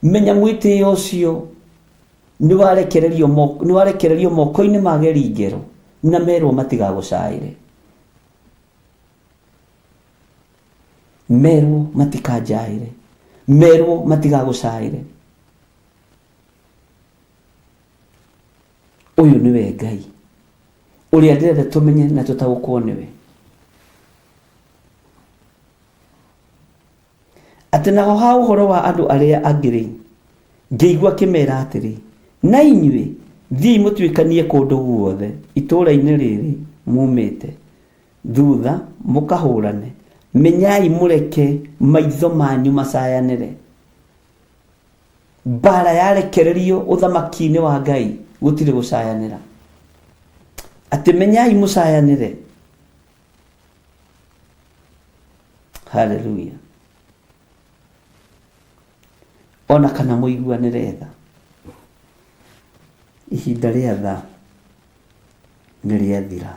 Speaker 3: menya mwĩtĩo ũcio nĩ warekererio moko-inĩ ma geringero na merwo matigagũcaĩre, merwo matikanjaĩre, merwo matigagũcaĩre. Ũyũ nĩwe Ngai ũrĩa ndĩrenda tũmenye na tũtaũkwo nĩwe, atĩ naho ha ũhoro wa andũ arĩa angĩ-rĩ, ngĩigua akĩmera atĩrĩ, na inyuĩ thiĩi mũtuĩkanie kũndũ guothe itũũra-inĩ rĩrĩ mumĩte thutha mũkahũrane, menyai mũreke maitho manyu macayanĩre. Mbara yarekererio ũthamaki-inĩ wa Ngai gũtirĩ gũcayanĩra, atĩ menyai mũcayanĩre. Haleluya. Ona kana mũiguanĩre tha. Ihinda rĩa tha nĩ rĩathira.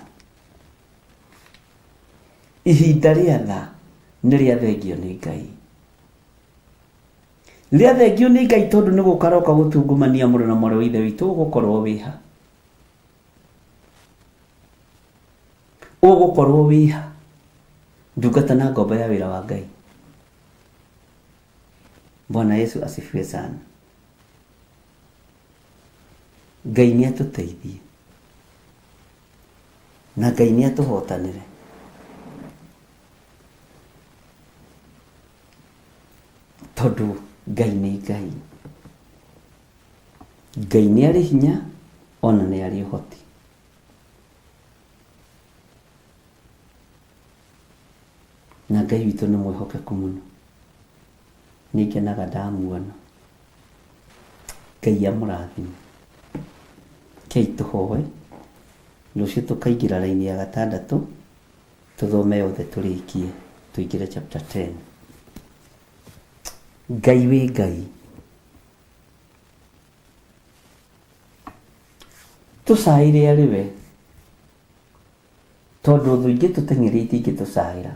Speaker 3: Ihinda rĩa tha nĩ rĩathengio nĩ Ngai. Rĩathengio nĩ Ngai tondũ nĩ gũka aroka gũtungumania mũrũ na mwarĩ wa Ithe witũ, ũgũkorwo wĩha? Ũgũkorwo wĩha? Ndungata na ngombo ya wĩra wa Ngai. Bwana Yesu asifiwe sana. Ngai nĩ atũteithie na Ngai nĩ atũhotanĩre. Tondũ Ngai nĩ Ngai. Ngai nĩ arĩ hinya ona nĩ arĩ ũhoti. Na Ngai witũ nĩ mwĩhokeku mũno. Nĩ ngenaga ndamuona. Ngai amũrathime. Rekei tũhoe, rũciũ tũkaingĩra raini ya gatandatũ, tũthome yothe tũrĩkie, tũingĩre chapter 10. Ngai wĩ Ngai. Tũcaĩre arĩ we, tondũ thũ ingĩ tũteng'eria itingĩtũcaĩra.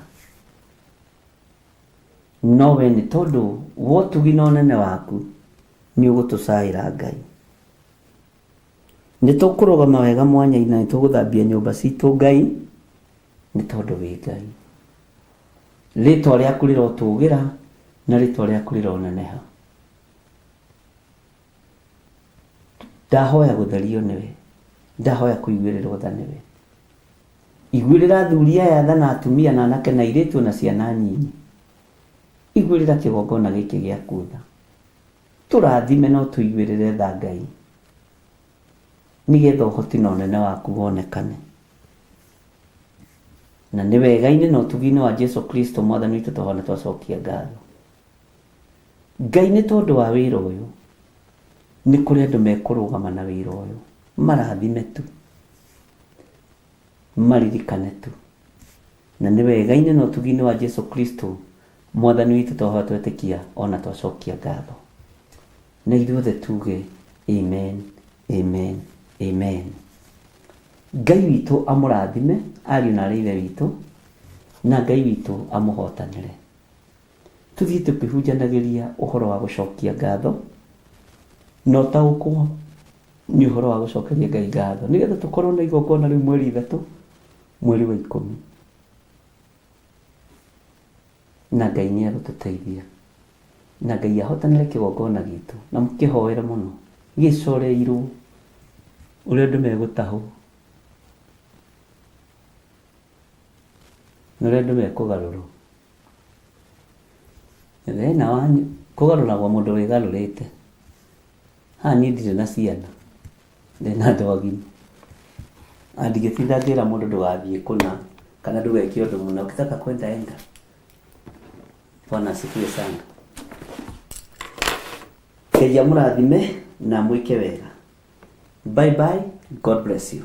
Speaker 3: No we nĩ tondũ wa ũtugi na ũnene waku, nĩ ũgũtũcaĩra Ngai. Nĩ tũkũrũgama wega mwanya-inĩ na nĩ tũgũthambia nyũmba citũ Ngai, nĩ tondũ wĩ Ngai. Rĩtwa rĩaku rĩrotũgĩra na rĩtwa rĩaku rĩroneneha. Ndahoya gũtherio nĩwe, ndahoya kũiguĩrĩrwo tha nĩwe. Iguĩrĩra athuri aya tha na atumia na anake na airĩtu na ciana nyinyi. Iguĩrĩra kĩgongona gĩkĩ gĩaku tha. Tũrathime na ũtũiguĩrĩre tha Ngai, nĩgetha ũhoti na ũnene waku wonekane. Na nĩ wega-inĩ na ũtugi-inĩ wa Jesu Kristo Mwathani witũ twahoya na twacokia ngatho. Ngai nĩ tondũ wa wĩra ũyũ, nĩ kũrĩ andũ mekũrũgama na wĩra ũyũ, marathime tu, maririkane tu. Na nĩ wega-inĩ na ũtugi-inĩ wa Jesu Kristo Mwathani witũ twahoya twetĩkia ona twacokia ngatho. Na ithuothe tuge amen, amen, amen. Ngai witũ amũrathime ariũ na arĩ ithe witũ, na Ngai witũ amũhotanĩre. Tũthiĩ tũkĩhunjanagĩria ũhoro wa gũcokia ngatho, na ũtaũkwo nĩ ũhoro wa gũcokeria Ngai ngatho, nĩgetha tũkorwo na igongona rĩu mweri 3 mweri wa 10. Na Ngai nĩ egũtũteithia, na Ngai ahotanĩre kĩgongona gitũ, na mũkĩhoere mũno. Gĩcoreirwo ũrĩa andũ megũtahwo na ũrĩa andũ mekũgarũrwo. Thĩna wanyu kũgarũragwo mũndũ wĩgarũrĩte. Haha niĩ ndirĩ na ciana, ndĩna andũ agima. Na ndingĩtinda ngĩra mũndũ ndũgathiĩ kũna kana ndũgeke ũndũ mũna. Ukitaka kwenda enda. Bwana asifiwe sana. Ngai amũrathime na mwĩke wega. Bye bye. God bless you.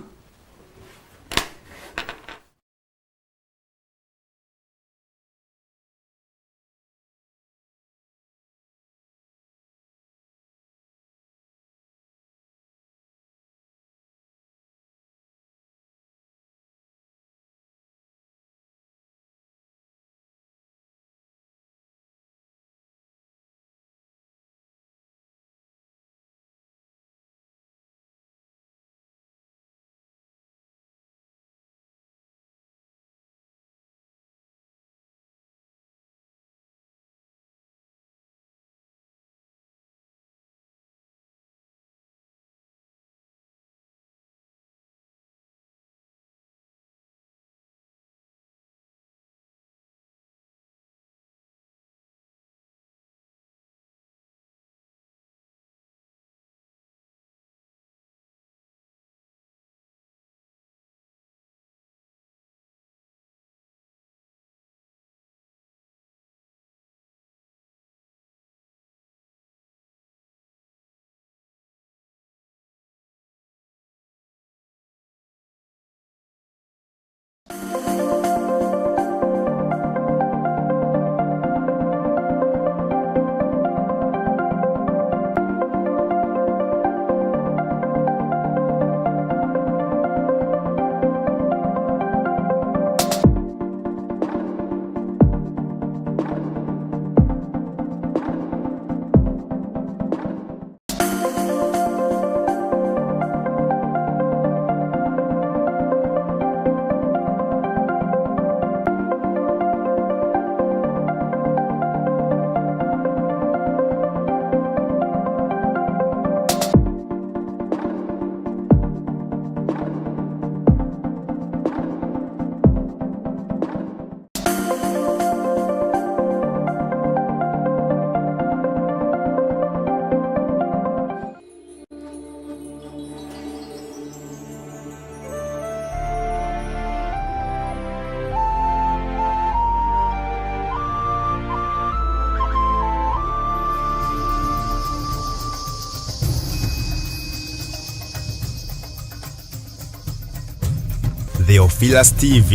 Speaker 1: Theophilus TV,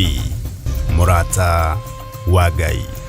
Speaker 1: mũrata wa Ngai.